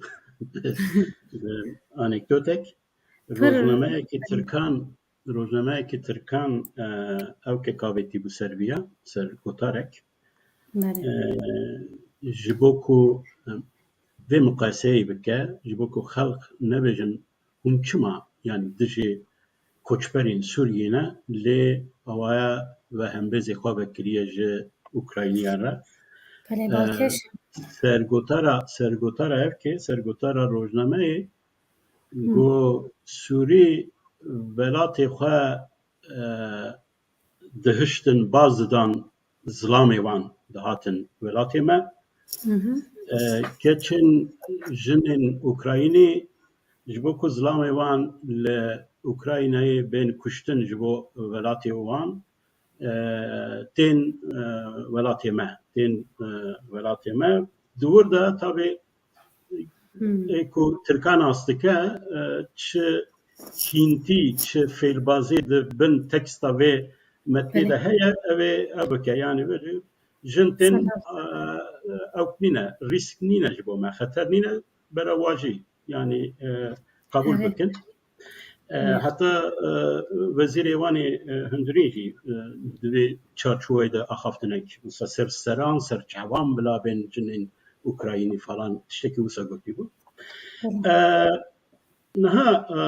Bi anekdotek. Pir Rojnameyekî Tirkan, rojnameyekî Tirkan, e, ewkek avêtî bû ser viya, ser gotarek. Belê. E, ji bo ku, e, vê miqayeseyê bike, ji bo ku xelq nebêjin hûn çima, yani dijî koçberên Sûriyê ne, lê awaya ve hembêzê xwe vekiriye ji Ukrayniyan re. Belê, E, balkêş. Sergotara, sergotara ev ke, sergotara rojnameyê, Hmm. Got, Sûrî welatê xwe, e, dihiştin, baz didan zilamê wan, dihatin welatê me. Mhm. E, keçin, jinên Ukraynî ji bo ku zilamê wan li Ukraynayê bên kuştin ji bo welatê wan, e, tên, e, welatê me, tên, e, welatê me. Di wir de tabî Hmm. Ê ku Tirkan nas dike, e, çi kîntî, çi fêlbazî di bin teksta vê metnê de Belê. heye, ev ê, ev bike. Yani, wê jin tên, Sebep. e, ewk nîne, rîsk nîne ji bo me, xeter nîne, berewajî, yani, e, qebûl Evet. bikin. E, Evet. heta, e, wezîrê wan ê, e, hundirîn jî, e, di vê çarçoveyê de axaftinek, mesela ser seran, ser çavan bila bên jinên Ukraynî falan, tiştekî wisa gotîbû. Evet. E, niha, e,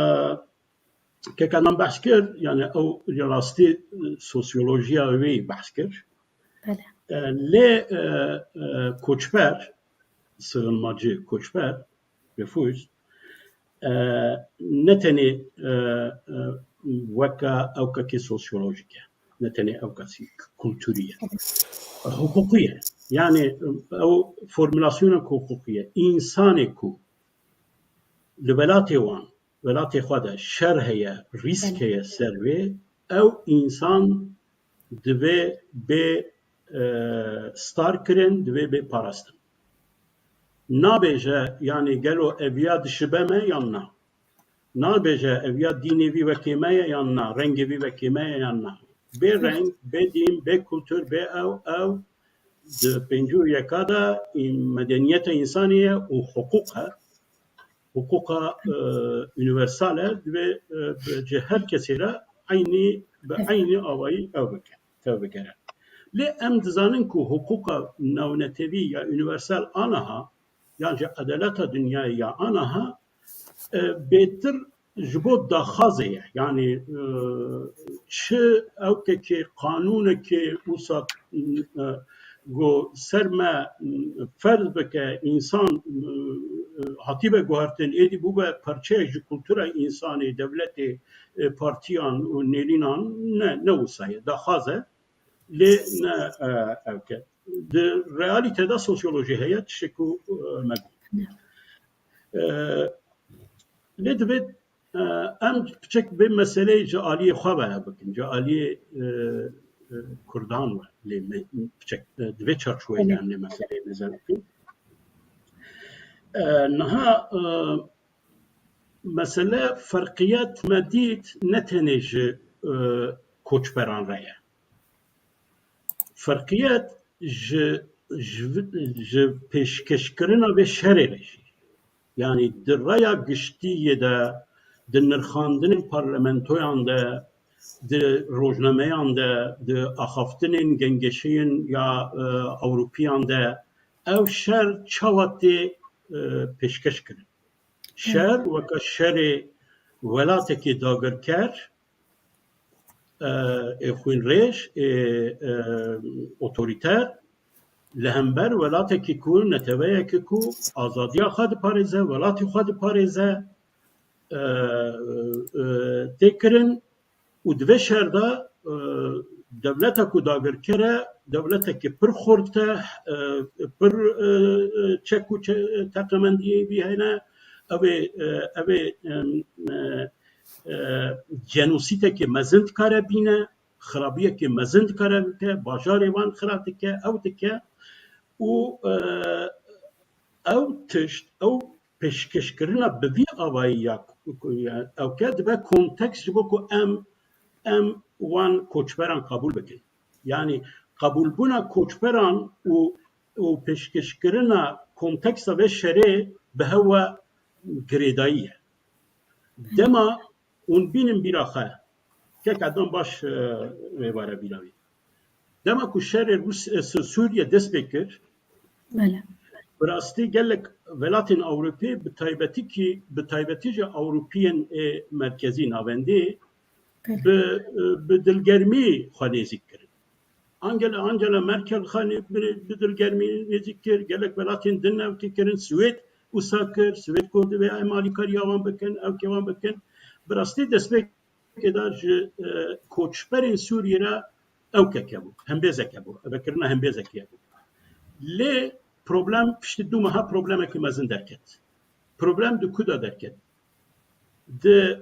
kek Adnan behs kir, yani ew rastî, e, sosyolojiya wê behs kir. Belê. E, lê, e, e, koçber, sığınmacı, koçber, refûj, e, ne tenê, e, e, weke ewkekê sosyolojîk e, ne tenê ewkekê kulturî ye. Hiqûqî ye. Yani, ew formulasyona ku hiqûqî ye. Însanê ku li welatê wan, welatê xwe de şer heye, rîsk Belê. heye ser wê, ew însan divê bê, e, star kirin, divê bê parastin. Nabêje, yani gelo eviya dişibe me yan na? Nabêje eviya dînê vî wekê me ye yan na? Rengê vî wekê me ye yan na? Bê reng, bê dîn, bê kultur, bê ew, ew di pêncî û yeka de medeniyeta însanê ye û hiqûq e. Hiqûqa, e, unîversal e, divê, e, bi, ji her kesê re eynî, bi Evet. eynî awayî ew bike, tevbigere. Lê em dizanin ku hiqûqa navnetewî ya unîversal anaha, yan jî edaleta dinyayê ya anaha, e, bêtir ji bo daxwazê ye. Yani, e, çi ewkekê, qanûnekê wisa, e, ku ser me, e, ferz bike, însan, e, hatibe guhertin, êdî bûbe parçeyek ji kultura însanê, dewletê, e, partiyan û nêrînan, ne, ne wisa ye. Daxwaz e, lê ne, e, ewke. Di realîte de sosyolojî heye, tiştek ku, e, me got. E, lê divê, e, em piçek vê meseleyê ji aliyê xwe ve bikin, ji aliyê, e, e, Kurdan ve lê me, piçek, e, di vê çarçoveyê de Belê. em lê meseleyê nêzar bikin. E, niha, e, mesele ferqiyet me dît ne tenê ji, e, koçberan re ye. Ferqiyet ji, ji, ji pêşkêşkirina vê şerê re jî. Yanî di raya giştî yê de, di nirxandinên parlamentoyan de, di rojnameyan de, di axaftinên gengeşeyên ya, e, Ewropiyan de, ev şer çawa tê, e, pêşkêş kirin? Şer weke şerê welatekî dagirker, e, ê xwînrêj, ê, e, otorîter li hember welatekî ku, neteweyekî ku azadiya xwe diparêze, welatê xwe diparêze, e, e, tê kirin û di vê şer de, e, dewleta ku dagirker e, dewletekî pir xurt e, e, pir, e, e, çek û çe-, teqemendiyê wî hene, ew ê, e, ew ê, em, e, e, cenosîtekê mezin dikare bîne, xirabiyekê mezin dikare bike, bajarê wan xirab dike, ew dike û, e, ew tişt, ew pêşkêşkirina bi vî avayî ya ku, ku, ya ew ke dibe kontekst ji bo ku em, em wan koçberan qebûl bikin. Yanî qebûlbûna koçberan û, û pêşkêşkirina konteksta vê şerê bi hev ve girêdayî ye. Dema hûn bînin bîra xwe, kek Ednan baş, e, rêbare bîra wî. Dema ku şerê Rûs-, e, Sû-, Sûriye dest pê kir, Bele. bi rastî gelek welatên Ewropî, bi taybetî kî, bi taybetî jî Ewropiyên ê merkezî navendî, Bele. bi, e, bi dilgermî xwe nêzîk kirin. Angela, Angela Merkel xwe nê-, bi, bi dilgermî nêzîk kir, gelek welatên din ew kê kirin, Swêd wisa kir, Swêd got divê em alîkariya wan bikin, ew kê wan bikin. Bi rastî destpêkê de ji, e, koçberên Sûriyê re ew keke bû, hembêzeke bû, vekirina hembêzekê bû. Lê problem piştî du meha problemekî mezin derket. Problem di ku de derket? Di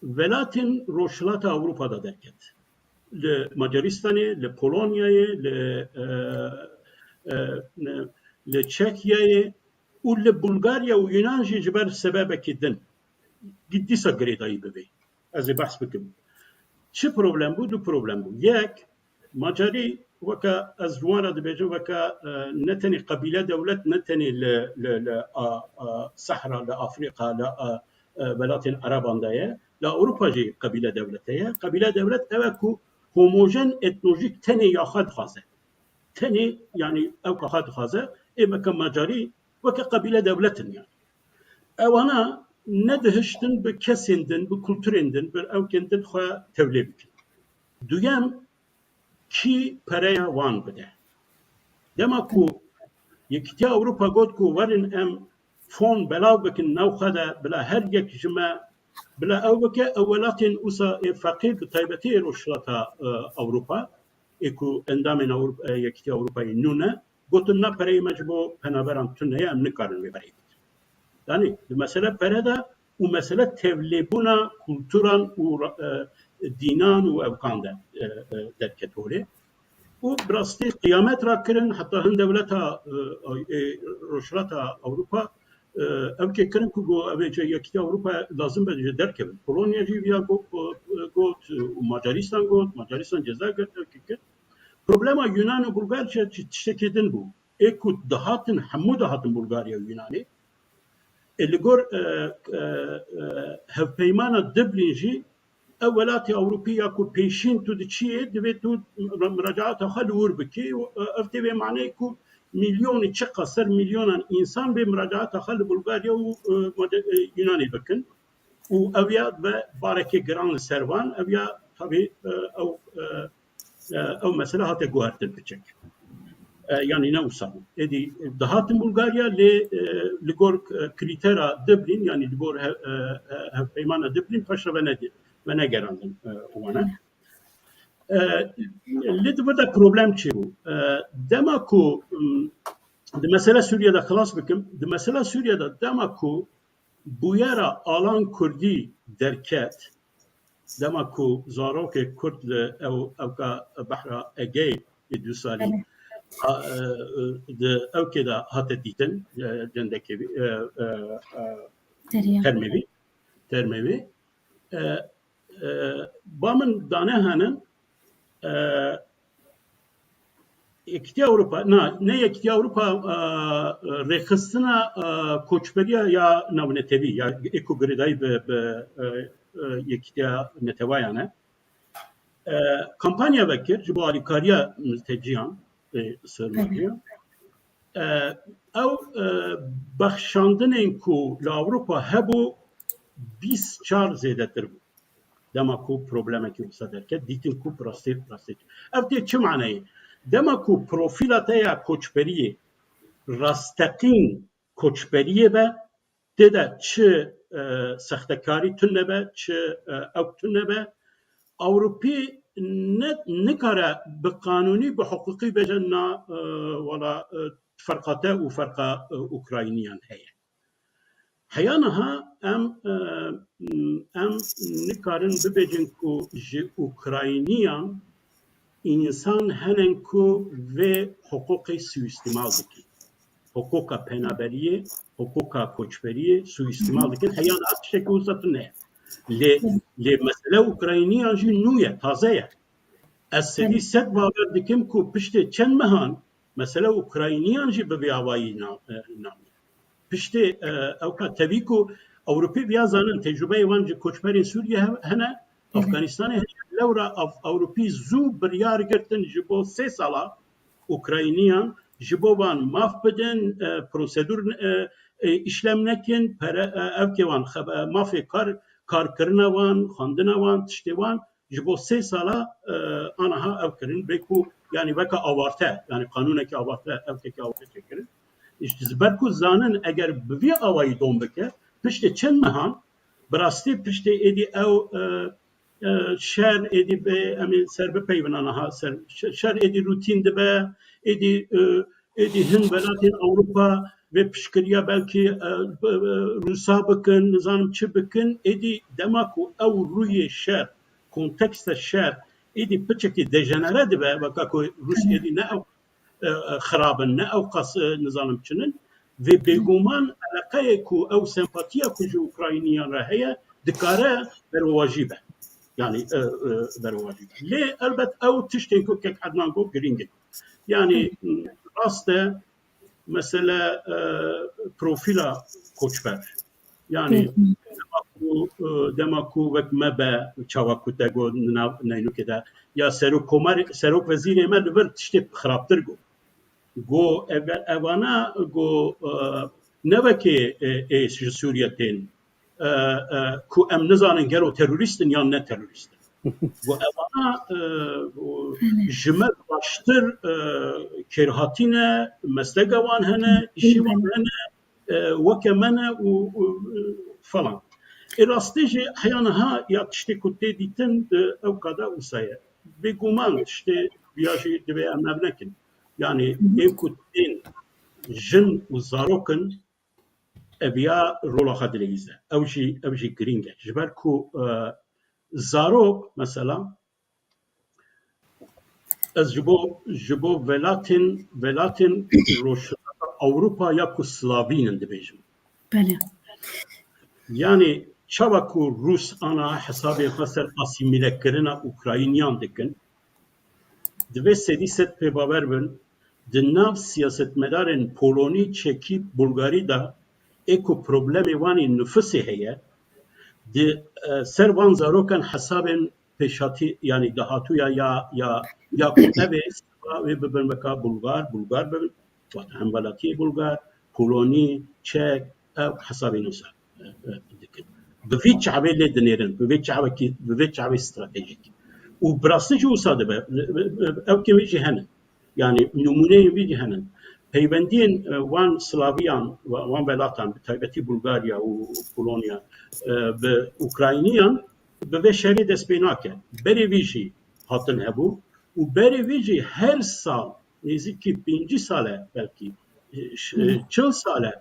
welatên Rojhilata Ewropa de derket. Li Macaristanê, li Polonyayê, li, e, e, li Çekyayê û li Bulgarya û Yunan jî ji ber sebebekî din dîsa girêdayî bibê. Ez ê behs bikim. Çi problem bû? Du problem bû. Yek, Macarî weke ez ji wan re dibêjim, weke, e, ne tenê qebîle dewlet, ne tenê li, li, li a, a, Sehra, li Afrîka, li a, e, welatên Ereban de ye. Li Ewropa jî qebîle dewlet heye. Qebîle dewlet ew e ku homojen etnolojîk tenê ya xwe dixwaze. Tenê, yanî ew ka xwe dixwaze, ê weke Macarî, weke qebîle dewlet in yanî. Ewana nedihiştin bi kesên din, bi kulturên din, bi ewkên din xwe tevlê bikin. Duyem, kî pereya wan bide? Dema ku Yekîtiya Ewropa got ku werin em fon belav bikin navxwe de, bila her yek ji me bila ew bike, ew welatên wisa ê feqîr, bi taybetî ê Rojhilata, e, Ewropa, ê ku endamên Ewropa, e, Yekîtiya Ewropayê nû ne, gotin na pereyê me ji bo penaberan tune ye, em nikarin wê pereyê bidin. Yanî di mesele pere de û mesele tevlêbûna kulturan û, e, dînan û evkan de, e, e, derket holê. Û bi rastî qiyamet rakirin, heta hin dewleta, e, e, Rojhilata Ewropa, e, ew kê kirin ku got, ev ê Yekîtiya Ewropa lazim be ji derkevin. Polonya jî viya got, got, û Macaristan got, Macaristan ceza girt, ew kê kir. Problema Yunan û Bulgar jî tiştekî din bû. Ê ku dihatin, hemû dihatin Bulgarya û Yunanê. Ê li gor, e, e, e, hevpeymana Dublin jî ew welatê Ewropî ya ku pêşîn tu diçiyê, divê tu muracaata xwe li wir bikî. Ev tê vê maneyê ku milyonî çiqa ser milyonan însan bê muracaata xwe li Bulgarya û, e, Maca-, e, Yunanê bikin. Û ew ya ve barekê giran li ser van, ev ya tabî, e, ew, e, e, ew mesele hate guhertin piçek. E, yanî ne wisa bû. Êdî dihatin Bulgarya lê, e, li gor, e, krîtera Dublin, yanî li gor he-, e, e, hevpeymana Dublin paşre venedi-, venegerandin, e, wana. E, li di vir de problem çêbû? E, dema ku, m, di mesele Sûriye de xilas bikim, di mesele Sûriye de dema ku bûyera Alan Kurdî derket, dema ku zarokê Kurd li ew, ewka Behra Egeyê ê du salî, Belê. a, e, e, di ewkê de hate dîtin, e, cendekê vî, e, e, e, Derya. termê vî, termê vî. E, e, ba min dane henin, e, Yekîtiya Ewropa, na, ne Yekîtiya Ewropa, e, rêxistina, e, koçberiya ya navnetewî, ya ê ku girêdayî bi, bi, e, e, Yekîtiya Netewayan e. E, kampanya vekir ji bo alîkariya milteciyan, e, sermatiyan. E, ew, e, bexşandinên ku li Ewropa hebû bîst car zêdetir bû. Dema ku problemekî wisa derket, dîtin ku bi rastî, bi rastî. Ev tê çi maneyê? Dema ku profîla te ya koçberiyê rasteqîn koçberiyê be, tê de çi e, sextekarî tune be, çi, e, ewk tune be, Ewropî ne, nikare bi qanûnî, bi hiqûqî bêje na, e, wela, e, ferqa te û ferqa, e, Ukrayniyan heye. Heya niha em, e, em nikarin bibêjin ku ji Ukrayniyan însan henen ku vê hiqûqê suîstîmal dikin. Hiqûqa penaberiyê, hiqûqa koçberiyê suîstîmal dikin. Heya niha tiştekî wisa tune ye. Lê, lê mesele Ukrayniyan jî nû ye, taze ye. Ez sedî sed bawer dikim ku piştê çend mehan mesele Ukrayniyan jî bi vî awayî na-, e, namîne. Piştê, e, ewka tevî ku Ewropî viya zanin, tecrûbeyê wan ji koçberên Sûriyê he-, hene, Afganistanê hene, lewra Av-, Ewropî zû biryar girtin ji bo sê sala Ukrayniyan, ji bo van maf bidin, e, prosedûr, e, e, îşlem nekin, pere, e, evkê wan, xebe-, mafê kar, karkirina wan, xwendina wan, tiştê wan, ji bo sê sala, e, aniha ew kirin, bê ku, yanî weke awarte, yanî qanûneke awarte, ewkeke awarte çêkirin. Ji ber ku zanin eger bi vî awayî dom bike, piştê çend mehan, bi rastî piştê êdî ew, e, e, şer êdî bê, em ê ser bipeyvin aniha ser, şe-, şer êdî rûtîn dibe, êdî, e, êdî hin welatên Ewropa vê piştgiriya belkî, e, b-, e, Rûsa bikin, nizanim çi bikin, êdî dema ku ew rûyê şer, konteksta şer, êdî piçekî dejenere dibe, weka ku Rûs êdî ne ew, e, e, xirab in, ne ew qas, e, nizanim çin in. Vê bêguman eleqeyê ku ew sempatiya ku ji Ukrayniyan re heye, dikare berwajî be. Yanî, e, e, berwajî be. Lê elbet ew tiştên ku kek Ednan got girîng in. Yanî, rast e, mesele, e, profîla koçber. Yanî, dema ku, e, dema ku wek me be, çawa ku te got nav neynûkê de, ya serok komar, serok wezîrê me li vir tiştê xirabtir got. Got, ev-, evana, got, e, ne wekê, e, ê ji Sûriye tên, e, e, ku em nizanin gero terorîst in yan ne terorîst in. Got, evana, e, got, ji me baştir, e, kêrhatî ne, mesleka wan hene, îşî wan hene, e, weke me ne û, û, e, falan. Ê rastî jî heya niha ya tiştê ku tê dîtin di ewka de wisa ye. Bêguman tiştê viya jî divê em ev nekin. Yanî ê ku tên jin û zarok in, ev ya rola xwe dileyîze. Ew jî, ew jî girîng e. Ji ber ku, e, zarok, mesela, ez ji bo, ji bo welatên, welatên Rojhilata Ewropa ya ku Slavîn in dibêjim. Belê. Yanî çawa ku Rûs ana hesabê xwe ser asîmîlekirina Ukrayniyan dikin, divê sedî sed pê bawer bin, di nav siyasetmedarên Polonî, Çekî, Bulgarî de ê ku problemê wan ê nifusê heye, di, e, ser van zarokan hesabên pêşhatî, yanî dahatûya ya, ya, ya ku ev ê siba wê bibin weka Bulgar, Bulgar bibin, wate hemwelatiyê Bulgar, Polonî, Çek, ew hesabên wisa, e, e, dikin. Bi vî çavê lê dinêrin, bi vê çavekî, bi vê çavê stratejîk. Û bi rastî jî wisa dibe, ew kêmî jî hene. Yanî nimûneyên vî jî hene. Peywendiyên, e, wan Slaviyan, wa-, wan welatan, bi taybetî Bulgarya û Polonya, e, bi Ukrayniyan, bi vê şerê dest pê nake. Berê vî jî hatin hebû û berê vî jî her sal, nêzîkî pêncî sal e belkî, e, ş-, e, çil sal e,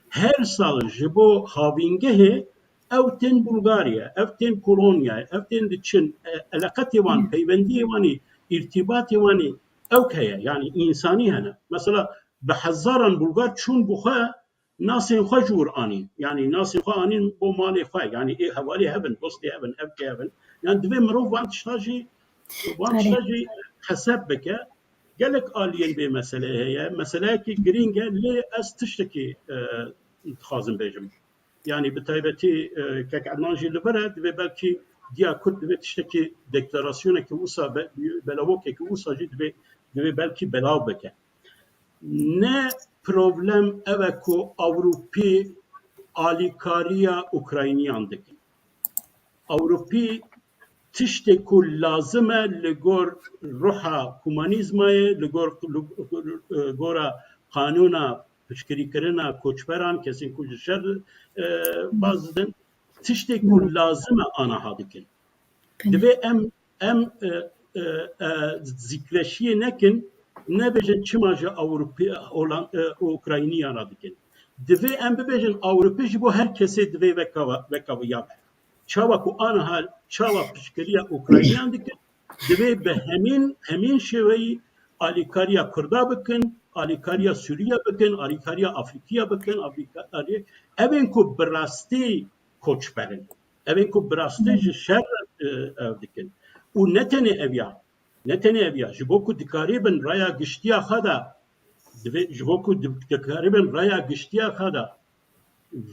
her sal ji bo havîngehê ew tên Bulgarya, ev tên Polonyayê, ev tên diçin, e, eleqetê wan, peywendiyê wan ê, îrtîbatê wan ê, ew heye, yanî însanî hene. Mesela bi hezaran Bulgar çûn bi xwe nasên xwe ji wir anîn. Yanî nasên xwe anîn bo malê xwe. Yanî ê hevalê hev in, dostê hev in, evkê hev in. Yanî divê mirov van tişta jî, van tişta jî hesab bike. Gelek aliyên vê meseleyê heye. Meseleyekî girîng e, lê ez tiştekî, e, dixwazim bêjim. Yanî bi taybetî, e, kek Ednan jî li vir e, divê belkî diya Kurd divê tiştekî deklarasyonekî wisa be-, belavokekî wisa jî divê, divê belkî belav bike. Ne problem ev e ku Ewropî alîkariya Ukrayniyan dikin. Ewropî tiştê ku lazim e li gor ruha humanîzmayê, li gor, li gora qanûna piştgirîkirina koçberan, kesên ku ji şer, e, baz didin, Tiştê ku lazim e anaha dikin. Divê em, em, e, e, e, zikreşiyê nekin, nebêjin çima ji Ewropî, Holan-, e, Ukrayniyan re dikin. Divê em bibêjin Ewropî ji bo her kesê divê weka, weka ya be. Çawa ku aniha çawa piştgiriya Ukrayniyan dikin, divê bi hemîn, hemîn şêweyî alîkariya Kurda bikin, alîkariya Sûriya bikin, alîkariya Afrîkiya bikin, alîkariya, evên ku bi rastî koçber in. Evên ku bi rastî ji şer, e, ev dikin. Û ne tenê ev ya, ne tenê ev ya, ji bo ku dikarîbin raya giştiya xwe de, divê, ji bo ku di-, dikarîbin raya giştiya xwe de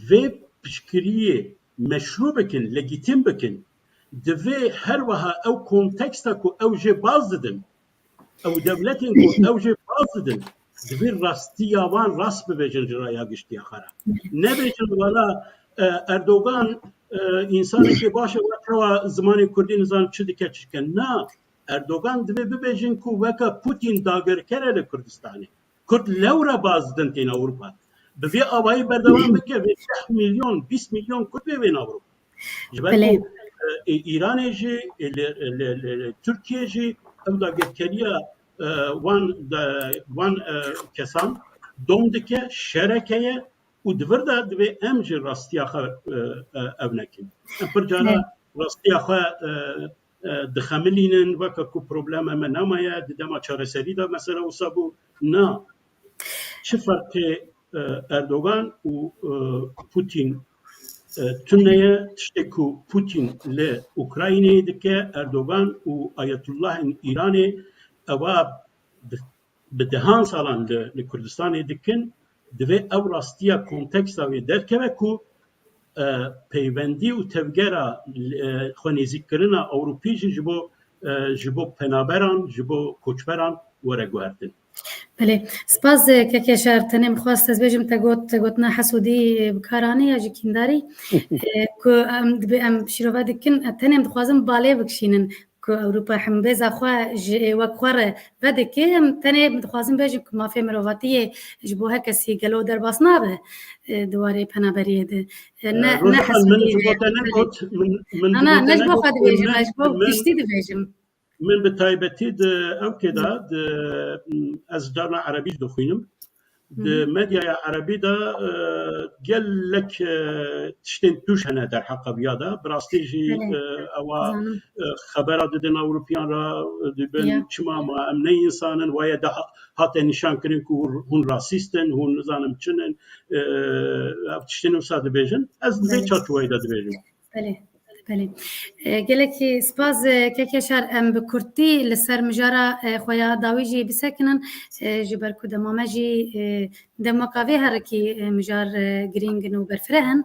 vê piştgiriyê meşrû bikin, legîtîm bikin, divê her wiha ew konteksta ku ew jê baz didin, ew dewletên ku ew jê baz didin, divê rastiya wan rast bibêjin ji raya giştiya xwe re. Nebêjin wela, e, Erdogan, e, însanekî baş e, wek hewa zimanê kurdî nizan çi dike çi dike. Na, Erdogan divê bibêjin ku weke Putin dagirker e li Kurdistanê. Kurd lewra baz didin tên Ewropa. Bi vê awayî berdewam bike, vê deh milyon, bîst milyon Kurd bê bên Ewropa. Ji ber ku, e, e, Îranê jî, e, li, li, li, li Tirkiye jî ew dagirkeriya, e, wan de, wan, e, kesan dom dike, şereke ye û di vir de divê em jî rastiya xwe, e, e, ev nekin. Em pir cara rastiya xwe, e, e, dixemilînin, weke ku problema me nemaye, di dema çareserî de mesela wisa bû. Na, çi ferqê, e, Erdogan û, e, Putin, e, tune ye? Tiştê ku Putin li Ukrayneyê dike, Erdogan û Ayetullahên Îranê ewa bi, bi dehan salan li, li Kurdistanê dikin, divê ew rastiya konteksta wê derkeve ku, e, peywendî û tevgera, e, xwenêzîkkirina Ewropî jî ji bo, e, ji bo penaberan, ji bo koçberan were guhertin. Belê. Spas, e, keke Şar, tenê min xwest ez bêjim, te got, te gotina hesûdî, e, bi kar anî ya jî kîndarî, e, ku em dibe-, em şîrove dikin, e, tenê em dixwazin balê bikişînin ku Ewropa hembêza xwe ji, e, wek xwe re vedike, em tenê em dixwazin bêjin ku mafê mirovatiyê ji bo her kesî gelo derbas nabe, e, di warê penaberiyê de. E, ne, ne Roza Xan, min hesûdî ji bo ye. Te negot, min, min Na, ji na, bo te ne ji bo negot, xwe dibêjim, min, ez ji bo min, giştî dibêjim. Min bi taybetî di ewkê de, di, ez carna erebî jî dixwînim. Di Hı hı. medyaya erebî de, e, gelek, e, tiştên tûj hene derheqa viya de. Bi rastî jî, Belê. e, ewa, Zanim. e, xebera didin Ewropiyan re, e, dibin Ya. çima ma em ne însan in, waye de ha-, hate nîşan kirin ku hûn rasîst in, hûn nizanim çin in, e, ev tiştên wisa dibêjin. Ez di vê Belê. çarçoveyê de dibêjim. Belê, belê. E, gelekî spas, e, keke Şar, em bi kurtî li ser mijara, e, xwe ya dawî jî bisekinin, e, ji ber ku dema me jî, e, demaka vê herikî, e, mijar, e, girîng in û berfireh in.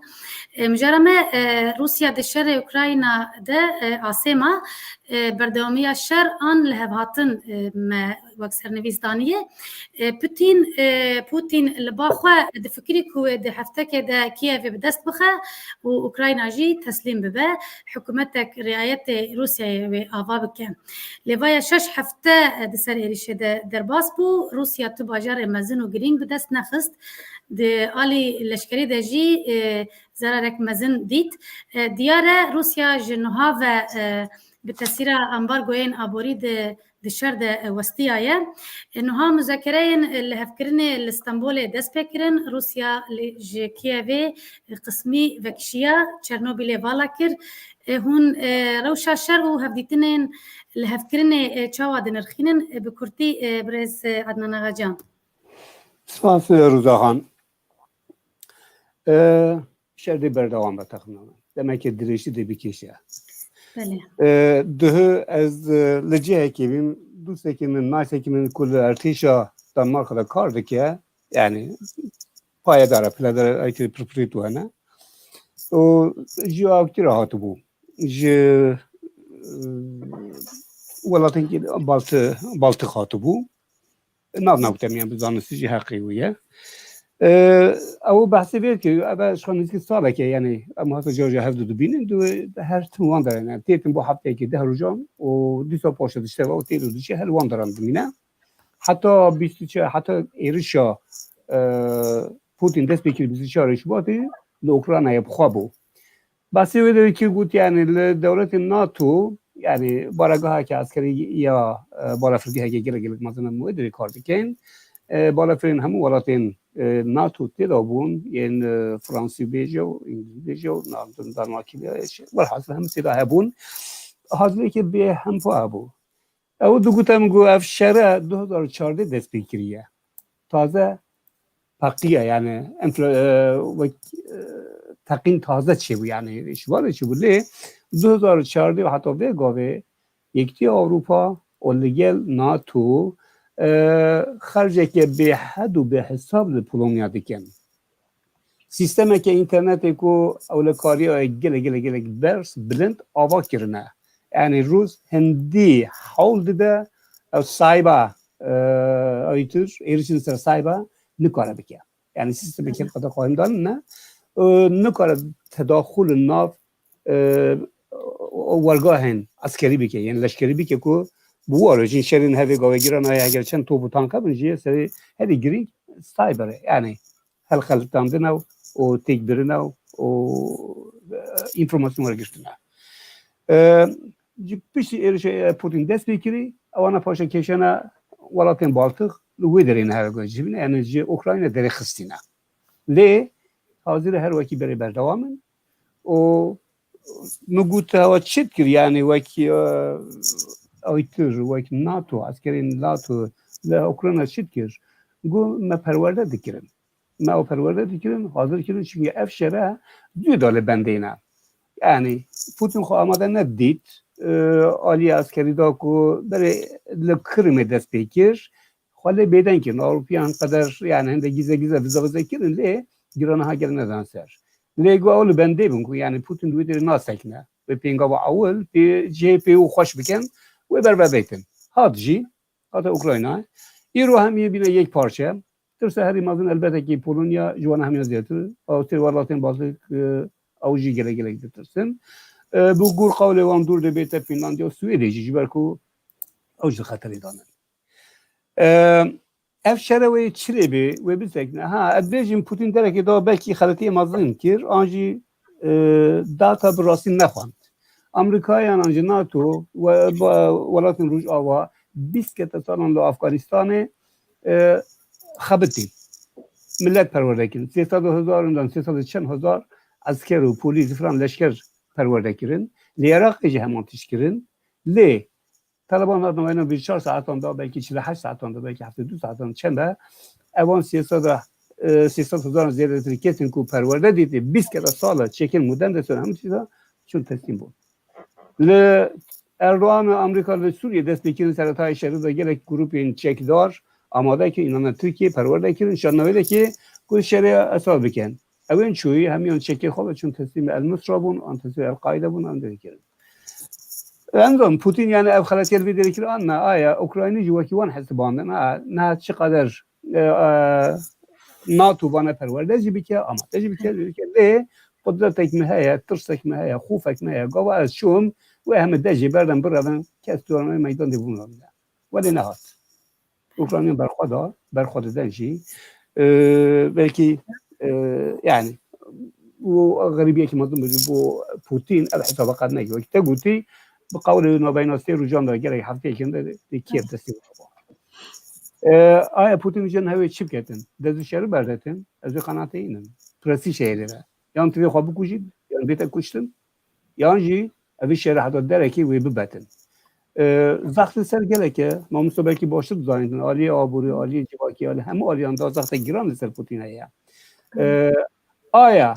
E, mijara me, e, Rûsya di şerê Ukrayna de, e, asê ma, e, berdewamiya şer an lihevhatin, e, me wek sernivîs daniye. E, Putin, e, Putin li ba xwe difikirî ku wê di heftekê de Kievê bi dest bixe û Ukrayna jî teslîm bibe, hikûmetek riayetê Rûsyayê wê ava bike. Lê vaya şeş hefte, e, di ser êrişê de derbas bû. Rûsya tu bajarê mezin û girîng bi dest nexist. Di alî leşkerî de jî, e, zerarek mezin dît. E, diyar e, Rûsya ji niha ve, e, bi tesîra ambargoyên aborî di di şer de, e, westiyaye. E, niha muzekereyên, e, lihevkirinê li Stenbolê dest pê kirin. Rûsya li, ji Kievê, e, qismî vekişiya, Çernobîlê vala kir. E, hûn, e, rewşa şer û hevdîtinên lihevkirinê, e, çawa dinirxînin? E, bi kurtî, e, birêz, e, Adnan Agacan. Spas, e, Rûza Xan. E, şer dê berdewam be texmîna min. Demeke dirêjî dê bikêşe. Belê. E, duhû ez, e, li cihekê bîm, dostekî min, nasekî min ku li ertêşa Danmarka de kar dike, yani payedar e, piledar e, aytê pirpirê tu hene. Û ji Aktî re hatibû. Ji, e, welatên Balti-, Baltik hatibû. Nav navtemiyan bi zanistî jî heqê wî ye. Ee, ew behsê vê dike, ev ji xwe nêzîkî saleke, yani em hata car ji hev du dibînin, du her tim wan derin, yani têtin bo hefteyekê deh rojan û dîsa paşê dişteve û têt û dişê her wan deran dimîne. Heta bîst û çar, heta êrişa, e, Putin dest pê kir bîst û çar Şubatê li Ukraynayê bi xwe bû. Basî wê derê kir, got, yani li dewletên NATO, yani baregaheke eskerî ya, e, balafirgeheke gelek gelek mezin em wê derê kar dikin. E, balafirên hemû welatên, e, NATO tê de bûn, yên, e, Fransî bêje û Îngilîz bêje û na-, Danmarkî bêje, welhasil hemû tê de hebûn. Hazirêkê bê hempa hebû. Ew digote min ku ev şere du hezar û çardeh dest pê kiriye. Taze peqiye, yani enfla-, e, wek, e, teqîn taze çêbû, yani ji van re çêbû. Lê du hezar û çardeh û heta vê gavê Yekîtiya Ewropa û li gel NATO, e, xerceke bêhed û bêhesab li Polonya dikin. Sîstemeke înternetê ku ewlekariyê gelek, gelek, gelek berz, bilind ava kirine. Yani Rûs hindî hewl dide ew cyber, e, ew tür êrişin ser cyber nikare bike. Yani sîstemeke qada qayîmdan ne, e, nikare tedaxul nav, e, wergahên eskerî bike, yani leşkerî bike ku bi war jin şerên hevê gavê giran aye, heger çend top û tanka bin jî serê herî girîng cyber e. Yani helxelitandine û têkbirine û, e, înformasyon wergirtine. E, ji piştî êrişê Putin dest pê kirî, ewana paşa kêşene welatên Baltix li wê derê ne hevgajî bine, yani ji Ukrayna derê xistîne. Lê hazir her wekî berê berdewam in û min got, hewa çi dikir, yani wek, e, aytir, wek NATO, eskerên NATO li Ukrayna çi dikir? Got, me perwerde dikirin. Me ew perwerde dikirin, hazir kirin, çünkü ev şere dû da li bendê ne. Yani Putin xwe amade nedît, e, aliyê eskerî da ku berê li Kirimê dest pê kir, xwe lê bêdeng kirin. Ewropiyan qeder, yani hinde gîze gîze vize vize kirin, lê girana ha gelin nedan ser. Lê got ew li bendê bin ku, yani Putin di wê derê nasekine. Wê pêngava ewil pê cihê pê û xweş bikin, wê berve bêtin. Hat jî, hate Ukrayna. Îro hemiyê bîne yek parçe. Tirsa herî mezin elbette ki Polonya ji wana hemiya zêdetir. Ew tê welatên Baltîk, e, ew jî gelek gelek ditirsin. E, bi gor qewlê wan dûr dibête Finlandiya û Swêdê jî, ji ber ku ew ji xeterê danin. E, ev şere wê çi lê bê, wê bisekine. Ha, ez bêjim Putin derekê da belkî xeletiyê mezin kir, an jî, e, data bi rastî nexwend. Amerîkayan an jî NATO we-, ba-, welatên Rojava bîst kete salan li Afganistanê, e, xebitî. Millet perwerde kirin. Sê sed û hezar, ondan sê sed û çend hezar esker û polîs, filan leşker perwerde kirin. Li Iraqê jî heman tişt kirin. Lê Taliban hatin wayna vî çar saetan da, belkî çil û heşt saetan da, belkî heftê du saetan çend e. Evan sê sed, e, sê sed hezar zêdetir kesin ku perwerde dîtî, bîst kere sal e, çekin mudem de ser hemû tî de çûn teslîm bûn. Li Erdogan û Amerîka li Sûriyê dest pê kirin, seretayê şerî de gelek grûpên çekdar amade kirin, înan Tirkiye perwerde kirin, şandina wê de ki ku şerê Esad bikin. Ew ên çûyî hemiyan çekê xwe ve çûn teslîmê El Nusra bûn, an teslîmê El Qaîde bûn, an derê kirin. Em zanin Putin, yani ev xeletiyê li vê derê kir an ne, aya Ukraynî jî wekî wan hesibandin, ha, niha çi qeder, e, e, NATO vane perwerde jî bike, amade jî bike, jî bike. Lê qudretek me heye, tirsek me heye, xofek me heye. Gava ez çûm, wê heme dejê berden birevin, kes tu meydan de bûn. Welê nehat. Ukrayna berxwe da, berxwe dide jî. E, belkî, e, yani, û xerîbiyekî mezin bû bo Putin, ev hesaba qet neke. Wekî te gotî, bi qewlê navbeyna sê rojan de gelek hefteyekî de, de Kiev destê xwe. E, aya Putin jin hewê çi biketin? Dezû şerî berdetin? Ez wê qenatê înim. Presî şehê lêre. Yan tu vê xwe bikujît, yan bête kuştin, yan jî evî şerî heta derekê wê bibetin. E, zext li ser gelek e, mamosta belkî baştir dizanîtin, aliyê aborî, aliyê civakî, alî hemû aliyan da zexte giran li ser Putin heye. E, aya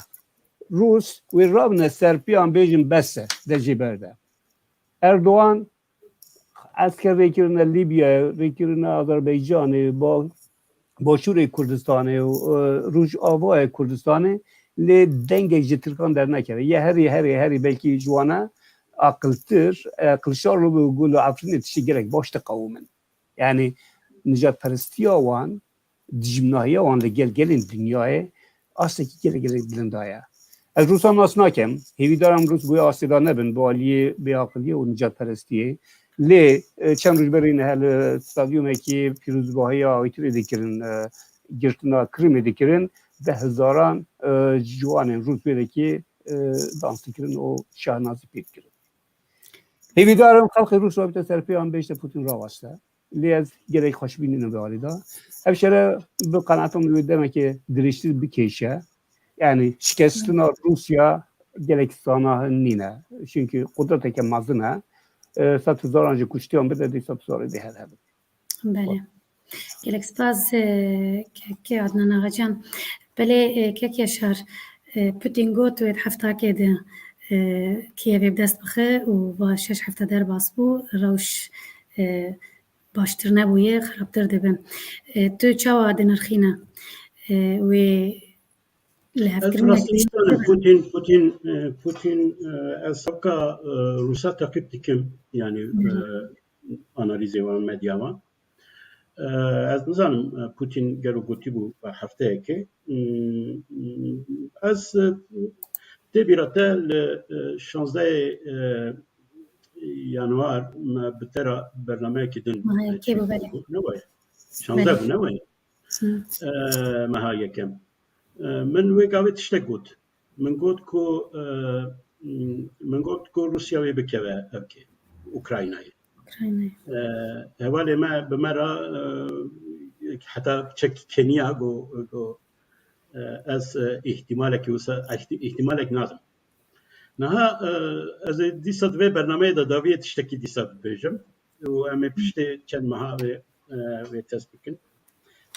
Rûs wê rabine ser piyan bêjin bes e, dejê berde. Erdogan esker rêkirine Lîbyayê, rêkirine Azerbaycanê, ba-, Başûrê Kurdistanê û, e, Rojavayê Kurdistanê, lê dengek ji Tirkan dernekeve. Ye herî, herî, herî belkî ji wan e aqiltir, e, Kiliçdaroglu û Gul û Efrînê tiştê gelek baş diqewimin. Yani nijadperestiya wan, dijminahiya wan li gel gelên dinyayê astekî gelek gelek bilind daye. Ez Rûsan nas nakem, hêvîdar im Rûs bi wê astê de nebin, bi aliyê bêaqiliyê û nijadperestiyê. Lê, e, çend roj berî niha li stadyumekî pîrozbahiya Awîtirê dikirin, e, girtina Kirimê dikirin, deh hezaran, e, ciwanên Rûs wê dekê, e, dans dikirin û şahnazî pê dikirin. Hêvîdar im xelkê Rûs rabîte serpêyan bêjte Putin raweste. Lê ez gelek xweş bînînim vê alî de. Ev şere bi qenaeta min wê demekê dirêjtir bikêşe. Yani şikestina Rûsya gelek sana nîne. Çünkü qudreteke mezin e. E, sed hezaran jî kuştiyan bide, dîsa tu zarê dê her hebin. Belê. Gelek spas, e, kek Adnan Ağacan. Belê, e, kek Yaşar, e, Putin got wê di heftakê de, e, Kievê bi dest bixe û va şeş hefte derbas bû, rewş, e, baştir nebûye, xirabtir dibe. E, tu çawa dinirxîne, e, wê li Ez hevkirinekî rastî nizanim. Putin, Putin, e, Putin, e, ez hevka, e, Rûsa teqîb dikim. Yani, Hı hı. e, analîzê wan, medya wan. E, ez nizanim, e, Putin gelo gotîbû hefteyekê. Hmm, ez, e, tê bîra te li, e, şazdehê, e, yanwar me bi te re bernameyekî din, Mehekê e, bû, belê. Çêkiribû. Ne wayê? Şazdeh Belê. bû, ne wayê? Hı. E, meha yekem. E, min wê gavê tiştek got. Min got ku, e, min got ku Rûsya wê bikeve evkê, Ukraynayê. Ukraynayê. E, hevalê me bi me re, e, heta çek Kenya go, go, e, ez, e, îhtimalekî wisa, îhti-, îhtimalek nadim. Niha, e, ez ê dîsa di vê bernameyê de daviyê tiştekî dîsa bibêjim û em ê piştê çend meha wê, e, wê test bikin.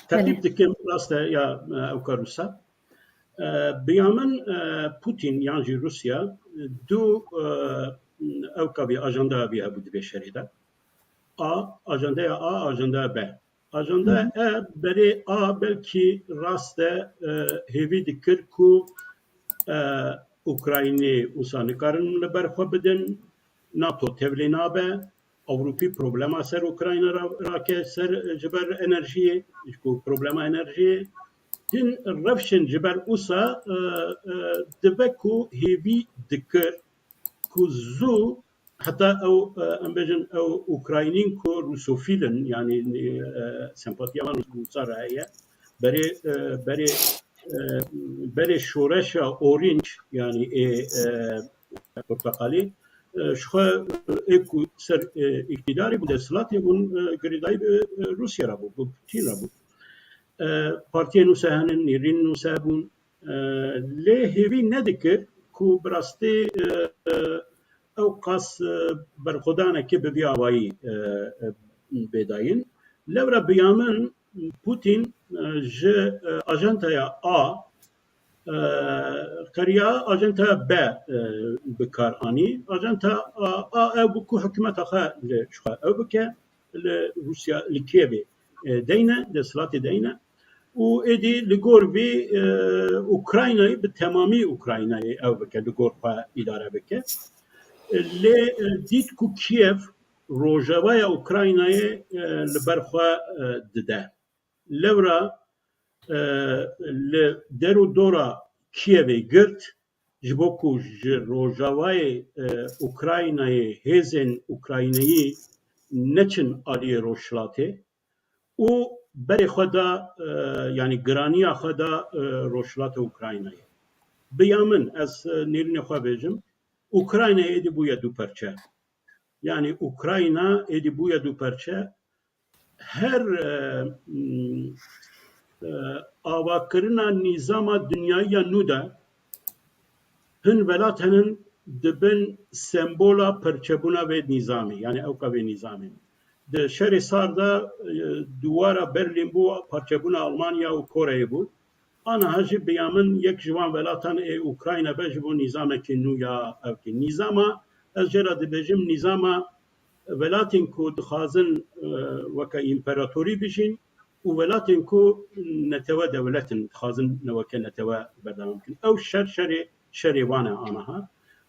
Teqîb Belê. dikim, rast e ya, e, ewka Rûsa. E, bi ya min, e, Putin yan jî Rûsya du, e, ewka vî, ajandaya vî hebû di vê şerê de. A, ajandaya A, ajandaya B. Ajandaya Hı hı. E, berê A belkî rast e, e, hêvî dikir ku, e, Ukraynê wisa nikarin li ber xwe bidin, NATO tevlê nabe, Ewropî problema ser Ukrayna ra-, rake ser, e, ji ber enerjiyê, ji ku problema enerjiyê. Hin rewşên ji ber wisa, e, e, dibe ku hêvî dikir ku zû heta ew, e, em bêjin ew Ukraynîn ku Rûsofîl in, yanî, e, sempatiya wan Rûsa re heye, berê, e, berê, e, berê şoreşa orînc, yanî ê, e, porteqalî, e, ji xwe, e, ê ku ser, e, îktîdarê bû, desthilatê bûn, e, girêdayî bi, e, Rûsya re bû, bi Putin re bû. E, partiyên wisa henin, nêrîn wisa bûn. E, lê hêvî nedikir ku bi rastî, e, e, ew qas, e, berxwedaneke bi vî awayî, e, e, bê dayîn. Lewra bi ya min Putin, e, ji, e, ajantaya A, e, qeriya ajantaya B, e, bi kar anî. Ajanta A, A ew bû ku hikûmeta xwe li ji xwe ew bike, li Rûsya, li Kievê, e, deyne, desthilatê deyne. Û êdî li gor vî, e, Ukraynayê, bi temamî Ukraynayê ew bike, li gor xwe îdare bike. E, lê, e, dît ku Kiev rojavaya Ukraynayê, e, li ber xwe, e, dide. Lewra, e, li der û dora Kievê girt, ji bo ku ji rojavayê, e, Ukraynayê hêzên Ukraynayî neçin aliyê rojhilatê û berê xwe da, e, yanî giraniya xwe da, e, rojhilata Ukraynayê. Bi ya min, ez, e, nêrînê xwe bêjim, Ukrayna êdî bûye du perçe. Yanî Ukrayna êdî bûye du perçe. Her, e, m, e, avakirina nîzama dinyayî ya nû de hin welat henin dibin sembola perçebûna vê nîzamê, yanî ewka vê nîzamê. Di şerê sar de, e, dîwara Berlîn bû, parçebûna Almanya û Koreyê bû. Aniha jî bi ya min yek ji wan welatan ê Ukrayna be ji bo nîzamekî nû ya ewkê. Nîzama, ez jê re dibêjim, nîzama welatên ku dixwazin, e, weke împeratorî bijîn û welatên ku netewe dewlet in, dixwazin ne weke netewe berdewam bikin. Ew şer, şerê, şerê wan e aniha.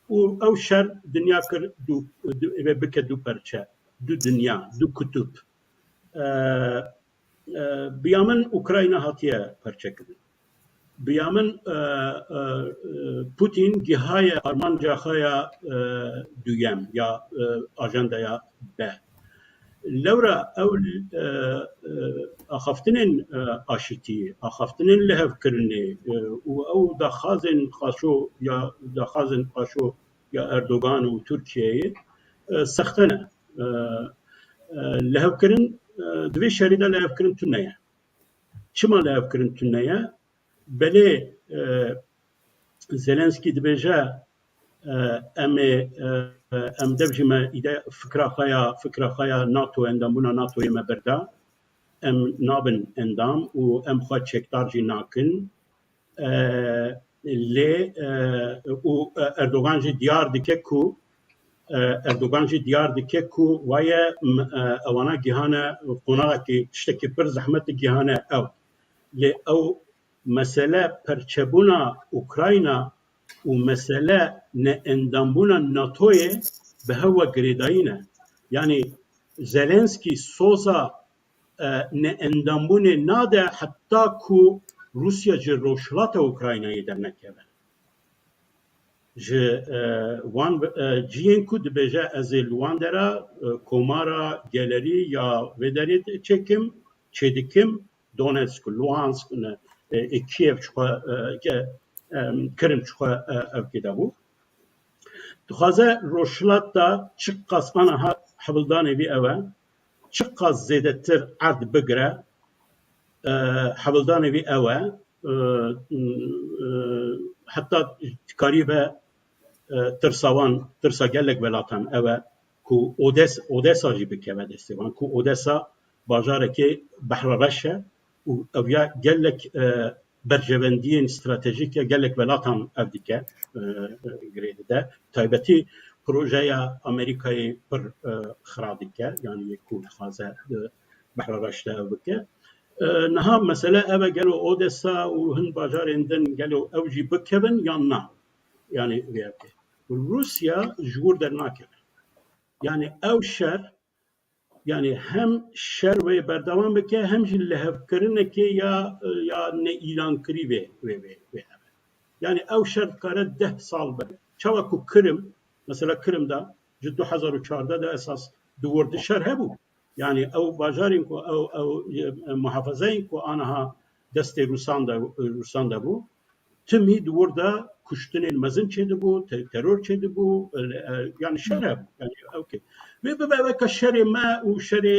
Û ew şer dinya kir du, du, eve bike du perçe, du dinya, du kutub. E, e, bi ya min Ukrayna hatiye perçekirin. Bi ya min, e, e, e, Putin gihaye armanca xwe ya, e, duyem ya, e, ajandaya B. Lewra ew, e, e, axaftinên, e, aşitî, axaftinên lihevkirinê, e, û ew daxazên qaşo ya daxazên qaşo ya Erdogan û Tirkiyeyê, e, sexte ne. E, e, lihevkirin, e, di vê şerî de lihevkirin tune ye. Çima lihevkirin tune ye? Belê, e, Zelenskî dibêje, e, em ê, e, em dev jî me îde fikra xwe ya, fikra xwe ya NATO, endambûna NATOyê me berda. Em nabin endam û em xwe çekdar jî nakin. E, lê, e, û, e, Erdogan jî diyar dike ku, e, Erdogan jî diyar dike ku waye, m, e, ewana gihane qonaxekî, tiştekî pir zehmet gihane ew. Lê ew mesele perçebûna Ukrayna û mesele neendambûna NATOyê bi hev ve girêdayî ne. Yanî Zelenskî soza, e, neendambûnê nade heta ku Rûsya ji Rojhilata Ukraynayê dernekeve. Ji, e, wan, e, cihên ku dibêje ez ê li wan dera, e, komara gelerî ya vê derê çêkim, çêdikim, Donetsk, Luhansk, ne, e, e, Kiev çixwe, e, ke, em, Kirim çixwe, e, ev kê de bû. Dixwaze Rojhilat de çiqas aniha hevildanê vî ew e, çiqas zêdetir erd bigire, e, hevildanê vî ew e, e, e, heta dikarî ve, e, tirsa wan, tirsa gelek welatan ew e ku Odes-, Odesa jî bikeve destê wan, ku Odesa bajarekê behrereş e û ev ya gelek, e, berjewendiyên stratejîk ya gelek welatan ev dike, e, e, girê dide. Taybetî projeya Amerîkayê pir, e, xira dike, yanî yê ku dixwaze, e, behrereş de ev bike. E, niha mesele ev e, gelo Odesa û hin bajarên din gelo ew jî bikevin yan na? Yanî vê yekê. Rûsya ji wir dernakeve. Yanî ew şer, yanî hem şer wê berdewam bike, hem jî lihevkirinekê ya, ya neîlankirî vê, vê, vê, vê hebe. Yanî ew şer dikare deh sal be. Çawa ku Kirim, mesela Kirim de ji du hezar û çardeh de esas di wir de şer hebû. Yanî ew bajarên ku ew, ew, e, muhafezeyên ku aniha destê Rûsan de, Rûsan de bû, timî di wir de kuştinên mezin çêdibû, te-, teror çêdibû, e, e, yanî şer hebû. Yanî ew ke. Vê bibe weke şerê me û şerê,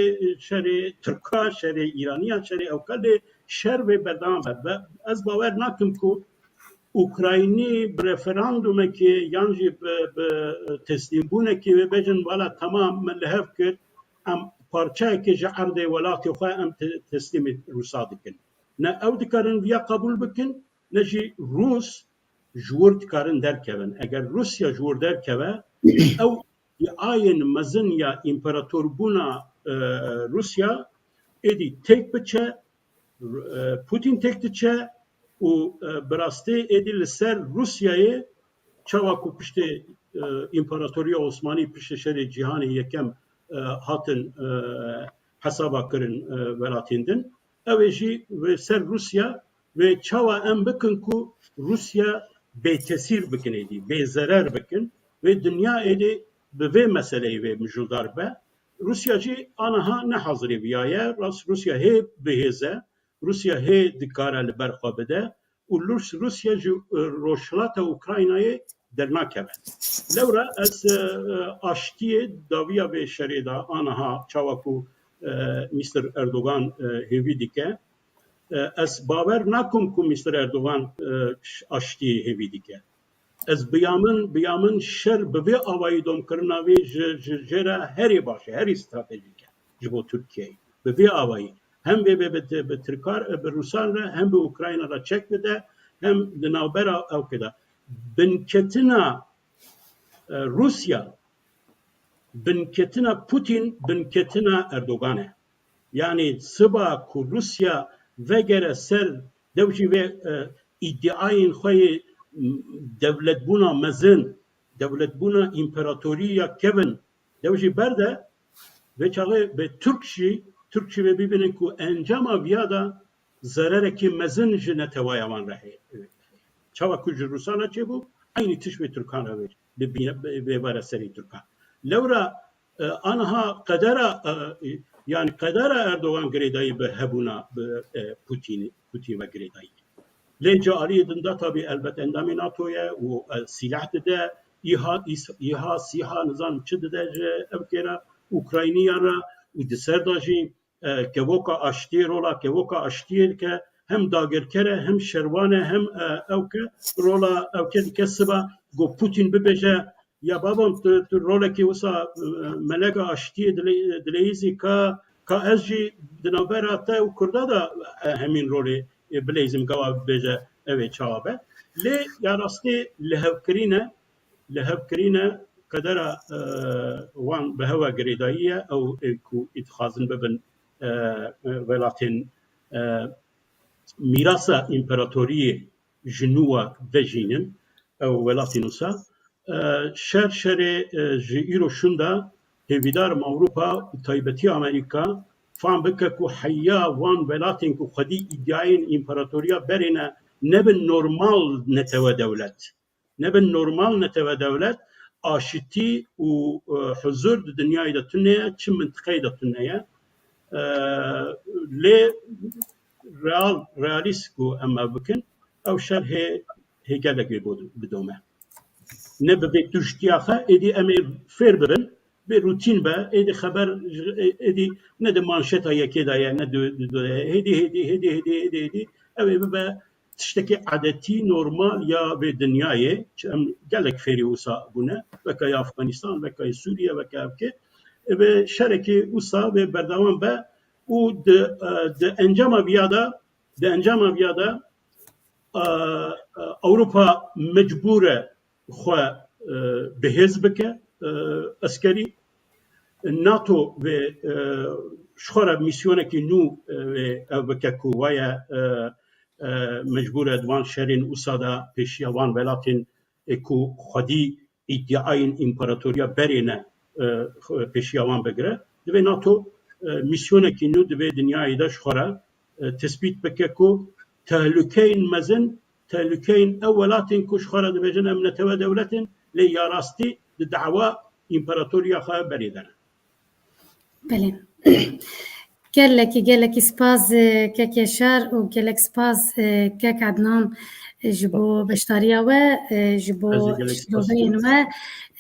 şerê Tirka, şerê Îraniyan, şerê ewka, lê şer vê berdewam be. Be-, ez bawer nakim ku Ukraynî bi referandumekê yan jî bi, bi teslîmbûnekê wê bêjin, wela temam, me li hev kir, em parçeyekê ji erdê welatê xwe em te-, teslîmê Rûsa dikin. Ne ew dikarin viya qebûl bikin, ne jî Rûs ji wir dikarin derkevin. Eger Rûsya ji wir derkeve, ew îdiayên mezin ya împeratorbûna, e, Rûsya êdî têk biçe, e, Putin têk diçe û, e, bi rastî êdî li ser Rûsyayê çawa ku piştê, e, Împaratoriya Osmanî piştê şerê cîhanê yekem, e, hatin, e, hesaba kirin, e, welatên din. Ew ê jî wê ser Rûsya wê çawa em bikin ku Rûsya bêtesîr bikin êdî, bêzerer bikin, wê dinya êdî bi vê meseleyê wê mijûldar be. Rûsya jî aniha ne hazirê viya ye. Rast Rûsya hê bihêz e, Rûsya hê dikare li ber xwe bide û Rûs-, Rûsya ji, e, rojhilata Ukraynayê dernakeve. Lewra ez, e, e, aştiyê dawiya vê şerê de aniha çawa ku, e, Mîster Erdogan, e, hêvî dike, e, ez bawer nakim ku Mîster Erdogan, e, ş-, aştiyê hêvî dike. Ez bi ya min, bi ya min şer bi vê awayî domkirina wê ji, ji jê re herî baş e, herî stratejîk e ji bo Tirkiyeyê. Bi vê awayî hem vê, vê bi, bi Tirkar, bi Rûsan re, hem bi Ukrayna re çek bide, hem di navbera ew kide. Binketina, e, Rûsya, binketina Putin, binketina Erdogan e. Yanî siba ku Rûsya vegere ser dew jî vê, e, îdiayên xwe yê, m, dewletbûna mezin, dewletbûna împeratorî ya kevin, dew jî berde, vê çaxê bi Tirk jî, Tirk jî vê bibînin ku encama viya de zererekî mezin ji netewaya wan re heye. Çawa ku ji Rûsan re çêbû, eynî tişt vê Tirkan re vê, bi bîne-, bi, bêvere serê Tirkan. Lewra E, aniha qedera, e, yani qedera Erdogan girêdayî bi hebûna bi, e, Putin, Putin ve girêdayî. Lê ca aliyê din de tabî elbet endamê NATO ye û, e, sîleh dide, îha, îs-, îha, sîha, nizanim çi dide ji ev kêra Ukrayniyan re û di ser de jî, e, kevoka aştiyê, rola kevoka aştiyê dike, hem dagirker e, hem şerwan e, hem, e, ew ke rola ew ke dike siba ku Putin bibêje, ya babam tu, tu rolekî wisa, e, meleka aştiyê dilê-, dileyîzî ka, ka ez jî di navbera te û Kurda de, e, hemîn rolê, e, bileyzim gava bibêje ev ê çawa be. Lê ya rastî lihevkirîne, lihevkirîne qedera, e, wan bi hev ve girêdayî ye, ew ê ku dixwazin bibin, e, e, welatên, e, mîrasa împaratoriyê ji nû ve vejînin, ew welatên wisa. E, şer şerê, e, ji îro şûnda hêvîdar im Ewropa, bi taybetî Amerîka, fam bike ku heya wan welatên ku xwedî îddiayên împaratoriya berê ne, nebin normal netewe dewlet. Nebin normal netewe dewlet, aşitî û, e, huzur di dinyayê de tune ye, çi mintiqeyê de tune ye. E, lê real, realîst ku em ev bikin, ew şer hê, hê gelek wê bo-, bidome. Ne bi vê tuştiya xwe, êdî em ê fêr bibin, bê rûtîn be, êdî xeber, êdî ne di manşeta yekê de ye, ne di, di, di, hêdî, hêdî, hêdî, hêdî, hêdî, hêdî, ew ê bibe tiştekî edetî, normal ya vê dinyayê, çi em gelek fêrî wisa bûne, weke ya Afganistan, weke ya Sûriye, weke evkê, ê vê şerekî wisa vê berdewam be û di, e, di encama viya de, di encama viya de, e, e, Ewropa mecbûr e xwe, e, bihêz bike, e, eskerî. NATO vê, e, ji xwe re mîsyonekî nû, e, vê ev bike ku waye, e, e, mecbûr e di van şerên wisa de pêşiya wan welatên, e, ku xwedî îddiayên împaratoriya berê ne, e, xwe-, pêşiya wan bigire. Divê NATO, e, mîsyonekî nû di vê dinyayê de ji xwe re, e, tespît bike ku tehlukeyên mezin, tehlukeyên ew welatên ku ji xwe re dibêjin em netewe dewlet in, lê ya rastî di dawa împaratoriya xwe berê de ne. Belê. Gelekî, gelekî spas, e, kek Yaşar û gelek spas, e, kek Adnan, e, ji bo beşdariya we, e, ji bo şiroveyên we,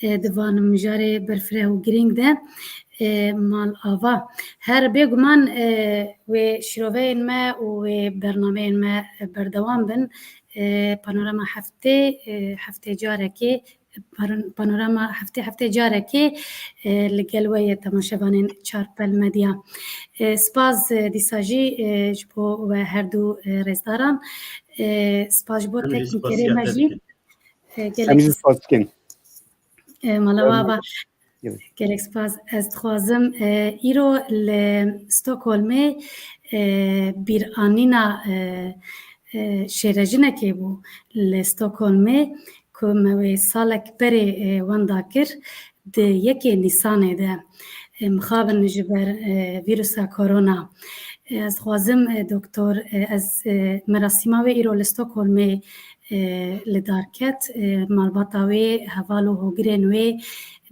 e, di van mijarê berfireh û girîng de, e, mal ava. Her bêguman, e, wê şiroveyên me û wê bernameyên me berdewam bin. E, Panorama heftê, e, heftê carekê Panorama heftê heftê carekê, e, li gel we ye temaşevanên Çarpel Medya. E, spas, e, dîsa jî, e, ji bo we her du, e, rêzdaran. E, spas ji bo teknîkerê me jî. E, gelek spas dikin. E, mala we ava. Gelek spas. Ez dixwazim, e, îro li Stockholmê, e, bîranîna, e, e, şêrejinekê bû li Stockholmê ku me wê salek berê, e, wenda kir di yekê Nîsanê de. E, mixabin ji ber, e, vîrusa korona. E, ez dixwazim, e, doktor, e, ez, e, merasîma wê îro li Stockholmê, e, li dar ket. E, malbata wê, heval û hogirên wê,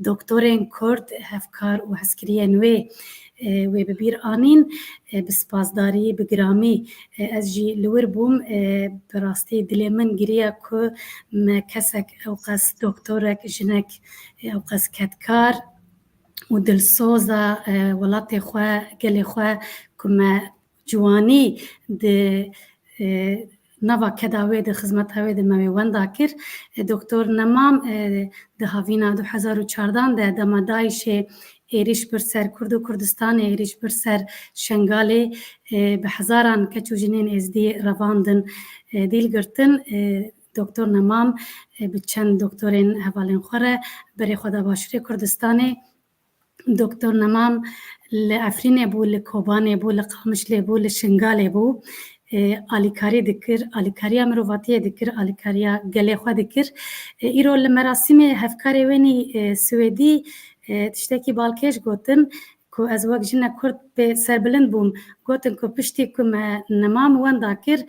doktorên Kurd, hevkar û hezkiriyên wê, e, wê bi bîr anîn, e, bi spasdarî, bi giramî, e, ez jî li wir bûm, e, bi rastî dilê min giriya ku me kesek ewqas doktorek, jinek, e, ewqas kedkar û dilsoza, e, welatê xwe, gelê xwe ku me ciwanî di, e, nava keda wê de, xizmeta wê de me wê wenda kir. E, Doktor Nemam, e, di havîna du hezar û çardan de dema DAIŞê êrîş bir ser Kurd û Kurdistanê, êrîş bir ser Şengalê, e, bi hezaran keç û jinên êzdî revandin, e, dîl girtin. E, Doktor Nemam, e, bi çend doktorên hevalên xwe re berê xwe da Başûrê Kurdistanê. Doktor Nemam li Efrînê bû, li Kobanê bû, li Qamişlê bû, li Şingalê bû. E, alîkarî dikir, alîkariya mirovatiyê dikir, alîkariya gelê xwe dikir. E, îro li merasîmê hevkarê wênî, e, Swêdî, e, tiştekî balkêş gotin ku ez wek jinek Kurd pê serbilind bûm. Gotin ku piştî ku me Nemam wenda kir,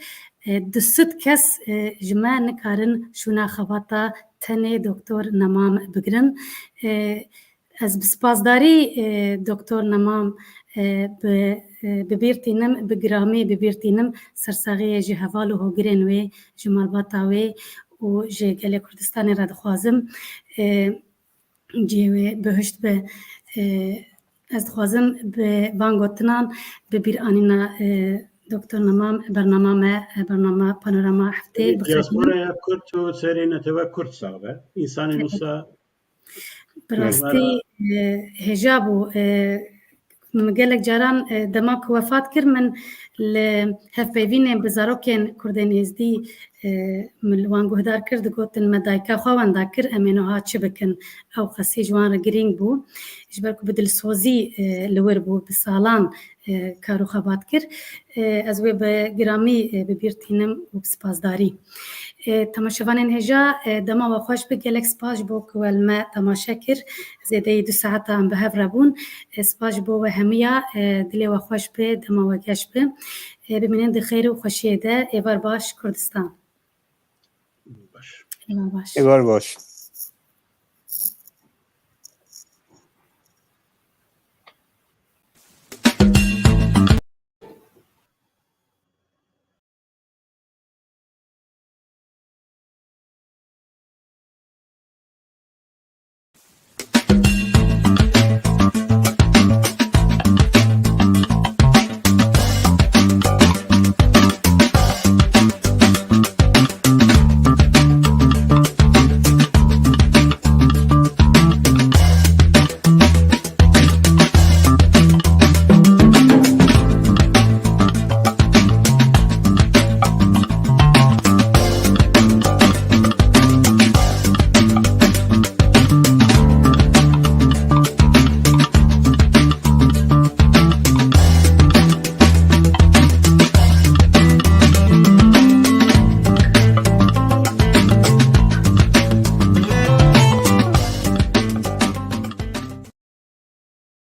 e, du sed kes, e, ji me nikarin şûna xebata tenê Doktor Nemam bigirin. E, Ez bi spasdarî, e, Doktor Nemam, e, bi, e, bi bîr tînim, bi giramî bi bîr tînim, sersaxiyê ji heval û hogirên wê, ji malbata wê û ji gelê Kurdistanê re dixwazim, e, cihê wê bihişt be. E, ez dixwazim bi van gotinan bi bîr anîna, e, Doktor Nemam, bernama me, e, bernama Panorama Heftê bi xwe tînim. Diasporaya Kurd û serê netewa Kurd sax be. Însanên wisa Bi rastî, e, hêja bû. E, min gelek caran, e, dema ku wefat kir, min li hevpeyvînê bi zarokên Kurdên Êzdî, e, min li wan guhdar kir, digotin, me dayika xwe wenda kir, em ê niha çi bikin? Ew qesî ji wan re girîng bû. Ji ber ku bi dilsozî, e, li wir bû, bi salan, e, kar û xebat kir. E, ez wê bi giramî, e, bi bîr tînim û bi spasdarî. E, temaşevanên hêja, e, dema we xweş be, gelek spas ji bo ku we li me temaşe kir. Zêdeyî du saeta em bi hev re bûn. E, spas ji bo we hemiya, e, dilê we xweş be, dema we geş be. E, bimînin di xêr û xweşiyê de. Êvar baş Kurdistan. Baş. Êvar baş. Êvar baş.